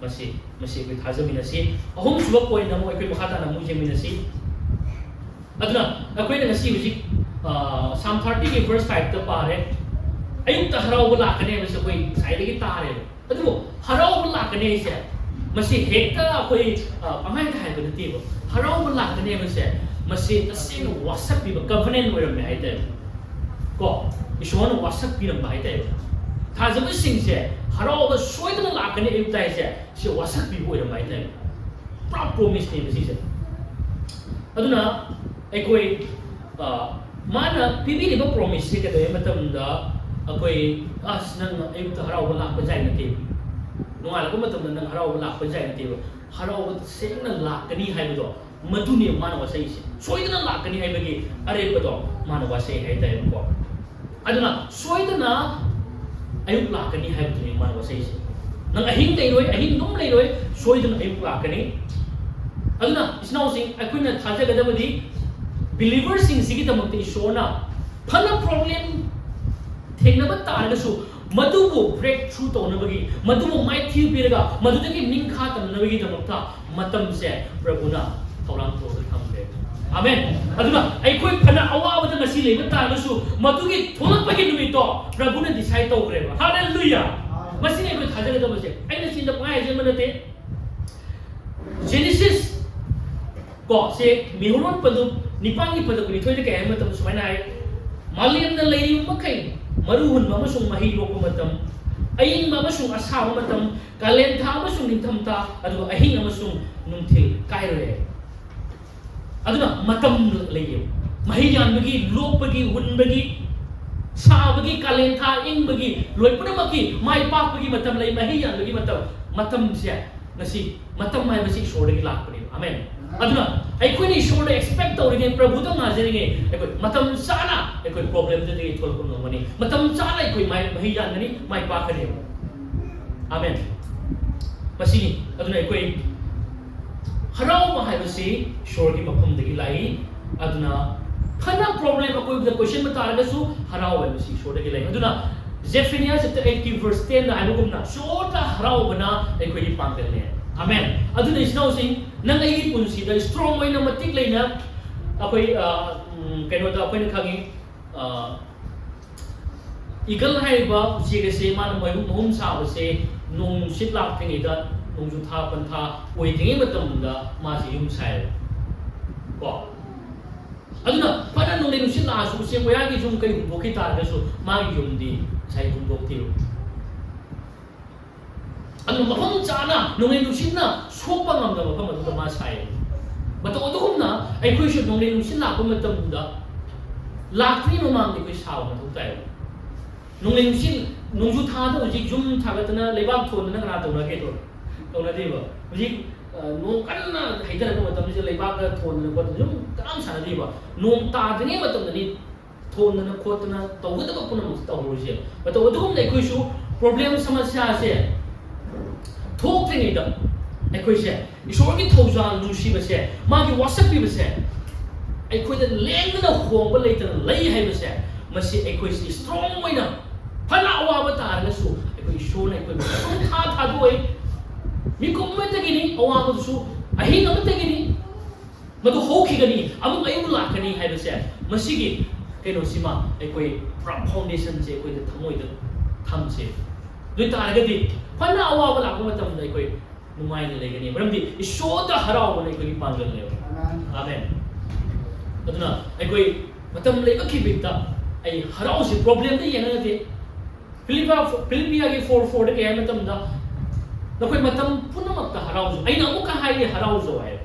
ꯃꯁꯤ, ꯃꯁꯤ ꯑꯩꯈꯣꯏ ꯊꯥꯖꯃꯤꯟꯅꯁꯤ꯫ ꯑꯍꯨꯝꯁꯨꯕ ꯄꯣꯏꯟ ꯑꯃꯨꯛ ꯑꯩꯈꯣꯏ ꯃꯈꯥ ꯇꯥꯅ ꯑꯃꯨꯛ ꯌꯦꯡꯃꯤꯟꯅꯁꯤ꯫ ꯑꯗꯨꯅ ꯑꯩꯈꯣꯏꯅ ꯉꯁꯤ ꯍꯧꯖꯤꯛ, ꯑ, ꯁꯥꯝ ꯊꯥꯔꯇꯤꯒꯤ ꯚꯔꯁ ꯐꯥꯏꯚꯇ ꯄꯥꯔꯦ, "ꯑꯌꯨꯛꯇ ꯍꯔꯥꯎꯕ ꯂꯥꯛꯀꯅꯤ" ꯍꯥꯏꯕꯁꯤ ꯑꯩꯈꯣꯏ ꯉꯁꯥꯏꯗꯒꯤ ꯇꯥꯔꯦꯕ꯫ ꯑꯗꯨꯕꯨ ꯍꯔꯥꯎꯕ ꯂꯥꯛꯀꯅꯤ ꯍꯥꯏꯁꯦ ꯃꯁꯤ ꯍꯦꯛꯇ ꯑꯩꯈꯣꯏ, ꯑ, ꯄꯪꯍꯥꯏꯗ ꯍꯥꯏꯕ ꯅꯠꯇꯦꯕ꯫ ꯍꯔꯥꯎꯕ ꯂꯥꯛꯀꯅꯤ ꯍꯥꯏꯕꯁꯦ ꯃꯁꯤ ꯇꯁꯦꯡꯅ ꯋꯥꯁꯛꯄꯤꯕ ꯀꯚꯅꯦꯟ ꯑꯣꯏꯔꯝꯃꯦ ꯍꯥꯏꯇꯥꯔꯦ꯫ ꯀꯣ, ꯏꯁꯣꯔꯅ ꯋꯥꯁꯛꯄꯤꯔꯝꯕ ꯍꯥꯏꯇꯥꯔꯦ꯫ ꯊꯥꯖꯕꯁꯤꯡꯁꯦ ꯍꯔꯥꯎꯕ ꯁꯣꯏꯗꯅ ꯂꯥꯛꯀꯅꯤ ꯑꯌꯨꯛꯇ ꯍꯥꯏꯁꯦ ꯁꯤ ꯋꯥꯁꯛꯄꯤꯕ ꯑꯣꯏꯔꯝꯕ ꯍꯥꯏꯇꯥꯔꯦ꯫ ꯄꯨꯔꯥ ꯄ꯭ꯔꯣꯃꯤꯁꯅꯦꯕ ꯁꯤꯁꯦ꯫ ꯑꯗꯨꯅ ꯑꯩꯈꯣꯏ, ꯑ, ꯃꯥꯅ ꯄꯤꯕꯤꯔꯤꯕ ꯄ꯭ꯔꯣꯃꯤꯁꯁꯦ ꯀꯩꯗꯧꯋꯦ ꯃꯇꯝꯗ ꯑꯩꯈꯣꯏ, "ꯑꯁ, ꯅꯪ ꯑꯌꯨꯛꯇ ꯍꯔꯥꯎꯕ ꯂꯥꯛꯄ ꯌꯥꯏ ꯅꯠꯇꯦ, ꯅꯣꯡꯉꯥꯜꯂꯛꯄ ꯃꯇꯝꯗ ꯅꯪ ꯍꯔꯥꯎꯕ ꯂꯥꯛꯄ ꯌꯥꯏ ꯅꯠꯇꯦꯕ", ꯍꯔꯥꯎꯕ ꯇꯁꯦꯡꯅ ꯂꯥꯛꯀꯅꯤ ꯍꯥꯏꯕꯗꯣ ꯃꯗꯨꯅꯦ ꯃꯥꯅ ꯋꯥꯁꯛꯏꯁꯦ꯫ ꯁꯣꯏꯗꯅ ꯂꯥꯛꯀꯅꯤ ꯍꯥꯏꯕꯒꯤ ꯑꯔꯦꯞꯄꯗꯣ ꯃꯥꯅ ꯋꯥꯁꯛꯏ ꯍꯥꯏꯇꯥꯔꯦꯕꯀꯣ꯫ ꯑꯗꯨꯅ ꯁꯣꯏꯗꯅ ꯑꯌꯨꯛ ꯂꯥꯛꯀꯅꯤ ꯍꯥꯏꯕꯗꯨꯅꯤ ꯃꯥꯅ ꯋꯥꯁꯛꯏꯁꯦ꯫ ꯅꯪ ꯑꯍꯤꯡ ꯂꯩꯔꯣꯏ, ꯑꯍꯤꯡ ꯑꯗꯨꯝ ꯂꯩꯔꯣꯏ, ꯁꯣꯏꯗꯅ ꯑꯌꯨꯛ ꯂꯥꯛꯀꯅꯤ꯫ ꯑꯗꯨꯅ ꯏꯆꯤꯟ ꯏꯅꯥꯎꯁꯤꯡ, ꯑꯩꯈꯣꯏꯅ ꯊꯥꯖꯒꯗꯕꯗꯤ ꯕꯤꯂꯤꯚꯔꯁꯤꯡꯁꯤꯒꯤꯗꯃꯛꯇ ꯏꯁꯣꯔꯅ ꯐꯅ ꯄ꯭ꯔꯣꯕ꯭ꯂꯦꯝ ꯊꯦꯡꯅꯕ ꯇꯥꯔꯒꯁꯨ ꯃꯗꯨꯕꯨ ꯕ꯭ꯔꯦꯛ ꯊ꯭ꯔꯨ ꯇꯧꯅꯕꯒꯤ, ꯃꯗꯨꯕꯨ ꯃꯥꯏꯊꯤꯕ ꯄꯤꯔꯒ ꯃꯗꯨꯗꯒꯤ ꯅꯤꯡꯈꯥ ꯇꯝꯅꯕꯒꯤꯗꯃꯛꯇ ꯃꯇꯝꯁꯦ ꯄ꯭ꯔꯚꯨꯅ ꯊꯧꯔꯥꯡ ꯇꯧꯔꯒ ꯊꯝꯂꯦ꯫ ꯑꯃꯦꯟ꯫ ꯑꯗꯨꯅ ꯑꯩꯈꯣꯏ ꯐꯅ ꯑꯋꯥꯕꯗ ꯉꯁꯤ ꯂꯩꯕ ꯇꯥꯔꯒꯁꯨ ꯃꯗꯨꯒꯤ ꯊꯣꯛꯂꯛꯄꯒꯤ ꯅꯨꯃꯤꯠꯇꯣ ꯄ꯭ꯔꯚꯨꯅ ꯗꯤꯁꯥꯏꯗ ꯇꯧꯈ꯭ꯔꯦꯕ꯫ ꯍꯥꯂꯦꯂꯨꯌꯥ! ꯃꯁꯤꯅ ꯑꯩꯈꯣꯏ ꯊꯥꯖꯒꯗꯕꯁꯦ꯫ ꯑꯩꯅ ꯆꯤꯟꯗ ꯄꯪꯍꯥꯏ ꯍꯥꯏꯖꯟꯕ ꯅꯠꯇꯦ꯫ ꯖꯦꯅꯦꯁꯤꯁ ꯀꯣ, ꯁꯦ ꯃꯤꯍꯧꯔꯣꯟ ꯄꯗꯨꯞ ꯅꯤꯄꯥꯟꯒꯤ ꯄꯗꯨꯞ ꯀꯨꯟꯅꯤꯊꯣꯏꯗ ꯀꯩ ꯍꯥꯏꯕ ꯃꯇꯝꯗ ꯁꯨꯃꯥꯏꯅ ꯍꯥꯏ, "ꯃꯥꯂꯦꯝꯗ ꯂꯩꯔꯤꯕ ꯃꯈꯩ, ꯃꯔꯨ ꯍꯨꯟꯕ ꯑꯃꯁꯨꯡ ꯃꯍꯩ ꯂꯣꯛꯄ ꯃꯇꯝ, ꯑꯏꯪꯕ ꯑꯃꯁꯨꯡ ꯑꯁꯥꯕ ꯃꯇꯝ, ꯀꯥꯂꯦꯟ ꯊꯥ ꯑꯃꯁꯨꯡ ꯅꯤꯡꯊꯝꯊꯥ, ꯑꯗꯨꯒ ꯑꯍꯤꯡ ꯑꯃꯁꯨꯡ ꯅꯨꯡꯊꯤꯜ ꯀꯥꯏꯔꯣꯏ" ꯍꯥꯏ꯫ ꯑꯗꯨꯅ ꯃꯇꯝ ꯂꯩꯌꯦꯕ꯫ ꯃꯍꯩ ꯌꯥꯟꯕꯒꯤ, ꯂꯣꯛꯄꯒꯤ, ꯍꯨꯟꯕꯒꯤ, ꯁꯥꯕꯒꯤ, ꯀꯥꯂꯦꯟ ꯊꯥ ꯏꯪꯕꯒꯤ, ꯂꯣꯏ ꯄꯨꯝꯅꯃꯛꯀꯤ ꯃꯥꯏ ꯄꯥꯛꯄꯒꯤ ꯃꯇꯝ ꯂꯩ, ꯃꯍꯩ ꯌꯥꯟꯕꯒꯤ ꯃꯇꯝ꯫ ꯃꯇꯝꯁꯦ ꯉꯁꯤ, ꯃꯇꯝ ꯍꯥꯏꯕꯁꯤ ꯏꯁꯣꯔꯗꯒꯤ ꯂꯥꯛꯄꯅꯦꯕ꯫ ꯑꯃꯦꯟ꯫ ꯑꯗꯨꯅ ꯑꯩꯈꯣꯏꯅ ꯏꯁꯣꯔꯗ ꯑꯦꯛꯁꯄꯦꯛ ꯇꯧꯔꯤꯉꯩ, ꯄ꯭ꯔꯚꯨꯗ ꯉꯥꯏꯖꯔꯤꯉꯩ, ꯑꯩꯈꯣꯏ ꯃꯇꯝ ꯆꯥꯅ ꯑꯩꯈꯣꯏ ꯄ꯭ꯔꯣꯕ꯭ꯂꯦꯝꯗꯨꯗꯒꯤ ꯊꯣꯛꯂꯛꯄ ꯉꯝꯒꯅꯤ, ꯃꯇꯝ ꯆꯥꯅ ꯑꯩꯈꯣꯏ ꯃꯍꯩ ꯌꯥꯟꯒꯅꯤ, ꯃꯥꯏ ꯄꯥꯛꯀꯅꯦꯕ꯫ ꯑꯥꯃꯦꯟ꯫ ꯃꯁꯤꯅꯤ꯫ ꯑꯗꯨꯅ ꯑꯩꯈꯣꯏ ꯍꯔꯥꯎꯕ ꯍꯥꯏꯕꯁꯤ ꯏꯁꯣꯔꯒꯤ ꯃꯐꯝꯗꯒꯤ ꯂꯥꯛꯏ꯫ ꯑꯗꯨꯅ ꯐꯅ ꯄ꯭ꯔꯣꯕ꯭ꯂꯦꯝ ꯑꯀꯣꯏꯕꯗ ꯀꯣꯏꯁꯤꯟꯕ ꯇꯥꯔꯒꯁꯨ ꯍꯔꯥꯎꯕ ꯍꯥꯏꯕꯁꯤ ꯏꯁꯣꯔꯗꯒꯤ ꯂꯩ꯫ ꯑꯗꯨꯅ Zephaniah chapter eight verse ten ꯍꯥꯏꯕꯒꯨꯝꯅ ꯏꯁꯣꯔꯗ ꯍꯔꯥꯎꯕꯅ ꯑꯩꯈꯣꯏꯒꯤ ꯄꯥꯡꯒꯜꯅꯦ꯫ ꯑꯥꯃꯦꯟ꯫ ꯑꯗꯨꯅ ꯏꯆꯤꯟ ꯏꯅꯥꯎꯁꯤꯡ, ꯅꯪ ꯑꯩꯒꯤ ꯄꯨꯟꯁꯤꯗ ꯏꯁꯇ꯭ꯔꯣꯡ ꯑꯣꯏꯅ ꯃꯇꯤꯛ ꯂꯩꯅ ꯑꯩꯈꯣꯏ ꯀꯩꯅꯣꯗ ꯑꯩꯈꯣꯏꯅ ꯈꯪꯉꯤ, ꯏꯒꯜ ꯍꯥꯏꯔꯤꯕ ꯎꯆꯦꯛ ꯑꯁꯦ ꯃꯥꯅ ꯃꯍꯨꯝ ꯁꯥꯕꯁꯦ ꯅꯣꯡ ꯅꯨꯡꯁꯤꯠ ꯂꯥꯛꯇ꯭ꯔꯤꯉꯩꯗ, ꯅꯣꯡꯖꯨ ꯊꯥ ꯄꯟꯊꯥ ꯑꯣꯏꯗ꯭ꯔꯤꯉꯩ ꯃꯇꯝꯗ ꯃꯥꯁꯦ ꯌꯨꯝ ꯁꯥꯏꯌꯦꯕ ꯀꯣ꯫ ꯑꯗꯨꯅ ꯐꯅ ꯅꯣꯡꯂꯩ ꯅꯨꯡꯁꯤꯠ ꯂꯥꯛꯑꯁꯨ ꯎꯆꯦꯛ ꯋꯥꯌꯥꯒꯤ ꯌꯨꯝ ꯀꯩ ꯍꯨꯟꯗꯣꯛꯈꯤ ꯇꯥꯔꯒꯁꯨ ꯃꯥꯒꯤ ꯌꯨꯝꯗꯤ ꯉꯁꯥꯏ ꯍꯨꯟꯗꯣꯛꯇꯦꯕ꯫ ꯑꯗꯨꯅ ꯃꯐꯝ ꯆꯥꯅ ꯅꯣꯡꯂꯩ ꯅꯨꯡꯁꯤꯠꯅ ꯁꯣꯛꯄ ꯉꯝꯗꯕ ꯃꯐꯝ ꯑꯗꯨꯗ ꯃꯥ ꯁꯥꯏꯌꯦꯕ꯫ ꯃꯇꯧ ꯑꯗꯨꯒꯨꯝꯅ ꯑꯩꯈꯣꯏꯁꯨ ꯅꯣꯡꯂꯩ ꯅꯨꯡꯁꯤꯠ ꯂꯥꯛꯄ ꯃꯇꯝꯗ ꯂꯥꯛꯇ꯭ꯔꯤꯉꯩ ꯃꯃꯥꯡꯗ ꯑꯩꯈꯣꯏ ꯁꯥꯕ ꯃꯊꯧ ꯇꯥꯏꯌꯦꯕ꯫ ꯅꯣꯡꯂꯩ ꯅꯨꯡꯁꯤꯠ, ꯅꯣꯡꯖꯨ ꯊꯥꯗ ꯍꯧꯖꯤꯛ ꯌꯨꯝ ꯊꯥꯒꯠꯇꯅ ꯂꯩꯕꯥꯛ ꯊꯣꯟꯗꯅ ꯀꯅꯥ ꯇꯧꯅꯒꯦ? ꯇꯧꯅꯗꯦꯕ꯫ ꯍꯧꯖꯤꯛ ꯅꯣꯡ ꯀꯟꯅ ꯍꯩꯊꯔꯛꯄ ꯃꯇꯝꯁꯤꯗ ꯂꯩꯕꯥꯛꯇ ꯊꯣꯟꯗꯅ ꯈꯣꯠꯇꯅ ꯌꯨꯝ ꯀꯅꯥꯝ ꯁꯥꯅꯗꯦꯕ꯫ ꯅꯣꯡ ꯇꯥꯗ꯭ꯔꯤꯉꯩ ꯃꯇꯝꯗꯅꯤ ꯊꯣꯟꯗꯅ ꯈꯣꯠꯇꯅ ꯇꯧꯒꯗꯕ ꯄꯨꯝꯅꯃꯛꯁꯦ ꯇꯧꯍꯧꯔꯤꯁꯦ꯫ ꯃꯇꯧ ꯑꯗꯨꯒꯨꯝꯅ ꯑꯩꯈꯣꯏꯁꯨ ꯄ꯭ꯔꯣꯕ꯭ꯂꯦꯝ, ꯁꯃꯁ꯭ꯌꯥꯁꯦ ꯊꯣꯛꯇ꯭ꯔꯤꯉꯩꯗ ꯑꯩꯈꯣꯏꯁꯦ ꯏꯁꯣꯔꯒꯤ ꯊꯧꯖꯥꯜ ꯅꯨꯡꯁꯤꯕꯁꯦ, ꯃꯥꯒꯤ ꯋꯥꯁꯛꯄꯤꯕꯁꯦ ꯑꯩꯈꯣꯏꯗ ꯂꯦꯡꯗꯅ ꯍꯣꯡꯕ ꯂꯩꯇꯅ ꯂꯩ ꯍꯥꯏꯕꯁꯦ, ꯃꯁꯤ ꯑꯩꯈꯣꯏꯁꯤ ꯏꯁꯇ꯭ꯔꯣꯡ ꯑꯣꯏꯅ, ꯐꯅ ꯑꯋꯥꯕ ꯇꯥꯔꯒꯁꯨ ꯑꯩꯈꯣꯏ ꯏꯁꯣꯔꯅ ꯑꯩꯈꯣꯏꯕꯨ ꯁꯨꯡꯊꯥ ꯊꯥꯗꯣꯛꯑꯣꯏ꯫ ꯃꯤꯀꯨꯞ ꯑꯃꯠꯇꯒꯤꯅꯤ, ꯑꯋꯥꯕꯗꯨꯁꯨ ꯑꯍꯤꯡ ꯑꯃꯠꯇꯒꯤꯅꯤ꯫ ꯃꯗꯨ ꯍꯧꯈꯤꯒꯅꯤ, ꯑꯃꯨꯛ ꯑꯌꯨꯛ ꯂꯥꯛꯀꯅꯤ ꯍꯥꯏꯕꯁꯦ, ꯃꯁꯤꯒꯤ ꯀꯩꯅꯣꯁꯤꯃ ꯑꯩꯈꯣꯏ ꯄꯨꯔꯥ ꯐꯥꯎꯟꯗꯦꯁꯟꯁꯦ ꯑꯩꯈꯣꯏꯗ ꯊꯃꯣꯏꯗ ꯊꯝꯁꯦ꯫ ꯑꯗꯨ ꯑꯣꯏ ꯇꯥꯔꯒꯗꯤ ꯐꯅ ꯑꯋꯥꯕ ꯂꯥꯛꯄ ꯃꯇꯝꯗ ꯑꯩꯈꯣꯏ ꯅꯨꯡꯉꯥꯏꯅ ꯂꯩꯒꯅꯤ, ꯃꯔꯝꯗꯤ ꯏꯁꯣꯔꯗ ꯍꯔꯥꯎꯕꯅ ꯑꯩꯈꯣꯏꯒꯤ ꯄꯥꯡꯒꯜꯅꯦꯕ꯫ ꯑꯥꯃꯦꯟ꯫ ꯑꯗꯨꯅ ꯑꯩꯈꯣꯏ ꯃꯇꯝ ꯂꯩꯕ ꯈꯤꯕꯤꯛꯇ ꯑꯩ ꯍꯔꯥꯎꯁꯤ, ꯄ꯭ꯔꯣꯕ꯭ꯂꯦꯝꯗ ꯌꯦꯡꯉꯒꯗꯤ ꯐꯤꯂꯤꯄꯤꯌꯥꯒꯤ ꯐꯣꯔ ꯐꯣꯔꯗ ꯀꯩ ꯍꯥꯏ ꯃꯇꯝꯗ, "ꯅꯈꯣꯏ ꯃꯇꯝ ꯄꯨꯝꯅꯃꯛꯇ ꯍꯔꯥꯎꯖꯧ, ꯑꯩꯅ ꯑꯃꯨꯛꯀ ꯍꯥꯏꯔꯤ, ꯍꯔꯥꯎꯖꯧ" ꯍꯥꯏ꯫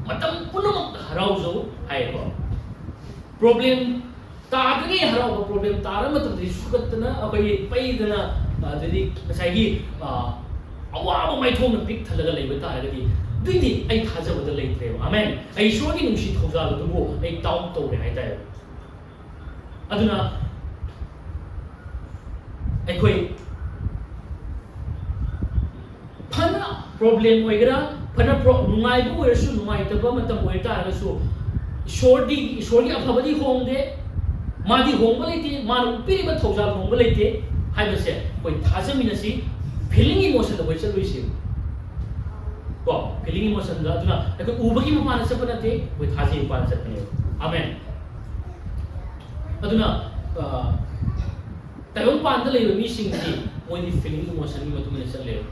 ꯃꯇꯝ ꯄꯨꯝꯅꯃꯛꯇ ꯍꯔꯥꯎꯖꯧ ꯍꯥꯏꯀꯣ꯫ ꯄ꯭ꯔꯣꯕ꯭ꯂꯦꯝ ꯇꯥꯗ꯭ꯔꯤꯉꯩ ꯍꯔꯥꯎꯕ, ꯄ꯭ꯔꯣꯕ꯭ꯂꯦꯝ ꯇꯥꯔ ꯃꯇꯝꯗꯗꯤ ꯁꯨꯒꯠꯇꯅ, ꯑꯩꯈꯣꯏꯒꯤ ꯄꯩꯗꯅ, ꯑꯗꯩꯗꯤ ꯉꯁꯥꯏꯒꯤ, ꯑ, ꯑꯋꯥꯕ ꯃꯥꯏꯊꯣꯡꯅ ꯄꯤꯛ ꯊꯜꯂꯒ ꯂꯩꯕ ꯇꯥꯔꯒꯗꯤ, ꯑꯗꯨꯏꯗꯤ ꯑꯩ ꯊꯥꯖꯕꯗ ꯂꯩꯇ꯭ꯔꯦꯕ꯫ ꯑꯃꯦꯟ꯫ ꯑꯩ ꯏꯁꯣꯔꯒꯤ ꯅꯨꯡꯁꯤ ꯊꯧꯖꯥꯜ ꯑꯗꯨꯕꯨ ꯑꯩ ꯗꯥꯎꯠ ꯇꯧꯔꯦ ꯍꯥꯏꯇꯥꯔꯦ꯫ ꯑꯗꯨꯅ ꯑꯩꯈꯣꯏ ꯐꯅ ꯄ꯭ꯔꯣꯕ꯭ꯂꯦꯝ ꯑꯣꯏꯒꯦꯔꯥ, ꯐꯅ ꯄ꯭ꯔꯣ-, ꯅꯨꯡꯉꯥꯏꯕ ꯑꯣꯏꯔꯁꯨ, ꯅꯨꯡꯉꯥꯏꯇꯕ ꯃꯇꯝ ꯑꯣꯏ ꯇꯥꯔꯒꯁꯨ, ꯏꯁꯣꯔꯗꯤ, ꯏꯁꯣꯔꯒꯤ ꯑꯐꯕꯗꯤ ꯍꯣꯡꯗꯦ, ꯃꯥꯗꯤ ꯍꯣꯡꯕ ꯂꯩꯇꯦ, ꯃꯥꯅ ꯎꯠꯄꯤꯔꯤꯕ ꯊꯧꯖꯥꯜ ꯍꯣꯡꯕ ꯂꯩꯇꯦ ꯍꯥꯏꯕꯁꯦ ꯑꯩꯈꯣꯏ ꯊꯥꯖꯃꯤꯟꯅꯁꯤ꯫ ꯐꯤꯂꯤꯡ ꯏꯃꯣꯁꯟꯗ ꯑꯩꯈꯣꯏ ꯆꯠꯂꯣꯏꯁꯤ꯫ ꯀꯣ, ꯐꯤꯂꯤꯡ ꯏꯃꯣꯁꯟꯗ, ꯑꯗꯨꯅ ꯑꯩꯈꯣꯏ ꯎꯕꯒꯤ ꯃꯄꯥꯟꯗ ꯆꯠꯄ ꯅꯠꯇꯦ, ꯑꯩꯈꯣꯏ ꯊꯥꯖꯩ ꯃꯄꯥꯟꯗ ꯆꯠꯄꯅꯦꯕ꯫ ꯑꯃꯦꯟ꯫ ꯑꯗꯨꯅ, ꯑ, ꯇꯥꯏꯕꯪꯄꯥꯟꯗ ꯂꯩꯕ ꯃꯤꯁꯤꯡꯗꯤ ꯃꯣꯏꯗꯤ ꯐꯤꯂꯤꯡ ꯏꯃꯣꯁꯟꯒꯤ ꯃꯇꯨꯡ ꯏꯟꯅ ꯆꯠꯂꯦꯕ꯫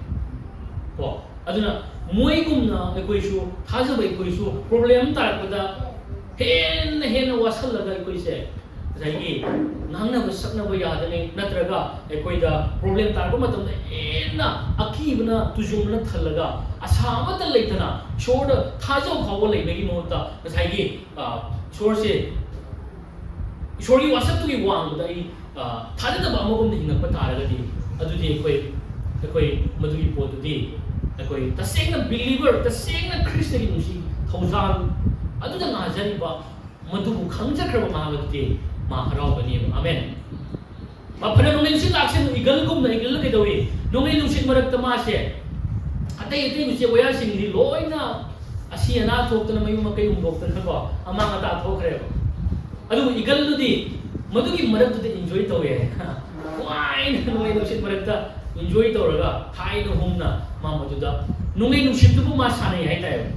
ꯀꯣ, ꯑꯗꯨꯅ ꯃꯣꯏꯒꯨꯝꯅ ꯑꯩꯈꯣꯏꯁꯨ, ꯊꯥꯖꯕ ꯑꯩꯈꯣꯏꯁꯨ ꯄ꯭ꯔꯣꯕ꯭ꯂꯦꯝ ꯇꯥꯔꯛꯄꯗ ꯍꯦꯟꯅ ꯍꯦꯟꯅ ꯋꯥꯁꯜꯂꯒ ꯑꯩꯈꯣꯏꯁꯦ ꯉꯁꯥꯏꯒꯤ ꯉꯥꯡꯅꯕ ꯁꯛꯅꯕ ꯌꯥꯗꯉꯩ, ꯅꯠꯇ꯭ꯔꯒ ꯑꯩꯈꯣꯏꯗ ꯄ꯭ꯔꯣꯕ꯭ꯂꯦꯝ ꯇꯥꯔꯛꯄ ꯃꯇꯝꯗ ꯍꯦꯟꯅ ꯑꯀꯤꯕꯅ, ꯇꯨꯖꯨꯡꯕꯅ ꯊꯜꯂꯒ, ꯑꯁꯥ ꯑꯃꯠꯇ ꯂꯩꯇꯅ ꯏꯁꯣꯔꯗ ꯊꯥꯖꯕ ꯐꯥꯎꯕ ꯂꯩꯕꯒꯤ ꯃꯍꯨꯠꯇ, ꯉꯁꯥꯏꯒꯤ, ꯑ, ꯏꯁꯣꯔꯁꯦ, ꯏꯁꯣꯔꯒꯤ ꯋꯥꯁꯛꯇꯨꯒꯤ ꯋꯥꯡꯃꯗ ꯑꯩ, ꯑ, ꯊꯥꯖꯗꯕ ꯑꯃꯒꯨꯝꯅ ꯍꯤꯡꯉꯛꯄ ꯇꯥꯔꯒꯗꯤ, ꯑꯗꯨꯗꯤ ꯑꯩꯈꯣꯏ, ꯑꯩꯈꯣꯏ ꯃꯗꯨꯒꯤ ꯄꯣꯠꯇꯨꯗꯤ, ꯑꯩꯈꯣꯏ ꯇꯁꯦꯡꯅ ꯕꯤꯂꯤꯚꯔ, ꯇꯁꯦꯡꯅ ꯈ꯭ꯔꯤꯁꯇꯒꯤ ꯅꯨꯡꯁꯤ ꯊꯧꯖꯥꯜ ꯑꯗꯨꯗ ꯉꯥꯖꯔꯤꯕ ꯃꯗꯨꯕꯨ ꯈꯪꯖꯈ꯭ꯔꯕ ꯃꯍꯥꯛ ꯑꯗꯨꯗꯤ ꯃꯥ ꯍꯔꯥꯎꯒꯅꯦꯕ꯫ ꯑꯃꯦꯟ꯫ ꯃꯥ ꯐꯅ ꯅꯣꯡꯂꯩ ꯅꯨꯡꯁꯤꯠ ꯂꯥꯛꯁꯅꯨ, ꯏꯒꯜꯒꯨꯝꯅ, ꯏꯒꯜꯅ ꯀꯩꯗꯧꯏ? ꯅꯣꯡꯂꯩ ꯅꯨꯡꯁꯤꯠ ꯃꯔꯛꯇ ꯃꯥꯁꯦ, ꯑꯇꯩ ꯑꯇꯩ ꯎꯆꯦꯛ ꯋꯥꯌꯥꯁꯤꯡꯗꯤ ꯂꯣꯏꯅ ꯑꯁꯤ ꯑꯅꯥ ꯊꯣꯛꯇꯅ, ꯃꯌꯨꯝ ꯃꯀꯩ ꯍꯨꯟꯗꯣꯛꯇꯅꯀꯣ, ꯑꯃꯥꯡ ꯑꯇꯥ ꯊꯣꯛꯈ꯭ꯔꯦꯕ꯫ ꯑꯗꯨꯕꯨ ꯏꯒꯜꯗꯨꯗꯤ ꯃꯗꯨꯒꯤ ꯃꯔꯛꯇꯨꯗ ꯏꯟꯖꯣꯏ ꯇꯧꯋꯦ ꯍꯥꯏ꯫ ꯅꯨꯡꯉꯥꯏꯅ ꯅꯣꯡꯂꯩ ꯅꯨꯡꯁꯤꯠ ꯃꯔꯛꯇ ꯏꯟꯖꯣꯏ ꯇꯧꯔꯒ ꯊꯥꯏꯅ ꯍꯨꯝꯅ ꯃꯥ ꯃꯗꯨꯗ ꯅꯣꯡꯂꯩ ꯅꯨꯡꯁꯤꯠꯇꯨꯕꯨ ꯃꯥ ꯁꯥꯟꯅꯩ ꯍꯥꯏꯇꯥꯔꯦꯕ꯫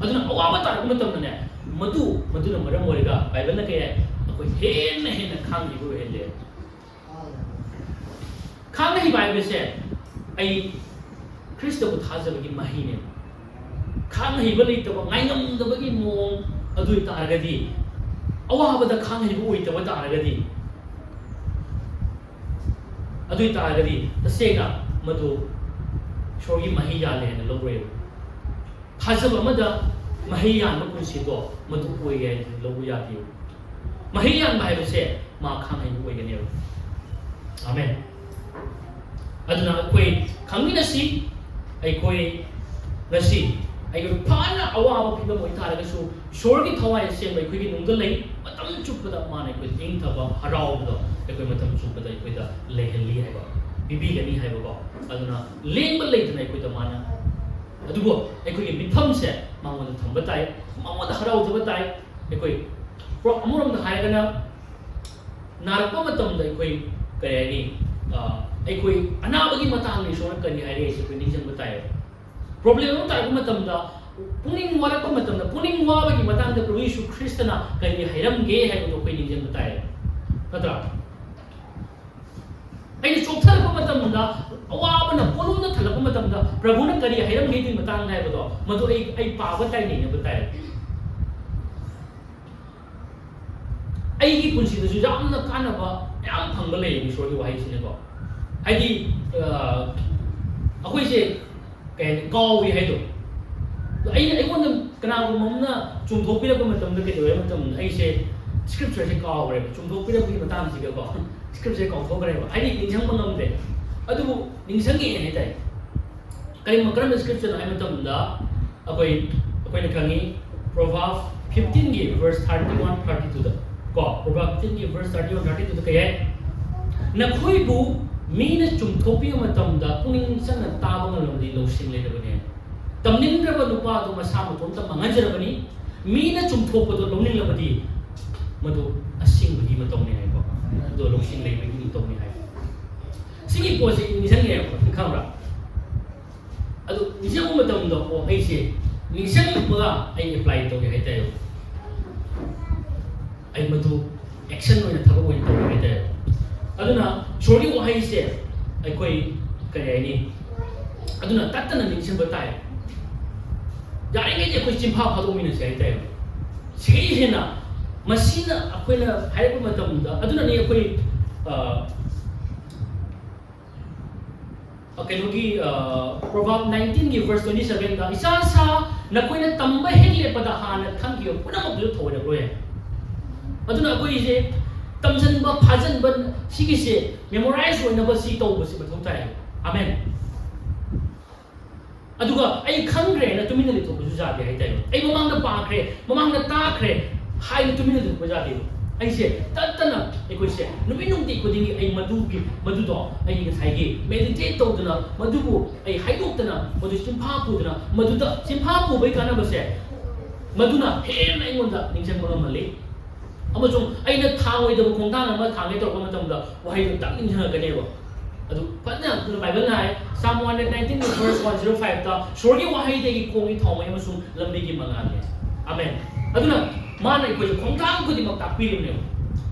ꯑꯗꯨꯅ ꯑꯋꯥꯕ ꯇꯥꯔꯛꯄ ꯃꯇꯝꯗꯅꯦ, ꯃꯗꯨ, ꯃꯗꯨꯅ ꯃꯔꯝ ꯑꯣꯏꯔꯒ ꯕꯥꯏꯕꯜꯅ ꯀꯩ ꯍꯥꯏ? ꯑꯩꯈꯣꯏ ꯍꯦꯟꯅ ꯍꯦꯟꯅ ꯈꯥꯡ ꯍꯩꯕ ꯑꯣꯏꯍꯜꯂꯦ꯫ ꯈꯥꯡ ꯍꯩꯕ ꯍꯥꯏꯕꯁꯦ ꯑꯩ ꯈ꯭ꯔꯤꯁꯇꯕꯨ ꯊꯥꯖꯕꯒꯤ ꯃꯍꯩꯅꯦꯕ꯫ ꯈꯥꯡ ꯍꯩꯕ ꯂꯩꯇꯕ, ꯉꯥꯏꯉꯝꯗꯕꯒꯤ ꯃꯑꯣꯡ ꯑꯗꯨ ꯑꯣꯏ ꯇꯥꯔꯒꯗꯤ, ꯑꯋꯥꯕꯗ ꯈꯥꯡ ꯍꯩꯕ ꯑꯣꯏꯗꯕ ꯇꯥꯔꯒꯗꯤ, ꯑꯗꯨ ꯑꯣꯏ ꯇꯥꯔꯒꯗꯤ ꯇꯁꯦꯡꯅ ꯃꯗꯨ ꯏꯁꯣꯔꯒꯤ ꯃꯍꯩ ꯌꯥꯜꯂꯦ ꯍꯥꯏꯅ ꯂꯧꯔꯣꯏꯕ꯫ ꯊꯥꯖꯕ ꯑꯃꯗ ꯃꯍꯩ ꯌꯥꯟꯕ ꯄꯨꯟꯁꯤꯗꯣ ꯃꯗꯨ ꯑꯣꯏ ꯍꯥꯏꯅ ꯂꯧꯕ ꯌꯥꯗꯦ꯫ ꯃꯍꯩ ꯌꯥꯟꯕ ꯍꯥꯏꯕꯁꯦ ꯃꯥ ꯈꯥꯡ ꯍꯩꯕ ꯑꯣꯏꯒꯅꯦꯕ꯫ ꯑꯃꯦꯟ꯫ ꯑꯗꯨꯅ ꯑꯩꯈꯣꯏ ꯍꯪꯃꯤꯟꯅꯁꯤ꯫ ꯑꯩꯈꯣꯏ ꯉꯁꯤ ꯑꯩꯈꯣꯏ ꯐꯅ ꯑꯋꯥꯕ ꯐꯤꯕꯝ ꯑꯣꯏꯇꯥꯔꯒꯁꯨ, ꯏꯁꯣꯔꯒꯤ ꯊꯋꯥꯏ ꯑꯁꯦꯡꯕ ꯑꯩꯈꯣꯏꯒꯤ ꯅꯨꯡꯗ ꯂꯩ꯫ ꯃꯇꯝ ꯆꯨꯞꯄꯗ ꯃꯥꯅ ꯑꯩꯈꯣꯏ ꯏꯪꯊꯕ, ꯍꯔꯥꯎꯕꯗꯣ ꯑꯩꯈꯣꯏ ꯃꯇꯝ ꯆꯨꯞꯄꯗ ꯑꯩꯈꯣꯏꯗ ꯂꯩꯍꯜꯂꯤ ꯍꯥꯏꯕ, ꯄꯤꯕꯤꯒꯅꯤ ꯍꯥꯏꯕꯀꯣ꯫ ꯑꯗꯨꯅ ꯂꯦꯡꯕ ꯂꯩꯇꯅ ꯑꯩꯈꯣꯏꯗ ꯃꯥꯅ, ꯑꯗꯨꯕꯨ ꯑꯩꯈꯣꯏꯒꯤ ꯃꯤꯠꯐꯝꯁꯦ ꯃꯉꯣꯟꯗ ꯊꯝꯕ ꯇꯥꯏ, ꯃꯉꯣꯟꯗ ꯍꯔꯥꯎꯖꯕ ꯇꯥꯏ꯫ ꯑꯩꯈꯣꯏ ꯄ꯭ꯔꯣ-, ꯑꯃꯔꯣꯝꯗ ꯍꯥꯏꯔꯒꯅ, ꯅꯥꯔꯛꯄ ꯃꯇꯝꯗ ꯑꯩꯈꯣꯏ ꯀꯔꯤ ꯍꯥꯏꯅꯤ, ꯑ, ꯑꯩꯈꯣꯏ ꯑꯅꯥꯕꯒꯤ ꯃꯇꯥꯡꯗ ꯏꯁꯣꯔꯅ ꯀꯔꯤ ꯍꯥꯏꯔꯛꯏꯁꯦ ꯑꯩꯈꯣꯏ ꯅꯤꯡꯁꯤꯡꯕ ꯇꯥꯏꯌꯦꯕ꯫ ꯄ꯭ꯔꯣꯕ꯭ꯂꯦꯝ ꯑꯃ ꯇꯥꯔꯛꯄ ꯃꯇꯝꯗ, ꯄꯨꯛꯅꯤꯡ ꯋꯥꯔꯛꯄ ꯃꯇꯝꯗ, ꯄꯨꯛꯅꯤꯡ ꯋꯥꯕꯒꯤ ꯃꯇꯥꯡꯗ ꯄ꯭ꯔꯚꯨ ꯌꯤꯁꯨ ꯈ꯭ꯔꯤꯁꯇꯅ ꯀꯔꯤ ꯍꯥꯏꯔꯝꯒꯦ ꯍꯥꯏꯕꯗꯣ ꯑꯩꯈꯣꯏ ꯅꯤꯡꯁꯤꯡꯕ ꯇꯥꯏꯌꯦꯕ, ꯅꯠꯇ꯭ꯔꯥ? ꯑꯩꯅ ꯆꯣꯛꯊꯔꯛꯄ ꯃꯇꯝꯗ, ꯑꯋꯥꯕꯅ ꯄꯣꯠꯂꯨꯝꯅ ꯊꯜꯂꯛꯄ ꯃꯇꯝꯗ ꯄ꯭ꯔꯚꯨꯅ ꯀꯔꯤ ꯍꯥꯏꯔꯝꯒꯦ ꯑꯗꯨꯒꯤ ꯃꯇꯥꯡꯗ ꯍꯥꯏꯕꯗꯣ, ꯃꯗꯨ ꯑꯩ, ꯑꯩ ꯄꯥꯕ ꯇꯥꯏ, ꯅꯩꯅꯕ ꯇꯥꯏ꯫ ꯑꯩꯒꯤ ꯄꯨꯟꯁꯤꯗꯁꯨ ꯌꯥꯝꯅ ꯀꯥꯟꯅꯕ ꯃꯌꯥꯝ ꯐꯪꯕ ꯂꯩꯌꯦ ꯏꯁꯣꯔꯒꯤ ꯋꯥꯍꯩꯁꯤꯅꯀꯣ꯫ ꯍꯥꯏꯗꯤ, ꯑ, ꯑꯩꯈꯣꯏꯁꯦ ꯀꯩ ꯍꯥꯏꯅꯤ, ꯀꯥꯎꯏ ꯍꯥꯏꯗꯣ꯫ ꯑꯗꯣ ꯑꯩꯅ, ꯑꯩꯉꯣꯟꯗ ꯀꯅꯥꯒꯨꯝꯕ ꯑꯃꯅ ꯆꯨꯝꯊꯣꯛꯄꯤꯔꯛꯄ ꯃꯇꯝꯗ ꯀꯩꯗꯧꯋꯦ ꯍꯥꯏꯕ ꯃꯇꯝꯗ, ꯑꯩꯁꯦ scripture ꯁꯦ ꯀꯥꯎꯈ꯭ꯔꯦꯕ, ꯆꯨꯝꯊꯣꯛꯄꯤꯔꯛꯄꯒꯤ ꯃꯇꯥꯡꯁꯤꯒꯀꯣ꯫ Scripture ꯁꯦ ꯀꯥꯎꯊꯣꯛꯈ꯭ꯔꯦꯕ, ꯍꯥꯏꯗꯤ ꯅꯤꯡꯁꯤꯡꯕ ꯉꯝꯗ꯭ꯔꯦ꯫ ꯑꯗꯨꯕꯨ ꯅꯤꯡꯁꯤꯡꯉꯛꯑꯦ ꯍꯥꯏꯇꯥꯔꯦ꯫ ꯀꯔꯤꯒꯨꯝꯕ, ꯀꯔꯝꯕ scripture ꯅꯣ ꯍꯥꯏꯕ ꯃꯇꯝꯗ, ꯑꯩꯈꯣꯏ, ꯑꯩꯈꯣꯏꯅ ꯈꯪꯉꯤ, Proverb fifteen ꯒꯤ verse thirty one, thirty two ꯗ ꯀꯣ, Proverb fifteen ꯒꯤ verse thirty one, thirty two ꯗ ꯀꯩ ꯍꯥꯏ? "ꯅꯈꯣꯏꯕꯨ ꯃꯤꯅ ꯆꯨꯝꯊꯣꯛꯄꯤꯕ ꯃꯇꯝꯗ ꯄꯨꯛꯅꯤꯡ ꯆꯪꯅ ꯇꯥꯕ ꯉꯝꯂꯕꯗꯤ ꯂꯧꯁꯤꯡ ꯂꯩꯔꯕꯅꯤ꯫ ꯇꯝꯅꯤꯡꯗ꯭ꯔꯕ ꯅꯨꯄꯥ ꯑꯗꯨ ꯃꯁꯥ ꯃꯇꯣꯝꯇ ꯃꯥꯡꯍꯟꯖꯔꯕꯅꯤ꯫ ꯃꯤꯅ ꯆꯨꯝꯊꯣꯛꯄꯗꯨ ꯂꯧꯅꯤꯡꯂꯕꯗꯤ ꯃꯗꯨ ꯑꯁꯦꯡꯕꯒꯤ ꯃꯇꯧꯅꯤ" ꯍꯥꯏꯀꯣ꯫ ꯑꯗꯣ ꯂꯧꯁꯤꯡ ꯂꯩꯕꯒꯤ ꯃꯇꯧꯅꯤ ꯍꯥꯏ꯫ ꯁꯤꯒꯤ ꯄꯣꯠꯁꯦ ꯅꯤꯡꯁꯤꯡꯉꯦꯕ, ꯈꯪꯕ꯭ꯔꯥ? ꯑꯗꯨ ꯅꯤꯡꯁꯤꯡꯕ ꯃꯇꯝꯗ, ꯑꯣ, ꯑꯩꯁꯦ ꯅꯤꯡꯁꯤꯡꯉꯛꯄꯒ ꯑꯩ apply ꯇꯧꯒꯦ ꯍꯥꯏꯇꯥꯔꯦ꯫ ꯑꯩ ꯃꯗꯨ action ꯑꯣꯏꯅ, ꯊꯕꯛ ꯑꯣꯏꯅ ꯇꯧꯒꯦ ꯍꯥꯏꯇꯥꯔꯦ꯫ ꯑꯗꯨꯅ ꯏꯁꯣꯔꯒꯤ ꯋꯥꯍꯩꯁꯦ ꯑꯩꯈꯣꯏ, ꯀꯔꯤ ꯍꯥꯏꯅꯤ, ꯑꯗꯨꯅ ꯇꯠꯇꯅ ꯅꯤꯡꯁꯤꯡꯕ ꯇꯥꯏ꯫ ꯌꯥꯔꯤꯉꯩꯗꯤ ꯑꯩꯈꯣꯏ ꯆꯤꯟꯐꯥ ꯐꯥꯗꯣꯛꯃꯤꯟꯅꯁꯦ ꯍꯥꯏꯇꯥꯔꯦ꯫ ꯁꯤꯗꯒꯤ ꯍꯦꯟꯅ ꯃꯁꯤꯅ ꯑꯩꯈꯣꯏꯅ ꯍꯥꯏꯔꯛꯄ ꯃꯇꯝꯗ, ꯑꯗꯨꯅꯅꯤ ꯑꯩꯈꯣꯏ, ꯑ, ꯑ, ꯀꯩꯅꯣꯒꯤ, ꯑ, Proverb nineteen ꯒꯤ verse twenty seven ꯗ, "ꯏꯆꯥ ꯁꯥ, ꯅꯈꯣꯏꯅ ꯇꯝꯕ ꯍꯦꯛ ꯂꯦꯞꯄꯗ ꯍꯥꯟꯅ ꯈꯪꯈꯤꯕ ꯄꯨꯝꯅꯃꯛꯇꯨꯁꯨ ꯊꯑꯣꯏꯔꯛꯂꯣꯏ" ꯍꯥꯏ꯫ ꯑꯗꯨꯅ ꯑꯩꯈꯣꯏꯁꯦ ꯇꯝꯁꯤꯟꯕ, ꯐꯥꯖꯤꯟꯕ, ꯁꯤꯒꯤꯁꯦ, memorize ꯑꯣꯏꯅꯕ ꯁꯤ ꯇꯧꯕꯁꯤ ꯃꯊꯧ ꯇꯥꯏ꯫ ꯑꯃꯦꯟ꯫ ꯑꯗꯨꯒ ꯑꯩ ꯈꯪꯈ꯭ꯔꯦꯅ ꯇꯨꯃꯤꯟꯅ ꯂꯩꯊꯣꯛꯄꯁꯨ ꯌꯥꯗꯦ ꯍꯥꯏꯇꯥꯔꯦ꯫ ꯑꯩ ꯃꯃꯥꯡꯗ ꯄꯥꯈ꯭ꯔꯦ, ꯃꯃꯥꯡꯗ ꯇꯥꯈ꯭ꯔꯦ ꯍꯥꯏꯅ ꯇꯨꯃꯤꯟꯅ ꯂꯩꯊꯣꯛꯄ ꯌꯥꯗꯦꯕ꯫ ꯑꯩꯁꯦ ꯇꯠꯇꯅ, ꯑꯩꯈꯣꯏꯁꯦ ꯅꯨꯃꯤꯠ ꯅꯨꯡꯇꯤ ꯈꯨꯗꯤꯡꯒꯤ ꯑꯩ ꯃꯗꯨꯒꯤ, ꯃꯗꯨꯗꯣ ꯑꯩ ꯉꯁꯥꯏꯒꯤ meditate ꯇꯧꯗꯅ, ꯃꯗꯨꯕꯨ ꯑꯩ ꯍꯥꯏꯗꯣꯛꯇꯅ, ꯃꯗꯨ ꯆꯤꯟꯐꯥ ꯄꯨꯗꯅ, ꯃꯗꯨꯗ ꯆꯤꯟꯐꯥ ꯄꯨꯕꯒꯤ ꯀꯥꯟꯅꯕꯁꯦ, ꯃꯗꯨꯅ ꯍꯦꯟꯅ ꯑꯩꯉꯣꯟꯗ ꯅꯤꯡꯁꯤꯡꯕ ꯉꯝꯍꯜꯂꯤ꯫ ꯑꯃꯁꯨꯡ ꯑꯩꯅ ꯊꯥꯡꯉꯣꯏꯗꯕ ꯈꯣꯡꯊꯥꯡ ꯑꯃ ꯊꯥꯡꯒꯦ ꯇꯧꯔꯛꯄ ꯃꯇꯝꯗ ꯋꯥꯍꯩꯗꯣ ꯇꯛ ꯅꯤꯡꯁꯤꯡꯉꯛꯀꯅꯦꯕ꯫ ꯑꯗꯨ ꯐꯖꯅ ꯑꯗꯨꯅ ꯕꯥꯏꯕꯜꯅ ꯍꯥꯏ, Psalm one hundred nineteen verse one zero five ꯇ, "ꯏꯁꯣꯔꯒꯤ ꯋꯥꯍꯩꯗꯒꯤ ꯈꯣꯡꯒꯤ ꯊꯥꯎꯃꯩ ꯑꯃꯁꯨꯡ ꯂꯝꯕꯤꯒꯤ ꯃꯉꯥꯜꯅꯤ꯫" ꯑꯃꯦꯟ꯫ ꯑꯗꯨꯅ ꯃꯥꯅ ꯑꯩꯈꯣꯏꯁꯦ ꯈꯣꯡꯊꯥꯡ ꯈꯨꯗꯤꯡꯃꯛ ꯇꯥꯛꯄꯤꯔꯤꯕꯅꯦꯕ,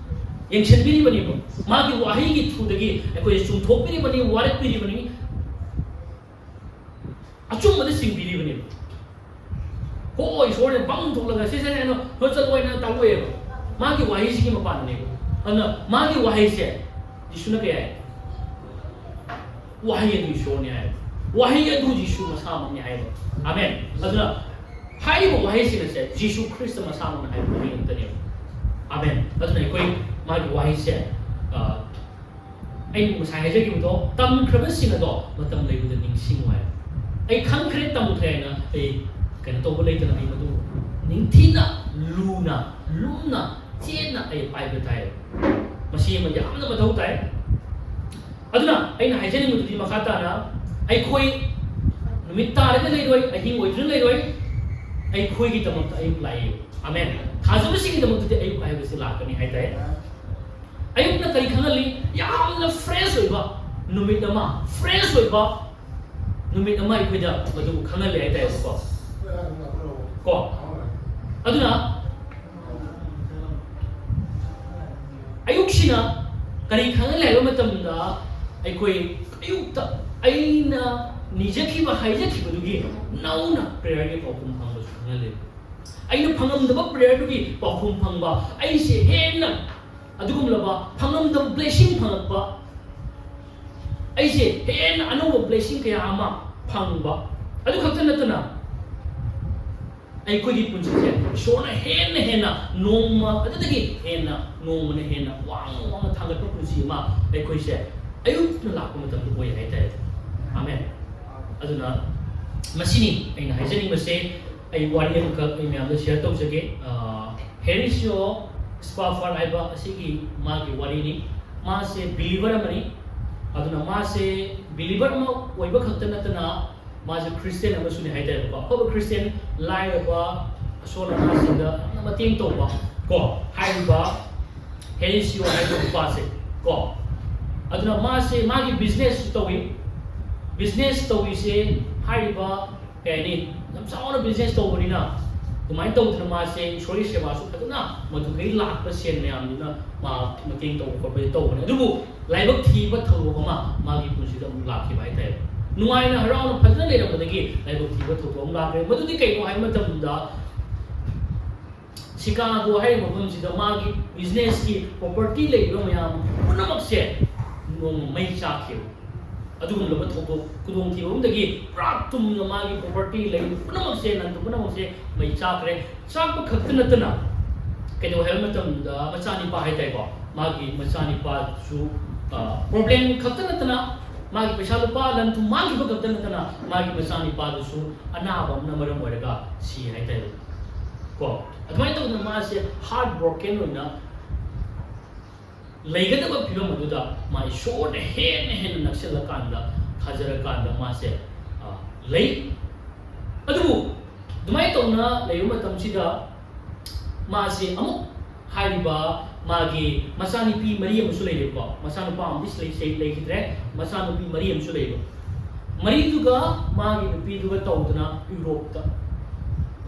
ꯌꯦꯡꯁꯤꯟꯕꯤꯔꯤꯕꯅꯦꯕ꯫ ꯃꯥꯒꯤ ꯋꯥꯍꯩꯒꯤ ꯊ꯭ꯔꯨꯗꯒꯤ ꯑꯩꯈꯣꯏꯁꯦ ꯆꯨꯝꯊꯣꯛꯄꯤꯔꯤꯕꯅꯤ, ꯋꯥꯔꯛꯄꯤꯔꯤꯕꯅꯤ, ꯑꯆꯨꯝꯕꯗ ꯆꯤꯡꯕꯤꯔꯤꯕꯅꯦꯕ꯫ ꯍꯣꯏ, ꯏꯁꯣꯔꯅ ꯕꯪ ꯊꯣꯛꯂꯒ, "ꯁꯦ, ꯁꯦ, ꯁꯦ, ꯅꯣ, ꯅꯣ, ꯆꯠꯂꯣ" ꯍꯥꯏꯅ ꯇꯥꯛꯂꯛꯑꯦꯕ꯫ ꯃꯥꯒꯤ ꯋꯥꯍꯩꯁꯤꯒꯤ ꯃꯄꯥꯟꯗꯅꯦꯕ꯫ ꯑꯗꯨꯅ ꯃꯥꯒꯤ ꯋꯥꯍꯩꯁꯦ ꯖꯤꯁꯨꯅ ꯀꯩ ꯍꯥꯏ? "ꯋꯥꯍꯩ ꯑꯗꯨ ꯏꯁꯣꯔꯅꯤ" ꯍꯥꯏ꯫ ꯋꯥꯍꯩ ꯑꯗꯨ ꯖꯤꯁꯨ ꯃꯁꯥꯃꯛꯅꯤ ꯍꯥꯏꯕ꯫ ꯑꯃꯦꯟ꯫ ꯑꯗꯨꯅ ꯍꯥꯏꯔꯤꯕ ꯋꯥꯍꯩꯁꯤꯡ ꯑꯁꯦ ꯖꯤꯁꯨ ꯈ꯭ꯔꯤꯁꯇ ꯃꯁꯥꯃꯛꯅ ꯍꯥꯏꯕ ꯋꯥꯍꯩ ꯉꯥꯛꯇꯅꯦꯕ꯫ ꯑꯃꯦꯟ꯫ ꯑꯗꯨꯅ ꯑꯩꯈꯣꯏ ꯃꯥꯒꯤ ꯋꯥꯍꯩꯁꯦ, ꯑ, ꯑꯩꯅ ꯉꯁꯥꯏ ꯍꯥꯏꯖꯈꯤꯕꯗꯣ, "ꯇꯝꯈ꯭ꯔꯕꯁꯤꯡ ꯑꯗꯣ ꯃꯇꯝ ꯂꯩꯕꯗ ꯅꯤꯡꯁꯤꯡꯉꯨ" ꯍꯥꯏꯕ꯫ ꯑꯩ ꯈꯪꯈ꯭ꯔꯦ, ꯇꯝꯈ꯭ꯔꯦ ꯍꯥꯏꯅ ꯑꯩ ꯀꯩꯅꯣ ꯇꯧꯕ ꯂꯩꯇꯅ, ꯑꯩ ꯃꯗꯨ ꯅꯤꯡꯊꯤꯅ, ꯂꯨꯅ, ꯂꯨꯝꯅ, ꯆꯦꯠꯅ ꯑꯩ ꯄꯥꯏꯕ ꯇꯥꯏ꯫ ꯃꯁꯤ ꯑꯃ ꯌꯥꯝꯅ ꯃꯊꯧ ꯇꯥꯏ꯫ ꯑꯗꯨꯅ ꯑꯩꯅ ꯍꯥꯏꯖꯅꯤꯡꯕꯗꯨꯗꯤ, ꯃꯈꯥ ꯇꯥꯅ ꯑꯩꯈꯣꯏ ꯅꯨꯃꯤꯠ ꯇꯥꯔꯒ ꯂꯩꯔꯣꯏ, ꯑꯍꯤꯡ ꯑꯣꯏꯗꯨꯅ ꯂꯩꯔꯣꯏ, ꯑꯩꯈꯣꯏꯒꯤꯗꯃꯛꯇ ꯑꯌꯨꯛ ꯂꯥꯛꯏ꯫ ꯑꯃꯦꯟ꯫ ꯊꯥꯖꯕꯁꯤꯡꯒꯤꯗꯃꯛꯇꯗꯤ ꯑꯌꯨꯛ ꯍꯥꯏꯕꯁꯤ ꯂꯥꯛꯀꯅꯤ ꯍꯥꯏꯇꯥꯔꯦ꯫ ꯑꯌꯨꯛꯅ ꯀꯔꯤ ꯈꯪꯍꯜꯂꯤ? ꯌꯥꯝꯅ fresh ꯑꯣꯏꯕ ꯅꯨꯃꯤꯠ ꯑꯃ, fresh ꯑꯣꯏꯕ ꯅꯨꯃꯤꯠ ꯑꯃ ꯑꯩꯈꯣꯏꯗ ꯃꯗꯨ ꯈꯪꯍꯜꯂꯤ ꯍꯥꯏꯇꯥꯔꯦꯀꯣ꯫ ꯀꯣ? ꯑꯗꯨꯅ ꯑꯌꯨꯛꯁꯤꯅ ꯀꯔꯤ ꯈꯪꯍꯜꯂꯤ ꯍꯥꯏꯕ ꯃꯇꯝꯗ, ꯑꯩꯈꯣꯏ ꯑꯌꯨꯛꯇ ꯑꯩꯅ ꯅꯤꯖꯈꯤꯕ, ꯍꯥꯏꯖꯈꯤꯕꯗꯨꯒꯤ ꯅꯧꯅ prayer ꯒꯤ ꯄꯥꯎꯈꯨꯝ ꯐꯪꯕꯁꯨ ꯈꯪꯍꯜꯂꯤ꯫ ꯑꯩꯅ ꯐꯪꯉꯝꯗꯕ prayer ꯗꯨꯒꯤ ꯄꯥꯎꯈꯨꯝ ꯐꯪꯕ, ꯑꯩꯁꯦ ꯍꯦꯟꯅ ꯑꯗꯨꯒꯨꯝꯂꯕ ꯐꯪꯉꯝꯗꯕ blessing ꯐꯪꯉꯛꯄ, ꯑꯩꯁꯦ ꯍꯦꯟꯅ ꯑꯅꯧꯕ blessing ꯀꯌꯥ ꯑꯃ ꯐꯪꯕ꯫ ꯑꯗꯨ ꯈꯛꯇ ꯅꯠꯇꯅ, ꯑꯩꯈꯣꯏꯒꯤ ꯄꯨꯟꯁꯤꯁꯦ ꯏꯁꯣꯔꯅ ꯍꯦꯟꯅ ꯍꯦꯟꯅ, ꯅꯣꯡꯃ ꯑꯗꯨꯗꯒꯤ ꯍꯦꯟꯅ, ꯅꯣꯡꯃꯅ ꯍꯦꯟꯅ ꯋꯥꯡꯅ ꯋꯥꯡꯅ ꯊꯥꯡꯒꯠꯄ ꯄꯨꯟꯁꯤ ꯑꯃ ꯑꯩꯈꯣꯏꯁꯦ ꯑꯌꯨꯛꯅ ꯂꯥꯛꯄ ꯃꯇꯝꯗ ꯑꯣꯏ ꯍꯥꯏꯇꯥꯔꯦ꯫ ꯑꯃꯦꯟ꯫ ꯑꯗꯨꯅ ꯃꯁꯤꯅꯤ ꯑꯩꯅ ꯍꯥꯏꯖꯅꯤꯡꯕꯁꯦ꯫ ꯑꯩ ꯋꯥꯔꯤ ꯑꯃꯈꯛ ꯑꯩ ꯃꯌꯥꯝꯗ share ꯇꯧꯖꯒꯦ꯫ ꯑ, ꯍꯦꯔꯤꯁꯤꯑꯣ ꯁ꯭ꯄꯥꯐꯔ ꯍꯥꯏꯕ ꯑꯁꯤꯒꯤ ꯃꯥꯒꯤ ꯋꯥꯔꯤꯅꯤ꯫ ꯃꯥꯁꯦ believer ꯑꯃꯅꯤ꯫ ꯑꯗꯨꯅ ꯃꯥꯁꯦ believer ꯑꯃ ꯑꯣꯏꯕ ꯈꯛꯇ ꯅꯠꯇꯅ ꯃꯥꯁꯦ Christian ꯑꯃꯁꯨꯅꯤ ꯍꯥꯏꯇꯥꯔꯦꯀꯣ꯫ ꯑꯐꯕ Christian, ꯂꯥꯏꯔꯕ, ꯑꯁꯣꯜ ꯑꯅꯥꯁꯤꯡꯗ ꯌꯥꯝꯅ ꯃꯇꯦꯡ ꯇꯧꯕ ꯀꯣ, ꯍꯥꯏꯔꯤꯕ ꯍꯦꯔꯤꯁꯤꯑꯣ ꯍꯥꯏꯕ ꯅꯨꯄꯥꯁꯦ ꯀꯣ꯫ ꯑꯗꯨꯅ ꯃꯥꯁꯦ ꯃꯥꯒꯤ business ꯇꯧꯏ꯫ Business ꯇꯧꯔꯤꯁꯦ ꯍꯥꯏꯔꯤꯕ, ꯀꯩ ꯍꯥꯏꯅꯤ, ꯌꯥꯝ ꯆꯥꯎꯅ business ꯇꯧꯕꯅꯤꯅ ꯑꯗꯨꯃꯥꯏꯅ ꯇꯧꯗꯅ ꯃꯥꯁꯦ ꯏꯁꯣꯔꯒꯤ ꯁꯦꯕꯥꯁꯨ ꯐꯖꯅ ꯃꯗꯨꯗꯒꯤ ꯂꯥꯛꯄ ꯁꯦꯟ ꯃꯌꯥꯝꯗꯨꯅ ꯃꯥ ꯃꯇꯦꯡ ꯇꯧꯕ ꯈꯣꯠꯄꯗꯤ ꯇꯧꯕꯅꯦ꯫ ꯑꯗꯨꯕꯨ ꯂꯥꯏꯕꯛ ꯊꯤꯕ ꯊꯧꯗꯣꯛ ꯑꯃ ꯃꯥꯒꯤ ꯄꯨꯟꯁꯤꯗ ꯑꯃꯨꯛ ꯂꯥꯛꯈꯤꯕ ꯍꯥꯏꯇꯥꯔꯦ꯫ ꯅꯨꯡꯉꯥꯏꯅ ꯍꯔꯥꯎꯅ ꯐꯖꯅ ꯂꯩꯔꯝꯕꯗꯒꯤ ꯂꯥꯏꯕꯛ ꯊꯤꯕ ꯊꯧꯗꯣꯛ ꯑꯃ ꯂꯥꯛꯈ꯭ꯔꯦ꯫ ꯃꯗꯨꯗꯤ ꯀꯩꯅꯣ ꯍꯥꯏꯕ ꯃꯇꯝꯗ, ꯁꯤꯀꯥꯒꯣ ꯍꯥꯏꯔꯤꯕ ꯃꯐꯝꯁꯤꯗ ꯃꯥꯒꯤ businessꯀꯤ property ꯂꯩꯔꯤꯕ ꯃꯌꯥꯝ ꯄꯨꯝꯅꯃꯛꯁꯦ ꯅꯣꯡꯃ ꯃꯩ ꯆꯥꯛꯈꯤꯕ꯫ ꯑꯗꯨꯒꯨꯝꯂꯕ ꯊꯧꯗꯣꯛ ꯈꯨꯗꯣꯡꯊꯤꯕ ꯑꯃꯗꯒꯤ ꯄꯨꯔꯥ ꯇꯨꯝꯅ ꯃꯥꯒꯤ property ꯂꯩꯔꯤꯕ ꯄꯨꯝꯅꯃꯛꯁꯦ, ꯂꯟ ꯊꯨꯝ ꯄꯨꯝꯅꯃꯛꯁꯦ ꯃꯩ ꯆꯥꯛꯈ꯭ꯔꯦ꯫ ꯆꯥꯛꯄ ꯈꯛꯇ ꯅꯠꯇꯅ ꯀꯩꯗꯧ ꯍꯥꯏꯕ ꯃꯇꯝꯗ ꯃꯆꯥꯅꯤꯄꯥ ꯍꯥꯏꯇꯥꯔꯦꯀꯣ, ꯃꯥꯒꯤ ꯃꯆꯥꯅꯤꯄꯥꯁꯨ, ꯑ, problem ꯈꯛꯇ ꯅꯠꯇꯅ ꯃꯥꯒꯤ ꯄꯩꯁꯥ ꯂꯨꯄꯥ ꯂꯟ ꯊꯨꯝ ꯃꯥꯡꯈꯤꯕ ꯈꯛꯇ ꯅꯠꯇꯅ ꯃꯥꯒꯤ ꯃꯆꯥꯅꯤꯄꯥꯗꯨꯁꯨ ꯑꯅꯥꯕ ꯑꯃꯅ ꯃꯔꯝ ꯑꯣꯏꯔꯒ ꯁꯤ ꯍꯥꯏꯇꯥꯔꯦ ꯀꯣ꯫ ꯑꯗꯨꯃꯥꯏꯅ ꯇꯧꯗꯅ ꯃꯥꯁꯦ heart broken ꯑꯣꯏꯅ ꯂꯩꯒꯗꯕ ꯐꯤꯕꯝ ꯑꯗꯨꯗ ꯃꯥ ꯏꯁꯣꯔꯗ ꯍꯦꯟꯅ ꯍꯦꯟꯅ ꯅꯛꯁꯤꯜꯂꯀꯥꯟꯗ, ꯊꯥꯖꯔꯀꯥꯟꯗ ꯃꯥꯁꯦ, ꯑ, ꯂꯩ꯫ ꯑꯗꯨꯕꯨ ꯑꯗꯨꯃꯥꯏꯅ ꯇꯧꯅ ꯂꯩꯕ ꯃꯇꯝꯁꯤꯗ ꯃꯥꯁꯦ ꯑꯃꯨꯛ ꯍꯥꯏꯔꯤꯕ ꯃꯥꯒꯤ ꯃꯆꯥꯅꯨꯄꯤ ꯃꯔꯤ ꯑꯃꯁꯨ ꯂꯩꯔꯦꯀꯣ, ꯃꯆꯥꯅꯨꯄꯥ ꯑꯃꯗꯤ ꯂꯩ-, ꯂꯩꯈꯤꯗ꯭ꯔꯦ, ꯃꯆꯥꯅꯨꯄꯤ ꯃꯔꯤ ꯑꯃꯁꯨ ꯂꯩꯕ꯫ ꯃꯔꯤꯗꯨꯒ ꯃꯥꯒꯤ ꯅꯨꯄꯤꯗꯨꯒ ꯇꯧꯗꯅ ꯌꯨꯔꯣꯞꯇ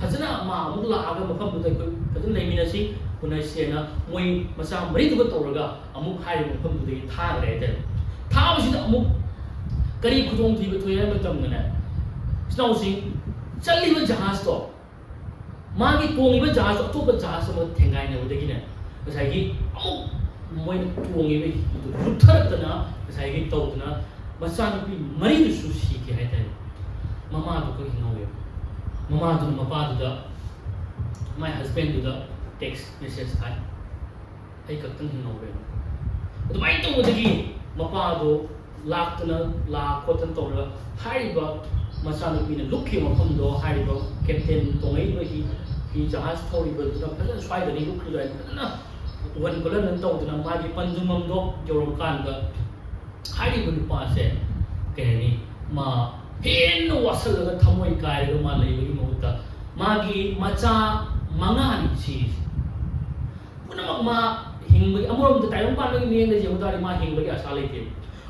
ꯐꯖꯅ ꯃꯥ ꯑꯃꯨꯛ ꯂꯥꯛꯑꯒ ꯃꯐꯝꯗꯨꯗ ꯑꯩꯈꯣꯏ ꯐꯖꯅ ꯂꯩꯃꯤꯟꯅꯁꯤ, ꯎꯅꯁꯦꯅ ꯃꯣꯏ ꯃꯆꯥ ꯃꯔꯤꯗꯨꯒ ꯇꯧꯔꯒ ꯑꯃꯨꯛ ꯍꯥꯏꯔꯤꯕ ꯃꯐꯝꯗꯨꯗꯒꯤ ꯊꯥꯈ꯭ꯔꯦ ꯍꯥꯏꯇꯥꯔꯦ꯫ ꯊꯥꯕꯁꯤꯗ ꯑꯃꯨꯛ ꯀꯔꯤ ꯈꯨꯗꯣꯡꯊꯤꯕ ꯊꯣꯛꯏ ꯍꯥꯏꯕ ꯃꯇꯝꯗꯅꯦ, ꯏꯆꯤꯟ ꯏꯅꯥꯎꯁꯤꯡ, ꯆꯠꯂꯤꯕ ꯖꯍꯥꯖꯇꯣ, ꯃꯥꯒꯤ ꯇꯣꯡꯉꯤꯕ ꯖꯍꯥꯖ ꯑꯇꯣꯞꯄ ꯖꯍꯥꯖ ꯑꯃꯒ ꯊꯦꯡꯒꯥꯏꯅꯕꯗꯒꯤꯅꯦ, ꯉꯁꯥꯏꯒꯤ ꯑꯃꯨꯛ ꯃꯣꯏꯅ ꯇꯣꯡꯉꯤꯕ ꯍꯤꯗꯨ ꯂꯨꯞꯊꯔꯛꯇꯅ, ꯉꯁꯥꯏꯒꯤ ꯇꯧꯗꯅ ꯃꯆꯥꯅꯨꯄꯤ ꯃꯔꯤꯗꯨꯁꯨ ꯁꯤꯈꯤ ꯍꯥꯏꯇꯥꯔꯦ꯫ ꯃꯃꯥꯗꯨ ꯈꯛ ꯍꯤꯡꯍꯧꯋꯦꯕ꯫ ꯃꯃꯥꯗꯨꯅ ꯃꯄꯥꯗꯨꯗ, ꯃꯥꯏ husbandꯗꯨꯗ text message ꯊꯥꯏ, "ꯑꯩ ꯈꯛꯇꯪ ꯍꯤꯡꯍꯧꯔꯦ"꯫ ꯑꯗꯨꯃꯥꯏꯅ ꯇꯧꯕꯗꯒꯤ ꯃꯄꯥꯗꯣ ꯂꯥꯛꯇꯅ, ꯂꯥꯛ ꯈꯣꯠꯇꯅ ꯇꯧꯔꯒ ꯍꯥꯏꯔꯤꯕ ꯃꯆꯥꯅꯨꯄꯤꯅ ꯂꯨꯞꯈꯤꯕ ꯃꯐꯝꯗꯣ, ꯍꯥꯏꯔꯤꯕ ꯀꯦꯞꯇꯦꯟ ꯇꯣꯡꯉꯛꯏꯕ ꯍꯤ, ꯍꯤ ꯖꯍꯥꯖ ꯊꯧꯔꯤꯕꯗꯨꯅ ꯐꯖꯅ ꯁ꯭ꯋꯥꯏꯗꯅꯤ ꯂꯨꯞꯈ꯭ꯔꯤꯗꯣ ꯍꯥꯏꯅ ꯐꯖꯅ ꯎꯍꯟ ꯈꯣꯠꯍꯟꯗꯅ ꯇꯧꯗꯅ, ꯃꯥꯒꯤ ꯄꯟꯊꯨꯡꯐꯝꯗꯣ ꯌꯧꯔꯀꯥꯟꯗ ꯍꯥꯏꯔꯤꯕ ꯅꯨꯄꯥꯁꯦ, ꯀꯩ ꯍꯥꯏꯅꯤ, ꯃꯥ ꯍꯦꯟꯅ ꯋꯥꯁꯜꯂꯒ ꯊꯃꯣꯏ ꯀꯥꯏꯔꯒ ꯃꯥ ꯂꯩꯕꯒꯤ ꯃꯍꯨꯠꯇ, ꯃꯥꯒꯤ ꯃꯆꯥ ꯃꯉꯥꯅꯤ ꯁꯤꯔꯤꯁꯦ, ꯄꯨꯝꯅꯃꯛ ꯃꯥ ꯍꯤꯡꯕꯒꯤ, ꯑꯃꯔꯣꯝꯗ ꯇꯥꯏꯕꯪ ꯄꯥꯟꯕꯒꯤ ꯃꯤꯠꯌꯦꯡꯗ ꯌꯦꯡꯕ ꯇꯥꯔꯗꯤ ꯃꯥ ꯍꯤꯡꯕꯒꯤ ꯑꯁꯥ ꯂꯩꯇꯦ꯫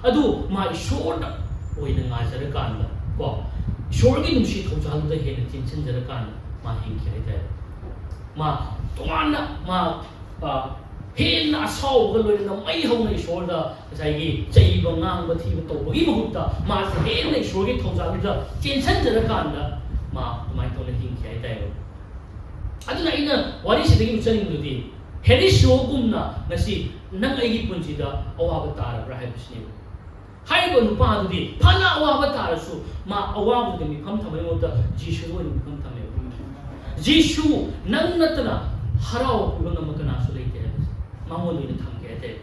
ꯑꯗꯨ ꯃꯥ ꯏꯁꯣꯔꯗ ꯑꯣꯏꯅ ꯉꯥꯏꯖꯔꯀꯥꯟꯗ, ꯀꯣ, ꯏꯁꯣꯔꯒꯤ ꯅꯨꯡꯁꯤ ꯊꯧꯖꯥꯜꯗꯨꯗ ꯍꯦꯟꯅ ꯆꯦꯟꯁꯤꯟꯖꯔꯀꯥꯟꯗ ꯃꯥ ꯍꯤꯡꯈꯤ ꯍꯥꯏꯇꯥꯔꯦ꯫ ꯃꯥ ꯇꯣꯉꯥꯟꯅ, ꯃꯥ, ꯑ, ꯍꯦꯟꯅ ꯑꯁꯥꯎꯕꯒ ꯂꯣꯏꯅꯅ ꯃꯩ ꯍꯧꯅ ꯏꯁꯣꯔꯗ ꯉꯁꯥꯏꯒꯤ ꯆꯩꯕ, ꯉꯥꯡꯕ, ꯊꯤꯕ ꯇꯧꯕꯒꯤ ꯃꯍꯨꯠꯇ, ꯃꯥꯁꯦ ꯍꯦꯟꯅ ꯏꯁꯣꯔꯒꯤ ꯊꯧꯖꯥꯜꯗꯨꯗ ꯆꯦꯟꯁꯤꯟꯖꯔꯀꯥꯟꯗ ꯃꯥ ꯑꯗꯨꯃꯥꯏꯅ ꯇꯧꯅ ꯍꯤꯡꯈꯤ ꯍꯥꯏꯇꯥꯔꯦ꯫ ꯑꯗꯨꯅ ꯑꯩꯅ ꯋꯥꯔꯤꯁꯤꯗꯒꯤ ꯎꯠꯆꯅꯤꯡꯕꯗꯨꯗꯤ, ꯍꯦꯔꯤꯁꯤꯌꯣꯒꯨꯝꯅ ꯉꯁꯤ ꯅꯪ ꯑꯩꯒꯤ ꯄꯨꯟꯁꯤꯗ ꯑꯋꯥꯕ ꯇꯥꯔꯕ꯭ꯔꯥ ꯍꯥꯏꯕꯁꯤꯅꯦꯕ꯫ ꯍꯥꯏꯔꯤꯕ ꯅꯨꯄꯥ ꯑꯗꯨꯗꯤ ꯐꯅ ꯑꯋꯥꯕ ꯇꯥꯔꯁꯨ, ꯃꯥ ꯑꯋꯥꯕꯗꯨꯗ ꯃꯤꯐꯝ ꯊꯝꯕꯒꯤ ꯃꯍꯨꯠꯇ ꯖꯤꯁꯨꯗ ꯑꯣꯏꯅ ꯃꯤꯐꯝ ꯊꯝꯃꯦꯕ꯫ ꯖꯤꯁꯨ, ꯅꯪ ꯅꯠꯇꯅ ꯍꯔꯥꯎꯕ ꯄꯤꯕ ꯉꯝꯕ ꯀꯅꯥꯁꯨ ꯂꯩꯇꯦ ꯍꯥꯏꯕꯁꯦ ꯃꯉꯣꯟꯗ ꯑꯣꯏꯅ ꯊꯝꯒꯦ ꯍꯥꯏꯇꯥꯔꯦ꯫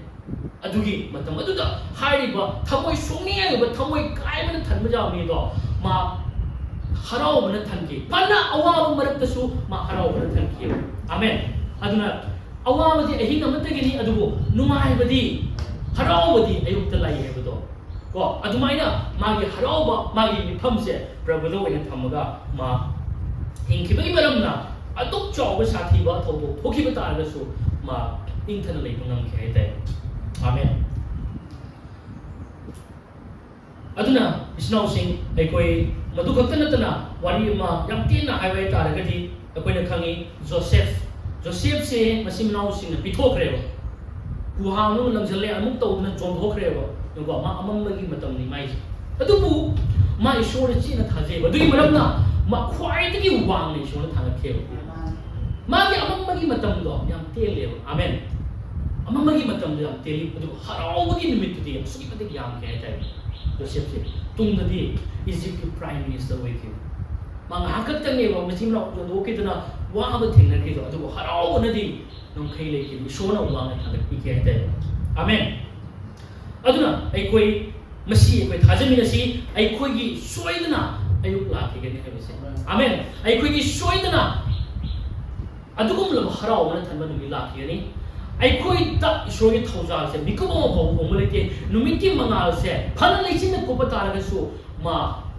ꯑꯗꯨꯒꯤ ꯃꯇꯝ ꯑꯗꯨꯗ ꯍꯥꯏꯔꯤꯕ ꯊꯃꯣꯏ ꯁꯣꯛꯅꯤꯡꯉꯥꯏ ꯑꯣꯏꯕ, ꯊꯃꯣꯏ ꯀꯥꯏꯕꯅ ꯊꯟꯕ ꯌꯥꯕ ꯃꯤꯗꯣ ꯃꯥ ꯍꯔꯥꯎꯕꯅ ꯊꯟꯈꯤ꯫ ꯐꯅ ꯑꯋꯥꯕ ꯃꯔꯛꯇꯁꯨ ꯃꯥ ꯍꯔꯥꯎꯕꯅ ꯊꯟꯈꯤꯑꯕ꯫ ꯑꯃꯦꯟ꯫ ꯑꯗꯨꯅ ꯑꯋꯥꯕꯗꯤ ꯑꯍꯤꯡ ꯑꯃꯠꯇꯒꯤꯅꯤ, ꯑꯗꯨꯕꯨ ꯅꯨꯡꯉꯥꯏꯕꯗꯤ, ꯍꯔꯥꯎꯕꯗꯤ ꯑꯌꯨꯛꯇ ꯂꯥꯛꯏ ꯍꯥꯏꯕꯗꯣ, ꯀꯣ, ꯑꯗꯨꯃꯥꯏꯅ ꯃꯥꯒꯤ ꯍꯔꯥꯎꯕ, ꯃꯥꯒꯤ ꯃꯤꯐꯝꯁꯦ ꯄ꯭ꯔꯚꯨꯗ ꯑꯣꯏꯅ ꯊꯝꯃꯒ ꯃꯥ ꯍꯤꯡꯈꯤꯕꯒꯤ ꯃꯔꯝꯅ ꯑꯗꯨꯛ ꯆꯥꯎꯕ ꯁꯥꯊꯤꯕ ꯊꯧꯗꯣꯛ ꯊꯣꯛꯈꯤꯕ ꯇꯥꯔꯒꯁꯨ ꯃꯥ ꯏꯪꯊꯅ ꯂꯩꯕ ꯉꯝꯈꯤ ꯍꯥꯏꯇꯥꯔꯦ꯫ ꯑꯃꯦꯟ꯫ ꯑꯗꯨꯅ ꯏꯆꯤꯟ ꯏꯅꯥꯎꯁꯤꯡ, ꯑꯩꯈꯣꯏ ꯃꯗꯨ ꯈꯛꯇ ꯅꯠꯇꯅ ꯋꯥꯔꯤ ꯑꯃ ꯌꯥꯝ ꯇꯦꯟꯅ ꯍꯥꯏꯕ ꯍꯥꯏ ꯇꯥꯔꯒꯗꯤ, ꯑꯩꯈꯣꯏꯅ ꯈꯪꯉꯤ, ꯖꯣꯁꯦꯐ, ꯖꯣꯁꯦꯐꯁꯦ ꯃꯆꯤꯟ ꯃꯅꯥꯎꯁꯤꯡꯅ ꯄꯤꯊꯣꯛꯈ꯭ꯔꯦꯕ, ꯒꯨꯍꯥ ꯃꯅꯨꯡꯗ ꯂꯪꯁꯤꯜꯂꯦ, ꯑꯃꯨꯛ ꯇꯧꯗꯅ ꯆꯣꯡꯊꯣꯛꯈ꯭ꯔꯦꯕ꯫ ꯌꯦꯡꯉꯨꯀꯣ, ꯃꯥ ꯑꯃꯝꯕꯒꯤ ꯃꯇꯝꯅꯤ ꯃꯥꯏꯁꯦ꯫ ꯑꯗꯨꯕꯨ ꯃꯥ ꯏꯁꯣꯔꯗ ꯆꯦꯠꯅ ꯊꯥꯖꯩꯕ꯫ ꯑꯗꯨꯒꯤ ꯃꯔꯝꯅ ꯃꯥ ꯈ꯭ꯋꯥꯏꯗꯒꯤ ꯋꯥꯡꯅ ꯏꯁꯣꯔꯅ ꯊꯥꯡꯒꯠꯈꯤꯑꯕ꯫ ꯃꯥꯒꯤ ꯑꯃꯝꯕꯒꯤ ꯃꯇꯝꯗꯣ ꯌꯥꯝ ꯇꯦꯜꯂꯦꯕ꯫ ꯑꯃꯦꯟ꯫ ꯑꯃꯝꯕꯒꯤ ꯃꯇꯝꯗꯣ ꯌꯥꯝ ꯇꯦꯜꯂꯤ, ꯑꯗꯨꯕꯨ ꯍꯔꯥꯎꯕꯒꯤ ꯅꯨꯃꯤꯠꯇꯨꯗꯤ ꯑꯁꯨꯛꯀꯤ ꯃꯇꯤꯛ ꯌꯥꯝꯈꯤ ꯍꯥꯏꯇꯥꯔꯦ꯫ ꯖꯣꯁꯦꯐꯁꯦ ꯇꯨꯡꯗꯗꯤ ꯏꯖꯤꯞꯀꯤ prime minister ꯑꯣꯏꯈꯤ꯫ ꯃꯥ ꯉꯥꯏꯍꯥꯛ ꯈꯛꯇꯅꯦꯕ ꯃꯆꯤꯟ ꯃꯅꯥꯎ ꯌꯣꯟꯊꯣꯛꯈꯤꯗꯅ ꯋꯥꯕ ꯊꯦꯡꯅꯈ꯭ꯔꯤꯗꯣ, ꯑꯗꯨꯕꯨ ꯍꯔꯥꯎꯕꯅꯗꯤ ꯉꯝꯈꯩ ꯂꯩꯈꯤꯗꯦ꯫ ꯏꯁꯣꯔꯅ ꯋꯥꯡꯅ ꯊꯥꯡꯒꯠꯄꯤꯈꯤ ꯍꯥꯏꯇꯥꯔꯦ꯫ ꯑꯃꯦꯟ꯫ ꯑꯗꯨꯅ ꯑꯩꯈꯣꯏ ꯃꯁꯤ ꯑꯩꯈꯣꯏ ꯊꯥꯖꯃꯤꯟꯅꯁꯤ꯫ ꯑꯩꯈꯣꯏꯒꯤ ꯁꯣꯏꯗꯅ ꯑꯌꯨꯛ ꯂꯥꯛꯈꯤꯒꯅꯤ ꯍꯥꯏꯕꯁꯦ꯫ ꯑꯥꯃꯦꯟ꯫ ꯑꯩꯈꯣꯏꯒꯤ ꯁꯣꯏꯗꯅ ꯑꯗꯨꯒꯨꯝꯂꯕ ꯍꯔꯥꯎꯕꯅ ꯊꯟꯕ ꯅꯨꯃꯤꯠ ꯂꯥꯛꯈꯤꯒꯅꯤ꯫ ꯑꯩꯈꯣꯏꯗ ꯏꯁꯣꯔꯒꯤ ꯊꯧꯖꯥꯜꯁꯦ ꯃꯤꯀꯨꯞ ꯑꯃ ꯐꯥꯎꯕ ꯍꯣꯡꯕ ꯂꯩꯇꯦ꯫ ꯅꯨꯃꯤꯠꯀꯤ ꯃꯉꯥꯜꯁꯦ ꯐꯅ ꯂꯩꯆꯤꯟꯅ ꯀꯨꯞꯄ ꯇꯥꯔꯒꯁꯨ ꯃꯥ,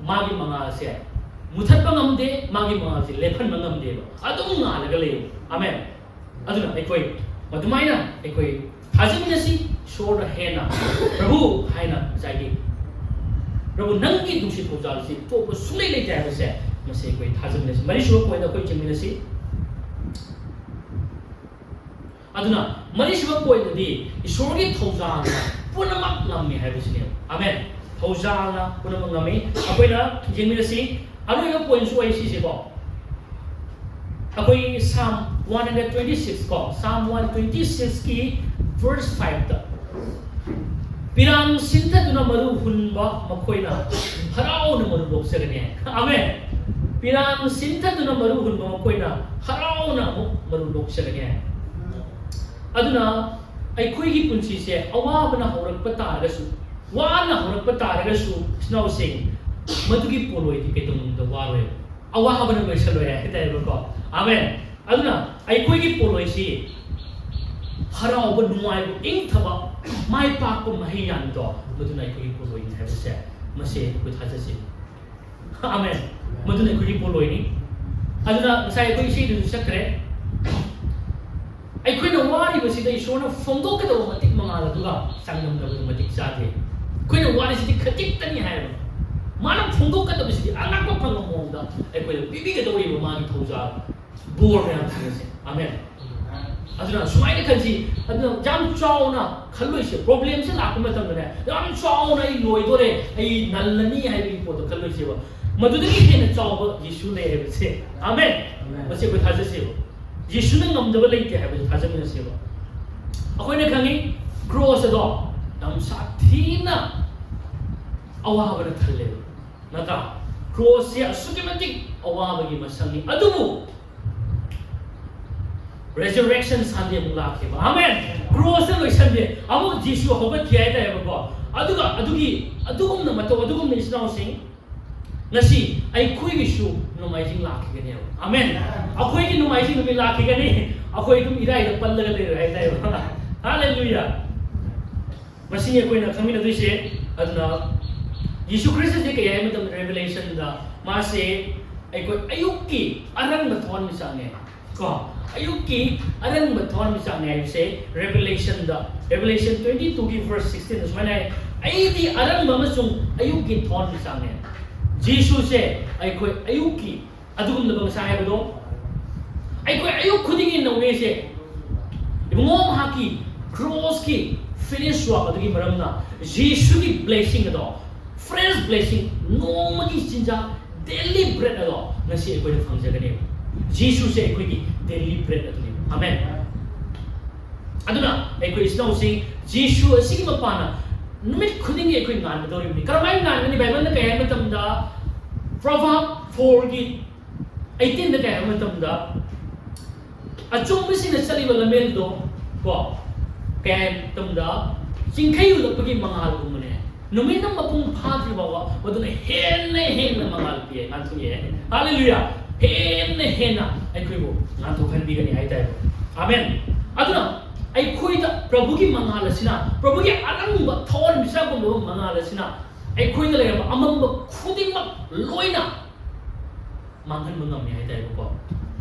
ꯃꯥꯒꯤ ꯃꯉꯥꯜꯁꯦ ꯃꯨꯊꯠꯄ ꯉꯝꯗꯦ, ꯃꯥꯒꯤ ꯃꯉꯥꯜꯁꯦ ꯂꯦꯞꯍꯟꯕ ꯉꯝꯗꯦꯕ꯫ ꯑꯗꯨꯝ ꯉꯥꯜꯂꯒ ꯂꯩꯌꯦ꯫ ꯑꯥꯃꯦꯟ꯫ ꯑꯗꯨꯅ ꯑꯩꯈꯣꯏ ꯃꯗꯨꯃꯥꯏꯅ ꯑꯩꯈꯣꯏ ꯊꯥꯖꯃꯤꯟꯅꯁꯤ, ꯏꯁꯣꯔꯗ ꯍꯦꯟꯅ, "ꯄ꯭ꯔꯚꯨ" ꯍꯥꯏꯅ ꯉꯁꯥꯏꯒꯤ, "ꯄ꯭ꯔꯚꯨ, ꯅꯪꯒꯤ ꯅꯨꯡꯁꯤ ꯊꯧꯖꯥꯜꯁꯤ ꯇꯣꯛꯄ ꯁꯨꯡꯂꯩ ꯂꯩꯇꯦ" ꯍꯥꯏꯕꯁꯦ ꯃꯁꯤ ꯑꯩꯈꯣꯏ ꯊꯥꯖꯃꯤꯟꯅꯁꯤ꯫ ꯃꯔꯤꯁꯨꯕ ꯄꯣꯏꯟꯗ ꯑꯩꯈꯣꯏ ꯌꯦꯡꯃꯤꯟꯅꯁꯤ꯫ ꯑꯗꯨꯅ ꯃꯔꯤꯁꯨꯕ ꯄꯣꯏꯟꯗꯗꯤ ꯏꯁꯣꯔꯒꯤ ꯊꯧꯖꯥꯜꯅ ꯄꯨꯝꯅꯃꯛ ꯉꯝꯃꯤ ꯍꯥꯏꯕꯁꯤꯅꯦꯕ꯫ ꯑꯥꯃꯦꯟ꯫ ꯊꯧꯖꯥꯜꯅ ꯄꯨꯝꯅꯃꯛ ꯉꯝꯃꯤ꯫ ꯑꯩꯈꯣꯏꯅ ꯌꯦꯡꯃꯤꯟꯅꯁꯤ꯫ ꯑꯔꯣꯏꯕ ꯄꯣꯏꯟꯁꯨ ꯑꯣꯏ ꯁꯤꯁꯦꯀꯣ꯫ ꯑꯩꯈꯣꯏ Psalm one hundred twenty six ꯀꯣ, Psalm one twenty six ꯀꯤ verse five ꯇ, "ꯄꯤꯔꯥꯡ ꯁꯤꯟꯊꯗꯨꯅ ꯃꯔꯨ ꯍꯨꯟꯕ ꯃꯈꯣꯏꯅ ꯍꯔꯥꯎꯅ ꯃꯔꯨ ꯂꯣꯛꯆꯒꯅꯤ" ꯍꯥꯏ꯫ ꯑꯥꯃꯦꯟ꯫ "ꯄꯤꯔꯥꯡ ꯁꯤꯟꯊꯗꯨꯅ ꯃꯔꯨ ꯍꯨꯟꯕ ꯃꯈꯣꯏꯅ ꯍꯔꯥꯎꯅ ꯑꯃꯨꯛ ꯃꯔꯨ ꯂꯣꯛꯆꯒꯅꯤ" ꯍꯥꯏ꯫ ꯑꯗꯨꯅ ꯑꯩꯈꯣꯏꯒꯤ ꯄꯨꯟꯁꯤꯁꯦ ꯑꯋꯥꯕꯅ ꯍꯧꯔꯛꯄ ꯇꯥꯔꯒꯁꯨ, ꯋꯥꯅ ꯍꯧꯔꯛꯄ ꯇꯥꯔꯒꯁꯨ, ꯏꯆꯤꯟ ꯏꯅꯥꯎꯁꯤꯡ, ꯃꯗꯨꯒꯤ ꯄꯣꯠꯂꯣꯏꯗꯤ ꯀꯩꯗꯧꯅꯨꯡꯗ ꯋꯥꯔꯣꯏ꯫ ꯑꯋꯥꯕꯅ ꯂꯣꯏꯁꯜꯂꯣꯏ ꯍꯥꯏꯇꯥꯔꯦꯕꯀꯣ꯫ ꯑꯥꯃꯦꯟ꯫ ꯑꯗꯨꯅ ꯑꯩꯈꯣꯏꯒꯤ ꯄꯣꯠꯂꯣꯏꯁꯤ ꯍꯔꯥꯎꯕ, ꯅꯨꯡꯉꯥꯏꯕ, ꯏꯪꯊꯕ, ꯃꯥꯏ ꯄꯥꯛꯄ ꯃꯍꯩ ꯌꯥꯟꯕꯗꯣ, ꯃꯗꯨꯅ ꯑꯩꯈꯣꯏꯒꯤ ꯄꯣꯠꯂꯣꯏꯅꯤ ꯍꯥꯏꯕꯁꯦ ꯃꯁꯤ ꯑꯩꯈꯣꯏ ꯊꯥꯖꯁꯤ꯫ ꯑꯥꯃꯦꯟ꯫ ꯃꯗꯨꯅ ꯑꯩꯈꯣꯏꯒꯤ ꯄꯣꯠꯂꯣꯏꯅꯤ꯫ ꯑꯗꯨꯅ ꯉꯁꯥꯏ ꯑꯩꯈꯣꯏ ꯏꯁꯩꯗꯨꯁꯨ ꯆꯠꯈ꯭ꯔꯦ꯫ ꯑꯩꯈꯣꯏꯅ ꯋꯥꯔꯤꯕꯁꯤꯗ ꯏꯁꯣꯔꯅ ꯐꯣꯡꯗꯣꯛꯀꯗꯕ ꯃꯇꯤꯛ ꯃꯉꯥꯜ ꯑꯗꯨꯒ ꯆꯥꯡꯗꯝꯅꯕꯗ ꯃꯇꯤꯛ ꯆꯥꯗꯦ꯫ ꯑꯩꯈꯣꯏꯅ ꯋꯥꯔꯤꯁꯤꯗꯤ ꯈꯖꯤꯛꯇꯅꯤ ꯍꯥꯏꯕ꯫ ꯃꯥꯅ ꯐꯣꯡꯗꯣꯛꯀꯗꯕꯁꯤꯗꯤ ꯑꯉꯛꯄ ꯐꯪꯕ ꯃꯑꯣꯡꯗ ꯑꯩꯈꯣꯏꯗ ꯄꯤꯕꯤꯒꯗꯧꯔꯤꯕ ꯃꯥꯒꯤ ꯊꯧꯖꯥꯜ, ꯕꯣꯔ ꯃꯌꯥꯝꯁꯤꯡ ꯑꯁꯦ꯫ ꯑꯥꯃꯦꯟ꯫ ꯑꯗꯨꯅ ꯁꯨꯃꯥꯏꯅ ꯈꯟꯁꯤ, ꯑꯗꯨꯅ ꯌꯥꯝ ꯆꯥꯎꯅ ꯈꯜꯂꯣꯏꯁꯦ꯫ ꯄ꯭ꯔꯣꯕ꯭ꯂꯦꯝꯁꯦ ꯂꯥꯛꯄ ꯃꯇꯝꯗꯅꯦ, "ꯌꯥꯝ ꯆꯥꯎꯅ ꯑꯩ ꯂꯣꯏꯗꯣꯔꯦ, ꯑꯩ ꯅꯜꯂꯅꯤ" ꯍꯥꯏꯕꯒꯤ ꯄꯣꯠꯇꯣ ꯈꯜꯂꯣꯏꯁꯦꯕ꯫ ꯃꯗꯨꯗꯒꯤ ꯍꯦꯟꯅ ꯆꯥꯎꯕ ꯌꯦꯁꯨ ꯂꯩ ꯍꯥꯏꯕꯁꯦ꯫ ꯑꯥꯃꯦꯟ꯫ ꯑꯥꯃꯦꯟ꯫ ꯃꯁꯤ ꯑꯩꯈꯣꯏ ꯊꯥꯖꯁꯦꯕ꯫ ꯌꯦꯁꯨꯅ ꯉꯝꯗꯕ ꯂꯩꯇꯦ ꯍꯥꯏꯕꯁꯦ ꯊꯥꯖꯃꯤꯟꯅꯁꯦꯕ꯫ ꯑꯩꯈꯣꯏꯅ ꯈꯪꯉꯤ, ꯀ꯭ꯔꯣꯁ ꯑꯗꯣ ꯌꯥꯝ ꯁꯥꯊꯤꯅ ꯑꯋꯥꯕꯅ ꯊꯜꯂꯦꯕ꯫ ꯅꯠꯇ꯭ꯔꯥ? ꯀ꯭ꯔꯣꯁꯁꯦ ꯑꯁꯨꯛꯀꯤ ꯃꯇꯤꯛ ꯑꯋꯥꯕꯒꯤ ꯃꯁꯛꯅꯤ꯫ ꯑꯗꯨꯕꯨ Resurrection Sunday ꯑꯃꯨꯛ ꯂꯥꯛꯈꯤꯕ꯫ ꯑꯥꯃꯦꯟ꯫ ꯀ꯭ꯔꯣꯁꯇ ꯂꯣꯏꯁꯟꯗꯦ꯫ ꯑꯃꯨꯛ ꯖꯤꯁꯨ ꯍꯧꯒꯠꯈꯤ ꯍꯥꯏꯇꯥꯔꯦꯕꯀꯣ꯫ ꯑꯗꯨꯒ ꯑꯗꯨꯒꯤ, ꯑꯗꯨꯒꯨꯝꯅ ꯃꯇꯧ, ꯑꯗꯨꯒꯨꯝꯅ ꯏꯆꯤꯟ ꯏꯅꯥꯎꯁꯤꯡ, ꯉꯁꯤ ꯑꯩꯈꯣꯏꯒꯤꯁꯨ ꯅꯣꯡꯃꯥꯏꯖꯤꯡ ꯂꯥꯛꯈꯤꯒꯅꯦꯕ꯫ ꯑꯃꯦꯟ꯫ ꯑꯩꯈꯣꯏꯒꯤ ꯅꯣꯡꯃꯥꯏꯖꯤꯡ ꯅꯨꯃꯤꯠ ꯂꯥꯛꯈꯤꯒꯅꯤ꯫ ꯑꯩꯈꯣꯏ ꯑꯗꯨꯝ ꯏꯔꯥꯏꯗ ꯄꯜꯂꯒ ꯂꯩꯔꯣꯏ ꯍꯥꯏꯇꯥꯔꯦꯕ꯫ ꯍꯥꯂꯦꯂꯨꯌꯥ꯫ ꯃꯁꯤꯅꯤ ꯑꯩꯈꯣꯏꯅ ꯈꯪꯃꯤꯟꯅꯗꯣꯏꯁꯦ꯫ ꯑꯗꯨꯅ ꯌꯤꯁꯨ ꯈ꯭ꯔꯤꯁꯇꯁꯦ ꯀꯩ ꯍꯥꯏ ꯃꯇꯝꯗ, ꯔꯦꯚꯦꯂꯦꯁꯟꯗ ꯃꯥꯁꯦ ꯑꯩꯈꯣꯏ ꯑꯌꯨꯛꯀꯤ ꯑꯔꯪꯕ ꯊꯋꯥꯟꯃꯤꯆꯥꯛꯅꯦ꯫ ꯀꯣ, ꯑꯌꯨꯛꯀꯤ ꯑꯔꯪꯕ ꯊꯋꯥꯟꯃꯤꯆꯥꯛꯅꯦ ꯍꯥꯏꯕꯁꯦ ꯔꯦꯚꯦꯂꯦꯁꯟꯗ, ꯔꯦꯚꯦꯂꯦꯁꯟ ꯇ꯭ꯋꯦꯟꯇꯤ ꯇꯨꯒꯤ ꯚꯔꯁ ꯁꯤꯛꯁꯇꯤꯟꯗ ꯁꯨꯃꯥꯏꯅ ꯍꯥꯏ, "ꯑꯩꯗꯤ ꯑꯔꯪꯕ ꯑꯃꯁꯨꯡ ꯑꯌꯨꯛꯀꯤ ꯊꯋꯥꯟꯃꯤꯆꯥꯛꯅꯦ꯫" ꯖꯤꯁꯨꯁꯦ ꯑꯩꯈꯣꯏ ꯑꯌꯨꯛꯀꯤ ꯑꯗꯨꯒꯨꯝꯂꯕ ꯉꯁꯥꯏ ꯍꯥꯏꯕꯗꯣ ꯑꯩꯈꯣꯏ ꯑꯌꯨꯛ ꯈꯨꯗꯤꯡꯒꯤ ꯅꯧꯋꯦꯁꯦ꯫ ꯏꯕꯨꯡꯉꯣ, ꯃꯍꯥꯛꯀꯤ ꯀ꯭ꯔꯣꯁꯀꯤ ꯐꯤꯅꯤꯁ ꯋꯥꯔꯛ ꯑꯗꯨꯒꯤ ꯃꯔꯝꯅ ꯖꯤꯁꯨꯒꯤ ꯕ꯭ꯂꯦꯁꯤꯡ ꯑꯗꯣ, ꯐ꯭ꯔꯦꯁ ꯕ꯭ꯂꯦꯁꯤꯡ, ꯅꯣꯡꯃꯒꯤ ꯆꯤꯟꯖꯥꯛ, ꯗꯦꯂꯤ ꯕ꯭ꯔꯦꯗ ꯑꯗꯣ ꯉꯁꯤ ꯑꯩꯈꯣꯏꯅ ꯐꯪꯖꯒꯅꯦꯕ꯫ ꯖꯤꯁꯨꯁꯦ ꯑꯩꯈꯣꯏꯒꯤ ꯗꯦꯂꯤ ꯕ꯭ꯔꯦꯗ ꯑꯗꯨꯅꯦꯕ꯫ ꯑꯃꯦꯟ꯫ ꯑꯗꯨꯅ ꯑꯩꯈꯣꯏ ꯏꯆꯤꯟ ꯏꯅꯥꯎꯁꯤꯡ, ꯖꯤꯁꯨ ꯑꯁꯤꯒꯤ ꯃꯄꯥꯟꯅ ꯅꯨꯃꯤꯠ ꯈꯨꯗꯤꯡꯒꯤ ꯑꯩꯈꯣꯏ ꯉꯥꯟꯒꯗꯧꯔꯤꯕꯅꯤ꯫ ꯀꯔꯝꯍꯥꯏꯅ ꯉꯥꯟꯒꯅꯤ? ꯕꯥꯏꯕꯜꯅ ꯀꯩ ꯍꯥꯏ ꯃꯇꯝꯗ, ꯄ꯭ꯔꯣꯚꯥꯔꯕ ꯐꯣꯔꯒꯤ ꯑꯩꯇꯤꯟꯗ ꯀꯩ ꯍꯥꯏ ꯃꯇꯝꯗ, "ꯑꯆꯨꯝꯕꯁꯤꯡꯅ ꯆꯠꯂꯤꯕ ꯂꯝꯕꯦꯜꯗꯣ", ꯀꯣ, ꯀꯩ ꯍꯥꯏ ꯃꯇꯝꯗ, "ꯆꯤꯡꯈꯩ ꯎꯠꯂꯛꯄꯒꯤ ꯃꯉꯥꯜꯒꯨꯝꯕꯅꯦ꯫ ꯅꯨꯃꯤꯠꯅ ꯃꯄꯨꯡ ꯐꯥꯗ꯭ꯔꯤ ꯐꯥꯎꯕ ꯃꯗꯨꯅ ꯍꯦꯟꯅ ꯍꯦꯟꯅ ꯃꯉꯥꯜ ꯄꯤꯌꯦ, ꯉꯥꯟꯊꯣꯛꯑꯦ꯫" ꯍꯥꯂꯦꯂꯨꯌꯥ! ꯍꯦꯟꯅ ꯍꯦꯟꯅ ꯑꯩꯈꯣꯏꯕꯨ ꯉꯥꯟꯊꯣꯛꯍꯟꯕꯤꯒꯅꯤ ꯍꯥꯏꯇꯥꯔꯦ꯫ ꯑꯃꯦꯟ꯫ ꯑꯗꯨꯅ ꯑꯩꯈꯣꯏꯗ ꯄ꯭ꯔꯚꯨꯒꯤ ꯃꯉꯥꯜ ꯑꯁꯤꯅ, ꯄ꯭ꯔꯚꯨꯒꯤ ꯑꯔꯪꯕ ꯊꯋꯥꯟꯃꯤꯆꯥꯛꯒꯨꯝꯂꯕ ꯃꯉꯥꯜ ꯑꯁꯤꯅ ꯑꯩꯈꯣꯏꯗ ꯂꯩꯔꯝꯕ ꯑꯃꯝꯕ ꯈꯨꯗꯤꯡꯃꯛ ꯂꯣꯏꯅ ꯃꯥꯡꯍꯟꯕ ꯉꯝꯃꯤ ꯍꯥꯏꯇꯥꯔꯦꯕꯀꯣ꯫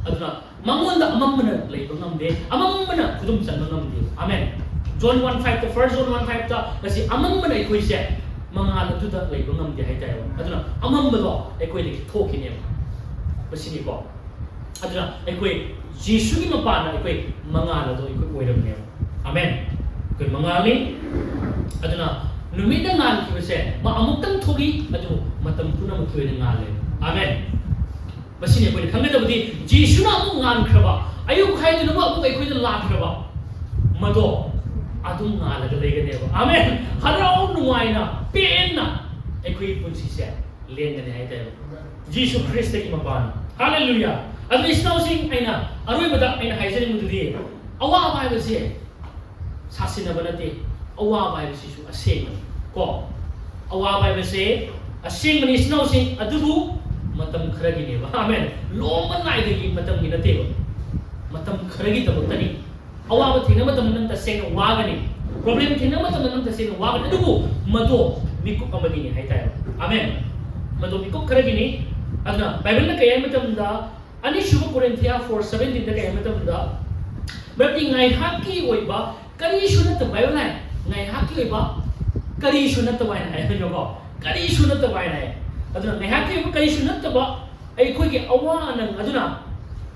ꯑꯗꯨꯅ ꯃꯉꯣꯟꯗ ꯑꯃꯝꯕꯅ ꯂꯩꯕ ꯉꯝꯗꯦ, ꯑꯃꯝꯕꯅ ꯈꯨꯗꯨꯝ ꯆꯟꯕ ꯉꯝꯗꯦ꯫ ꯑꯃꯦꯟ꯫ ꯖꯣꯟ ꯋꯥꯟ ꯐꯥꯏꯚꯇ, ꯐꯥꯔꯁ ꯖꯣꯟ ꯋꯥꯟ ꯐꯥꯏꯚꯇ ꯉꯁꯤ ꯑꯃꯝꯕꯅ ꯑꯩꯈꯣꯏꯁꯦ ꯃꯉꯥꯜ ꯑꯗꯨꯗ ꯂꯩꯕ ꯉꯝꯗꯦ ꯍꯥꯏꯇꯥꯔꯦꯕ꯫ ꯑꯗꯨꯅ ꯑꯃꯝꯕꯗꯣ ꯑꯩꯈꯣꯏꯗꯒꯤ ꯊꯣꯛꯈꯤꯅꯦꯕ꯫ ꯃꯁꯤꯅꯤꯀꯣ꯫ ꯑꯗꯨꯅ ꯑꯩꯈꯣꯏ ꯖꯤꯁꯨꯒꯤ ꯃꯄꯥꯟꯗ ꯑꯩꯈꯣꯏ ꯃꯉꯥꯜ ꯑꯗꯣ ꯑꯩꯈꯣꯏ ꯑꯣꯏꯔꯕꯅꯦꯕ꯫ ꯑꯃꯦꯟ꯫ ꯑꯩꯈꯣꯏ ꯃꯉꯥꯜꯅꯤ꯫ ꯑꯗꯨꯅ ꯅꯨꯃꯤꯠꯅ ꯉꯥꯟꯈꯤꯕꯁꯦ ꯃꯥ ꯑꯃꯨꯛꯇꯪ ꯊꯣꯛꯏ, ꯑꯗꯨꯕꯨ ꯃꯇꯝ ꯄꯨꯝꯅꯃꯛꯀꯤ ꯑꯣꯏꯅ ꯉꯥꯜꯂꯦ꯫ ꯑꯃꯦꯟ꯫ ꯃꯁꯤꯅꯤ ꯑꯩꯈꯣꯏꯅ ꯈꯪꯒꯗꯕꯗꯤ, ꯖꯤꯁꯨꯅ ꯑꯃꯨꯛ ꯉꯥꯟꯈ꯭ꯔꯕ, ꯑꯌꯨꯛ ꯍꯥꯏꯗꯨꯅꯕꯨ ꯑꯃꯨꯛ ꯑꯩꯈꯣꯏꯗ ꯂꯥꯛꯈ꯭ꯔꯕ, ꯃꯗꯣ ꯑꯗꯨꯝ ꯉꯥꯜꯂꯒ ꯂꯩꯒꯅꯦꯕ꯫ ꯑꯃꯦꯟ꯫ ꯍꯔꯥꯎ ꯅꯨꯡꯉꯥꯏꯅ, ꯄꯦꯟꯅ ꯑꯩꯈꯣꯏꯒꯤ ꯄꯨꯟꯁꯤꯁꯦ ꯂꯦꯟꯒꯅꯤ ꯍꯥꯏꯇꯥꯔꯦ꯫ ꯖꯤꯁꯨ ꯈ꯭ꯔꯤꯁꯇꯒꯤ ꯃꯄꯥꯟ꯫ ꯍꯥꯂꯦꯂꯨꯌꯥ꯫ ꯑꯗꯨ ꯏꯆꯤꯟ ꯏꯅꯥꯎꯁꯤꯡ, ꯑꯩꯅ ꯑꯔꯣꯏꯕꯗ ꯑꯩꯅ ꯍꯥꯏꯖꯅꯤꯡꯕꯗꯨꯗꯤ, ꯑꯋꯥꯕ ꯍꯥꯏꯕꯁꯦ ꯁꯥꯁꯤꯟꯅꯕ ꯅꯠꯇꯦ꯫ ꯑꯋꯥꯕ ꯍꯥꯏꯕꯁꯤꯁꯨ ꯑꯁꯦꯡꯕꯅꯤ ꯀꯣ꯫ ꯑꯋꯥꯕ ꯍꯥꯏꯕꯁꯦ ꯑꯁꯦꯡꯕꯅꯤ ꯏꯆꯤꯟ ꯏꯅꯥꯎꯁꯤꯡ, ꯑꯗꯨꯕꯨ ꯃꯇꯝ ꯈꯔꯒꯤꯅꯦꯕ꯫ ꯑꯃꯦꯟ꯫ ꯂꯣꯝꯕ ꯅꯥꯏꯗꯒꯤ ꯃꯇꯝꯒꯤ ꯅꯠꯇꯦꯕ, ꯃꯇꯝ ꯈꯔꯒꯤꯗꯃꯛꯇꯅꯤ꯫ ꯑꯋꯥꯕ ꯊꯦꯡꯅꯕ ꯃꯇꯝꯗ ꯅꯪ ꯇꯁꯦꯡꯅ ꯋꯥꯒꯅꯤ, ꯄ꯭ꯔꯣꯕ꯭ꯂꯦꯝ ꯊꯦꯡꯅꯕ ꯃꯇꯝꯗ ꯅꯪ ꯇꯁꯦꯡꯅ ꯋꯥꯒꯅꯤ, ꯑꯗꯨꯕꯨ ꯃꯗꯣ ꯃꯤꯀꯨꯞ ꯑꯃꯒꯤꯅꯤ ꯍꯥꯏꯇꯥꯔꯦ꯫ ꯑꯃꯦꯟ꯫ ꯃꯗꯣ ꯃꯤꯀꯨꯞ ꯈꯔꯒꯤꯅꯤ꯫ ꯑꯗꯨꯅ ꯕꯥꯏꯕꯜꯅ ꯀꯩ ꯍꯥꯏ ꯃꯇꯝꯗ, ꯑꯅꯤꯁꯨꯕ ꯀꯣꯔꯤꯟꯊꯤꯌꯥ ꯐꯣꯔ ꯁꯕꯦꯟꯇꯤꯟꯗ ꯀꯩ ꯍꯥꯏ ꯃꯇꯝꯗ, ꯃꯔꯝꯗꯤ ꯉꯥꯏꯍꯥꯛꯀꯤ ꯑꯣꯏꯕ ꯀꯔꯤꯁꯨ ꯅꯠꯇꯕ ꯍꯥꯏꯕ ꯂꯥꯏ, ꯉꯥꯏꯍꯥꯛꯀꯤ ꯑꯣꯏꯕ ꯀꯔꯤꯁꯨ ꯅꯠꯇꯕ ꯍꯥꯏꯅ ꯍꯥꯏꯕꯅꯤꯀꯣ, ꯀꯔꯤꯁꯨ ꯅꯠꯇꯕ ꯍꯥꯏꯅ ꯍꯥꯏ꯫ ꯑꯗꯨꯅ ꯉꯥꯏꯍꯥꯛꯀꯤ ꯑꯣꯏꯕ ꯀꯔꯤꯁꯨ ꯅꯠꯇꯕ ꯑꯩꯈꯣꯏꯒꯤ ꯑꯋꯥ ꯑꯅꯪ ꯑꯗꯨꯅ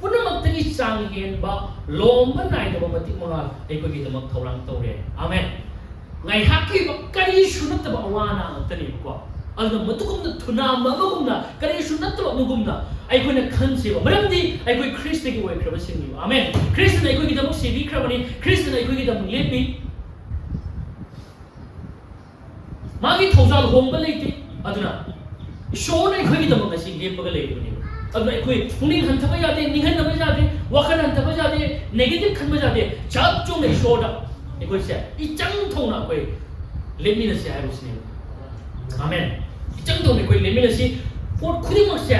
ꯄꯨꯝꯅꯃꯛꯇꯒꯤ ꯆꯥꯡ ꯍꯦꯟꯕ ꯂꯣꯝꯕ ꯅꯥꯏꯗꯕ ꯃꯇꯤꯛ ꯃꯉꯥꯜ ꯑꯩꯈꯣꯏꯒꯤꯗꯃꯛ ꯊꯧꯔꯥꯡ ꯇꯧꯔꯦ꯫ ꯑꯃꯦꯟ꯫ ꯉꯥꯏꯍꯥꯛꯀꯤ ꯑꯣꯏꯕ ꯀꯔꯤꯁꯨ ꯅꯠꯇꯕ ꯑꯋꯥ ꯑꯅꯥ ꯉꯥꯛꯇꯅꯦꯕꯀꯣ꯫ ꯑꯗꯨꯅ ꯃꯗꯨꯒꯨꯝꯅ ꯊꯨꯅꯥꯝꯕ ꯑꯃꯒꯨꯝꯅ, ꯀꯔꯤꯁꯨ ꯅꯠꯇꯕ ꯑꯃꯒꯨꯝꯅ ꯑꯩꯈꯣꯏꯅ ꯈꯟꯁꯦꯕ꯫ ꯃꯔꯝꯗꯤ ꯑꯩꯈꯣꯏ ꯈ꯭ꯔꯤꯁꯇꯒꯤ ꯑꯣꯏꯈ꯭ꯔꯕꯁꯤꯡꯅꯦꯕ꯫ ꯑꯃꯦꯟ꯫ ꯈ꯭ꯔꯤꯁꯇꯅ ꯑꯩꯈꯣꯏꯒꯤꯗꯃꯛ ꯁꯤꯕꯤꯈ꯭ꯔꯕꯅꯤ, ꯈ꯭ꯔꯤꯁꯇꯅ ꯑꯩꯈꯣꯏꯒꯤꯗꯃꯛ ꯂꯦꯞꯄꯤ꯫ ꯃꯥꯒꯤ ꯊꯧꯖꯥꯜ ꯍꯣꯡꯕ ꯂꯩꯇꯦ꯫ ꯑꯗꯨꯅ ꯏꯁꯣꯔꯅ ꯑꯩꯈꯣꯏꯒꯤꯗꯃꯛ ꯉꯁꯤ ꯂꯦꯞꯄꯒ ꯂꯩꯔꯤꯕꯅꯦꯕ꯫ ꯑꯗꯨꯅ ꯑꯩꯈꯣꯏ ꯄꯨꯛꯅꯤꯡ ꯍꯟꯊꯕ ꯌꯥꯗꯦ, ꯅꯤꯡꯍꯟꯅꯕ ꯌꯥꯗꯦ, ꯋꯥꯈꯜ ꯍꯟꯊꯕ ꯌꯥꯗꯦ, ꯅꯦꯒꯦꯇꯤꯚ ꯈꯟꯕ ꯌꯥꯗꯦ꯫ ꯆꯞ ꯆꯨꯝꯅ ꯏꯁꯣꯔꯗ ꯑꯩꯈꯣꯏꯁꯦ ꯏꯆꯪ ꯊꯧꯅ ꯑꯩꯈꯣꯏ ꯂꯦꯞꯃꯤꯟꯅꯁꯤ ꯍꯥꯏꯕꯁꯤꯅꯦꯕ꯫ ꯑꯃꯦꯟ꯫ ꯏꯆꯪ ꯊꯧꯅ ꯑꯩꯈꯣꯏ ꯂꯦꯞꯃꯤꯟꯅꯁꯤ꯫ ꯄꯣꯠ ꯈꯨꯗꯤꯡꯃꯛꯁꯦ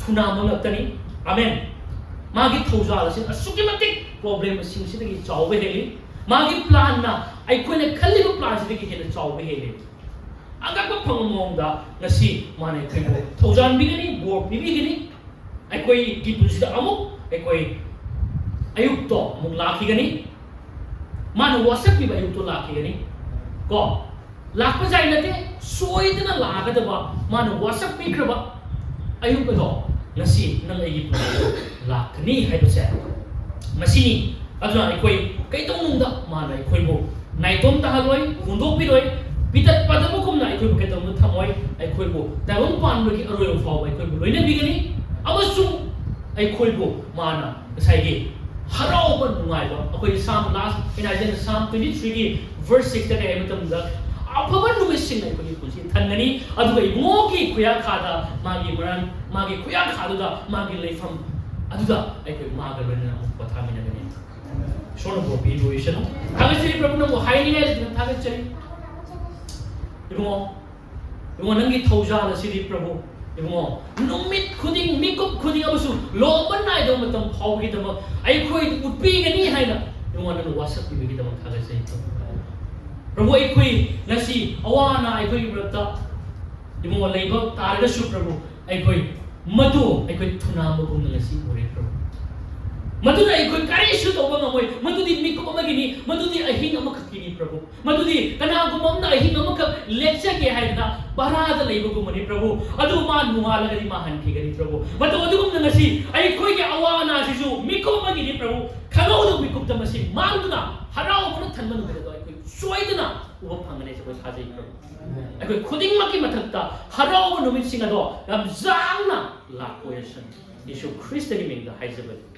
ꯊꯨꯅꯥꯝꯕ ꯉꯥꯛꯇꯅꯤ꯫ ꯑꯃꯦꯟ꯫ ꯃꯥꯒꯤ ꯊꯧꯖꯥꯜ ꯑꯁꯤ ꯑꯁꯨꯛꯀꯤ ꯃꯇꯤꯛ ꯄ꯭ꯔꯣꯕ꯭ꯂꯦꯝꯁꯤꯡꯁꯤꯗꯒꯤ ꯆꯥꯎꯕ ꯍꯦꯜꯂꯤ꯫ ꯃꯥꯒꯤ ꯄ꯭ꯂꯥꯟꯅ ꯑꯩꯈꯣꯏꯅ ꯈꯜꯂꯤꯕ ꯄ꯭ꯂꯥꯟꯁꯤꯗꯒꯤ ꯍꯦꯟꯅ ꯆꯥꯎꯕ ꯍꯦꯜꯂꯤ꯫ ꯑꯉꯛꯄ ꯐꯪꯕ ꯃꯑꯣꯡꯗ ꯉꯁꯤ ꯃꯥꯅ ꯑꯩꯈꯣꯏꯕꯨ ꯊꯧꯖꯥꯟꯕꯤꯒꯅꯤ, ꯕꯣꯔ ꯄꯤꯕꯤꯒꯅꯤ꯫ ꯑꯩꯈꯣꯏꯒꯤ ꯄꯨꯟꯁꯤꯗ ꯑꯃꯨꯛ ꯑꯩꯈꯣꯏ ꯑꯌꯨꯛꯇꯣ ꯑꯃꯨꯛ ꯂꯥꯛꯈꯤꯒꯅꯤ꯫ ꯃꯥꯅ ꯋꯥꯁꯛ ꯄꯤꯕ ꯑꯌꯨꯛꯇꯣ ꯂꯥꯛꯈꯤꯒꯅꯤ꯫ ꯀꯣ, ꯂꯥꯛꯄ ꯖꯥꯏ ꯅꯠꯇꯦ, ꯁꯣꯏꯗꯅ ꯂꯥꯛꯀꯗꯕ, ꯃꯥꯅ ꯋꯥꯁꯛ ꯄꯤꯈ꯭ꯔꯕ ꯑꯌꯨꯛ ꯑꯗꯣ ꯉꯁꯤ ꯅꯪ ꯑꯩꯒꯤ ꯄꯨꯟꯁꯤꯗ ꯂꯥꯛꯀꯅꯤ ꯍꯥꯏꯕꯁꯦ ꯃꯁꯤꯅꯤ꯫ ꯑꯗꯨꯅ ꯑꯩꯈꯣꯏ ꯀꯩꯗꯧꯅꯨꯡꯗ ꯃꯥꯅ ꯑꯩꯈꯣꯏꯕꯨ ꯅꯥꯏꯇꯣꯝ ꯇꯥꯍꯜꯂꯣꯏ, ꯍꯨꯟꯗꯣꯛꯄꯤꯔꯣꯏ, ꯄꯤꯇꯠ ꯄꯥꯗꯕꯒꯨꯝꯅ ꯑꯩꯈꯣꯏꯕꯨ ꯀꯩꯗꯧꯅꯨꯡꯗ ꯊꯝꯃꯣꯏ꯫ ꯑꯩꯈꯣꯏꯕꯨ ꯇꯥꯏꯕꯪ ꯄꯥꯟꯕꯒꯤ ꯑꯔꯣꯏꯕ ꯐꯥꯎꯕ ꯑꯩꯈꯣꯏꯕꯨ ꯂꯣꯏꯅꯕꯤꯒꯅꯤ꯫ ꯑꯃꯁꯨꯡ ꯑꯩꯈꯣꯏꯕꯨ ꯃꯥꯅ ꯉꯁꯥꯏꯒꯤ ꯍꯔꯥꯎꯕ ꯅꯨꯡꯉꯥꯏꯕ, ꯑꯩꯈꯣꯏ ꯁꯥꯝ ꯂꯥꯁ ꯑꯩꯅ ꯍꯥꯏꯖꯅ ꯁꯥꯝ ꯇ꯭ꯋꯦꯟꯇꯤ ꯊ꯭ꯔꯤꯒꯤ ꯚꯔꯁ ꯁꯤꯛꯁꯇ ꯀꯩ ꯍꯥꯏ ꯃꯇꯝꯗ, ꯑꯐꯕ ꯅꯨꯃꯤꯠꯁꯤꯡꯅ ꯑꯩꯈꯣꯏꯒꯤ ꯄꯨꯟꯁꯤ ꯊꯟꯒꯅꯤ, ꯑꯗꯨꯒ ꯏꯕꯨꯡꯉꯣꯒꯤ ꯈꯨꯌꯥꯈꯥꯗ, ꯃꯥꯒꯤ ꯃꯔꯥꯟ, ꯃꯥꯒꯤ ꯈꯨꯌꯥꯈꯥꯗꯨꯗ, ꯃꯥꯒꯤ ꯂꯩꯐꯝ ꯑꯗꯨꯗ ꯑꯩꯈꯣꯏ ꯃꯥꯒ ꯂꯣꯏꯅꯅ ꯑꯃꯨꯛ ꯄꯣꯊꯥꯃꯤꯟꯅꯒꯅꯤ꯫ ꯏꯁꯣꯔꯅ ꯕꯣꯔ ꯄꯤꯕ ꯑꯣꯏꯁꯅꯨ꯫ ꯊꯥꯒꯠꯆꯔꯤ ꯄ꯭ꯔꯚꯨ, ꯅꯪꯕꯨ ꯍꯥꯏꯅꯤꯡꯉꯥꯏ ꯂꯩꯇꯅ ꯊꯥꯒꯠꯆꯔꯤ ꯏꯕꯨꯡꯉꯣ꯫ ꯏꯕꯨꯡꯉꯣ, ꯅꯪꯒꯤ ꯊꯧꯖꯥꯜ ꯑꯁꯤꯗꯤ ꯄ꯭ꯔꯚꯨ, ꯏꯕꯨꯡꯉꯣ, ꯅꯨꯃꯤꯠ ꯈꯨꯗꯤꯡ, ꯃꯤꯀꯨꯞ ꯈꯨꯗꯤꯡ ꯑꯃꯁꯨꯡ ꯂꯣꯝꯕ ꯅꯥꯏꯗꯕ ꯃꯇꯝ ꯐꯥꯎꯕꯒꯤꯗꯃꯛ ꯑꯩꯈꯣꯏ ꯎꯠꯄꯤꯒꯅꯤ ꯍꯥꯏꯅ, ꯏꯕꯨꯡꯉꯣ, ꯅꯪꯅ ꯋꯥꯁꯛꯄꯤꯕꯒꯤꯗꯃꯛ ꯊꯥꯒꯠꯆꯩ ꯄ꯭ꯔꯚꯨ꯫ ꯄ꯭ꯔꯚꯨ, ꯑꯩꯈꯣꯏ ꯉꯁꯤ ꯑꯋꯥ ꯑꯅꯥ ꯑꯩꯈꯣꯏꯒꯤ ꯃꯔꯛꯇ, ꯏꯕꯨꯡꯉꯣ, ꯂꯩꯕ ꯇꯥꯔꯒꯁꯨ ꯄ꯭ꯔꯚꯨ, ꯑꯩꯈꯣꯏ ꯃꯗꯨ ꯑꯩꯈꯣꯏ ꯊꯨꯅꯥꯝꯕꯒꯨꯝꯅ ꯉꯁꯤ ꯎꯔꯦ ꯄ꯭ꯔꯚꯨ꯫ ꯃꯗꯨꯅ ꯑꯩꯈꯣꯏ ꯀꯔꯤꯁꯨ ꯇꯧꯕ ꯉꯝꯃꯣꯏ꯫ ꯃꯗꯨꯗꯤ ꯃꯤꯀꯨꯞ ꯑꯃꯒꯤꯅꯤ, ꯃꯗꯨꯗꯤ ꯑꯍꯤꯡ ꯑꯃꯈꯛꯀꯤꯅꯤ ꯄ꯭ꯔꯚꯨ꯫ ꯃꯗꯨꯗꯤ ꯀꯅꯥꯒꯨꯝꯕ ꯑꯃꯅ ꯑꯍꯤꯡ ꯑꯃꯈꯛ ꯂꯦꯛꯆꯒꯦ ꯍꯥꯏꯗꯅ ꯚꯔꯥꯗ ꯂꯩꯕꯒꯨꯝꯕꯅꯤ ꯄ꯭ꯔꯚꯨ꯫ ꯑꯗꯨ ꯃꯥ ꯅꯣꯡꯉꯥꯜꯂꯒꯗꯤ ꯃꯥ ꯍꯟꯈꯤꯒꯅꯤ ꯄ꯭ꯔꯚꯨ꯫ ꯃꯇꯧ ꯑꯗꯨꯒꯨꯝꯅ ꯉꯁꯤ ꯑꯩꯈꯣꯏꯒꯤ ꯑꯋꯥ ꯑꯅꯥꯁꯤꯁꯨ ꯃꯤꯀꯨꯞ ꯑꯃꯒꯤꯅꯤ ꯄ꯭ꯔꯚꯨ꯫ ꯈꯪꯍꯧꯗꯕ ꯃꯤꯀꯨꯞꯇ ꯃꯁꯤ ꯃꯥꯡꯗꯨꯅ ꯍꯔꯥꯎꯕꯅ ꯊꯟꯕ ꯅꯨꯃꯤꯠ ꯑꯗꯣ ꯑꯩꯈꯣꯏ ꯁꯣꯏꯗꯅ ꯎꯕ ꯐꯪꯒꯅꯤ ꯍꯥꯏꯁꯤ ꯑꯩꯈꯣꯏ ꯊꯥꯖꯩ ꯄ꯭ꯔꯚꯨ꯫ ꯑꯩꯈꯣꯏ ꯈꯨꯗꯤꯡꯃꯛꯀꯤ ꯃꯊꯛꯇ ꯍꯔꯥꯎꯕ ꯅꯨꯃꯤꯠꯁꯤꯡ ꯑꯗꯣ ꯌꯥꯝ ꯌꯥꯡꯅ ꯂꯥꯛꯄ ꯑꯣꯏꯔꯁꯅꯨ꯫ ꯌꯦꯁꯨ ꯈ꯭ꯔꯤꯁꯇꯒꯤ ꯃꯤꯡꯗ ꯍꯥꯏꯖꯕꯅꯤ꯫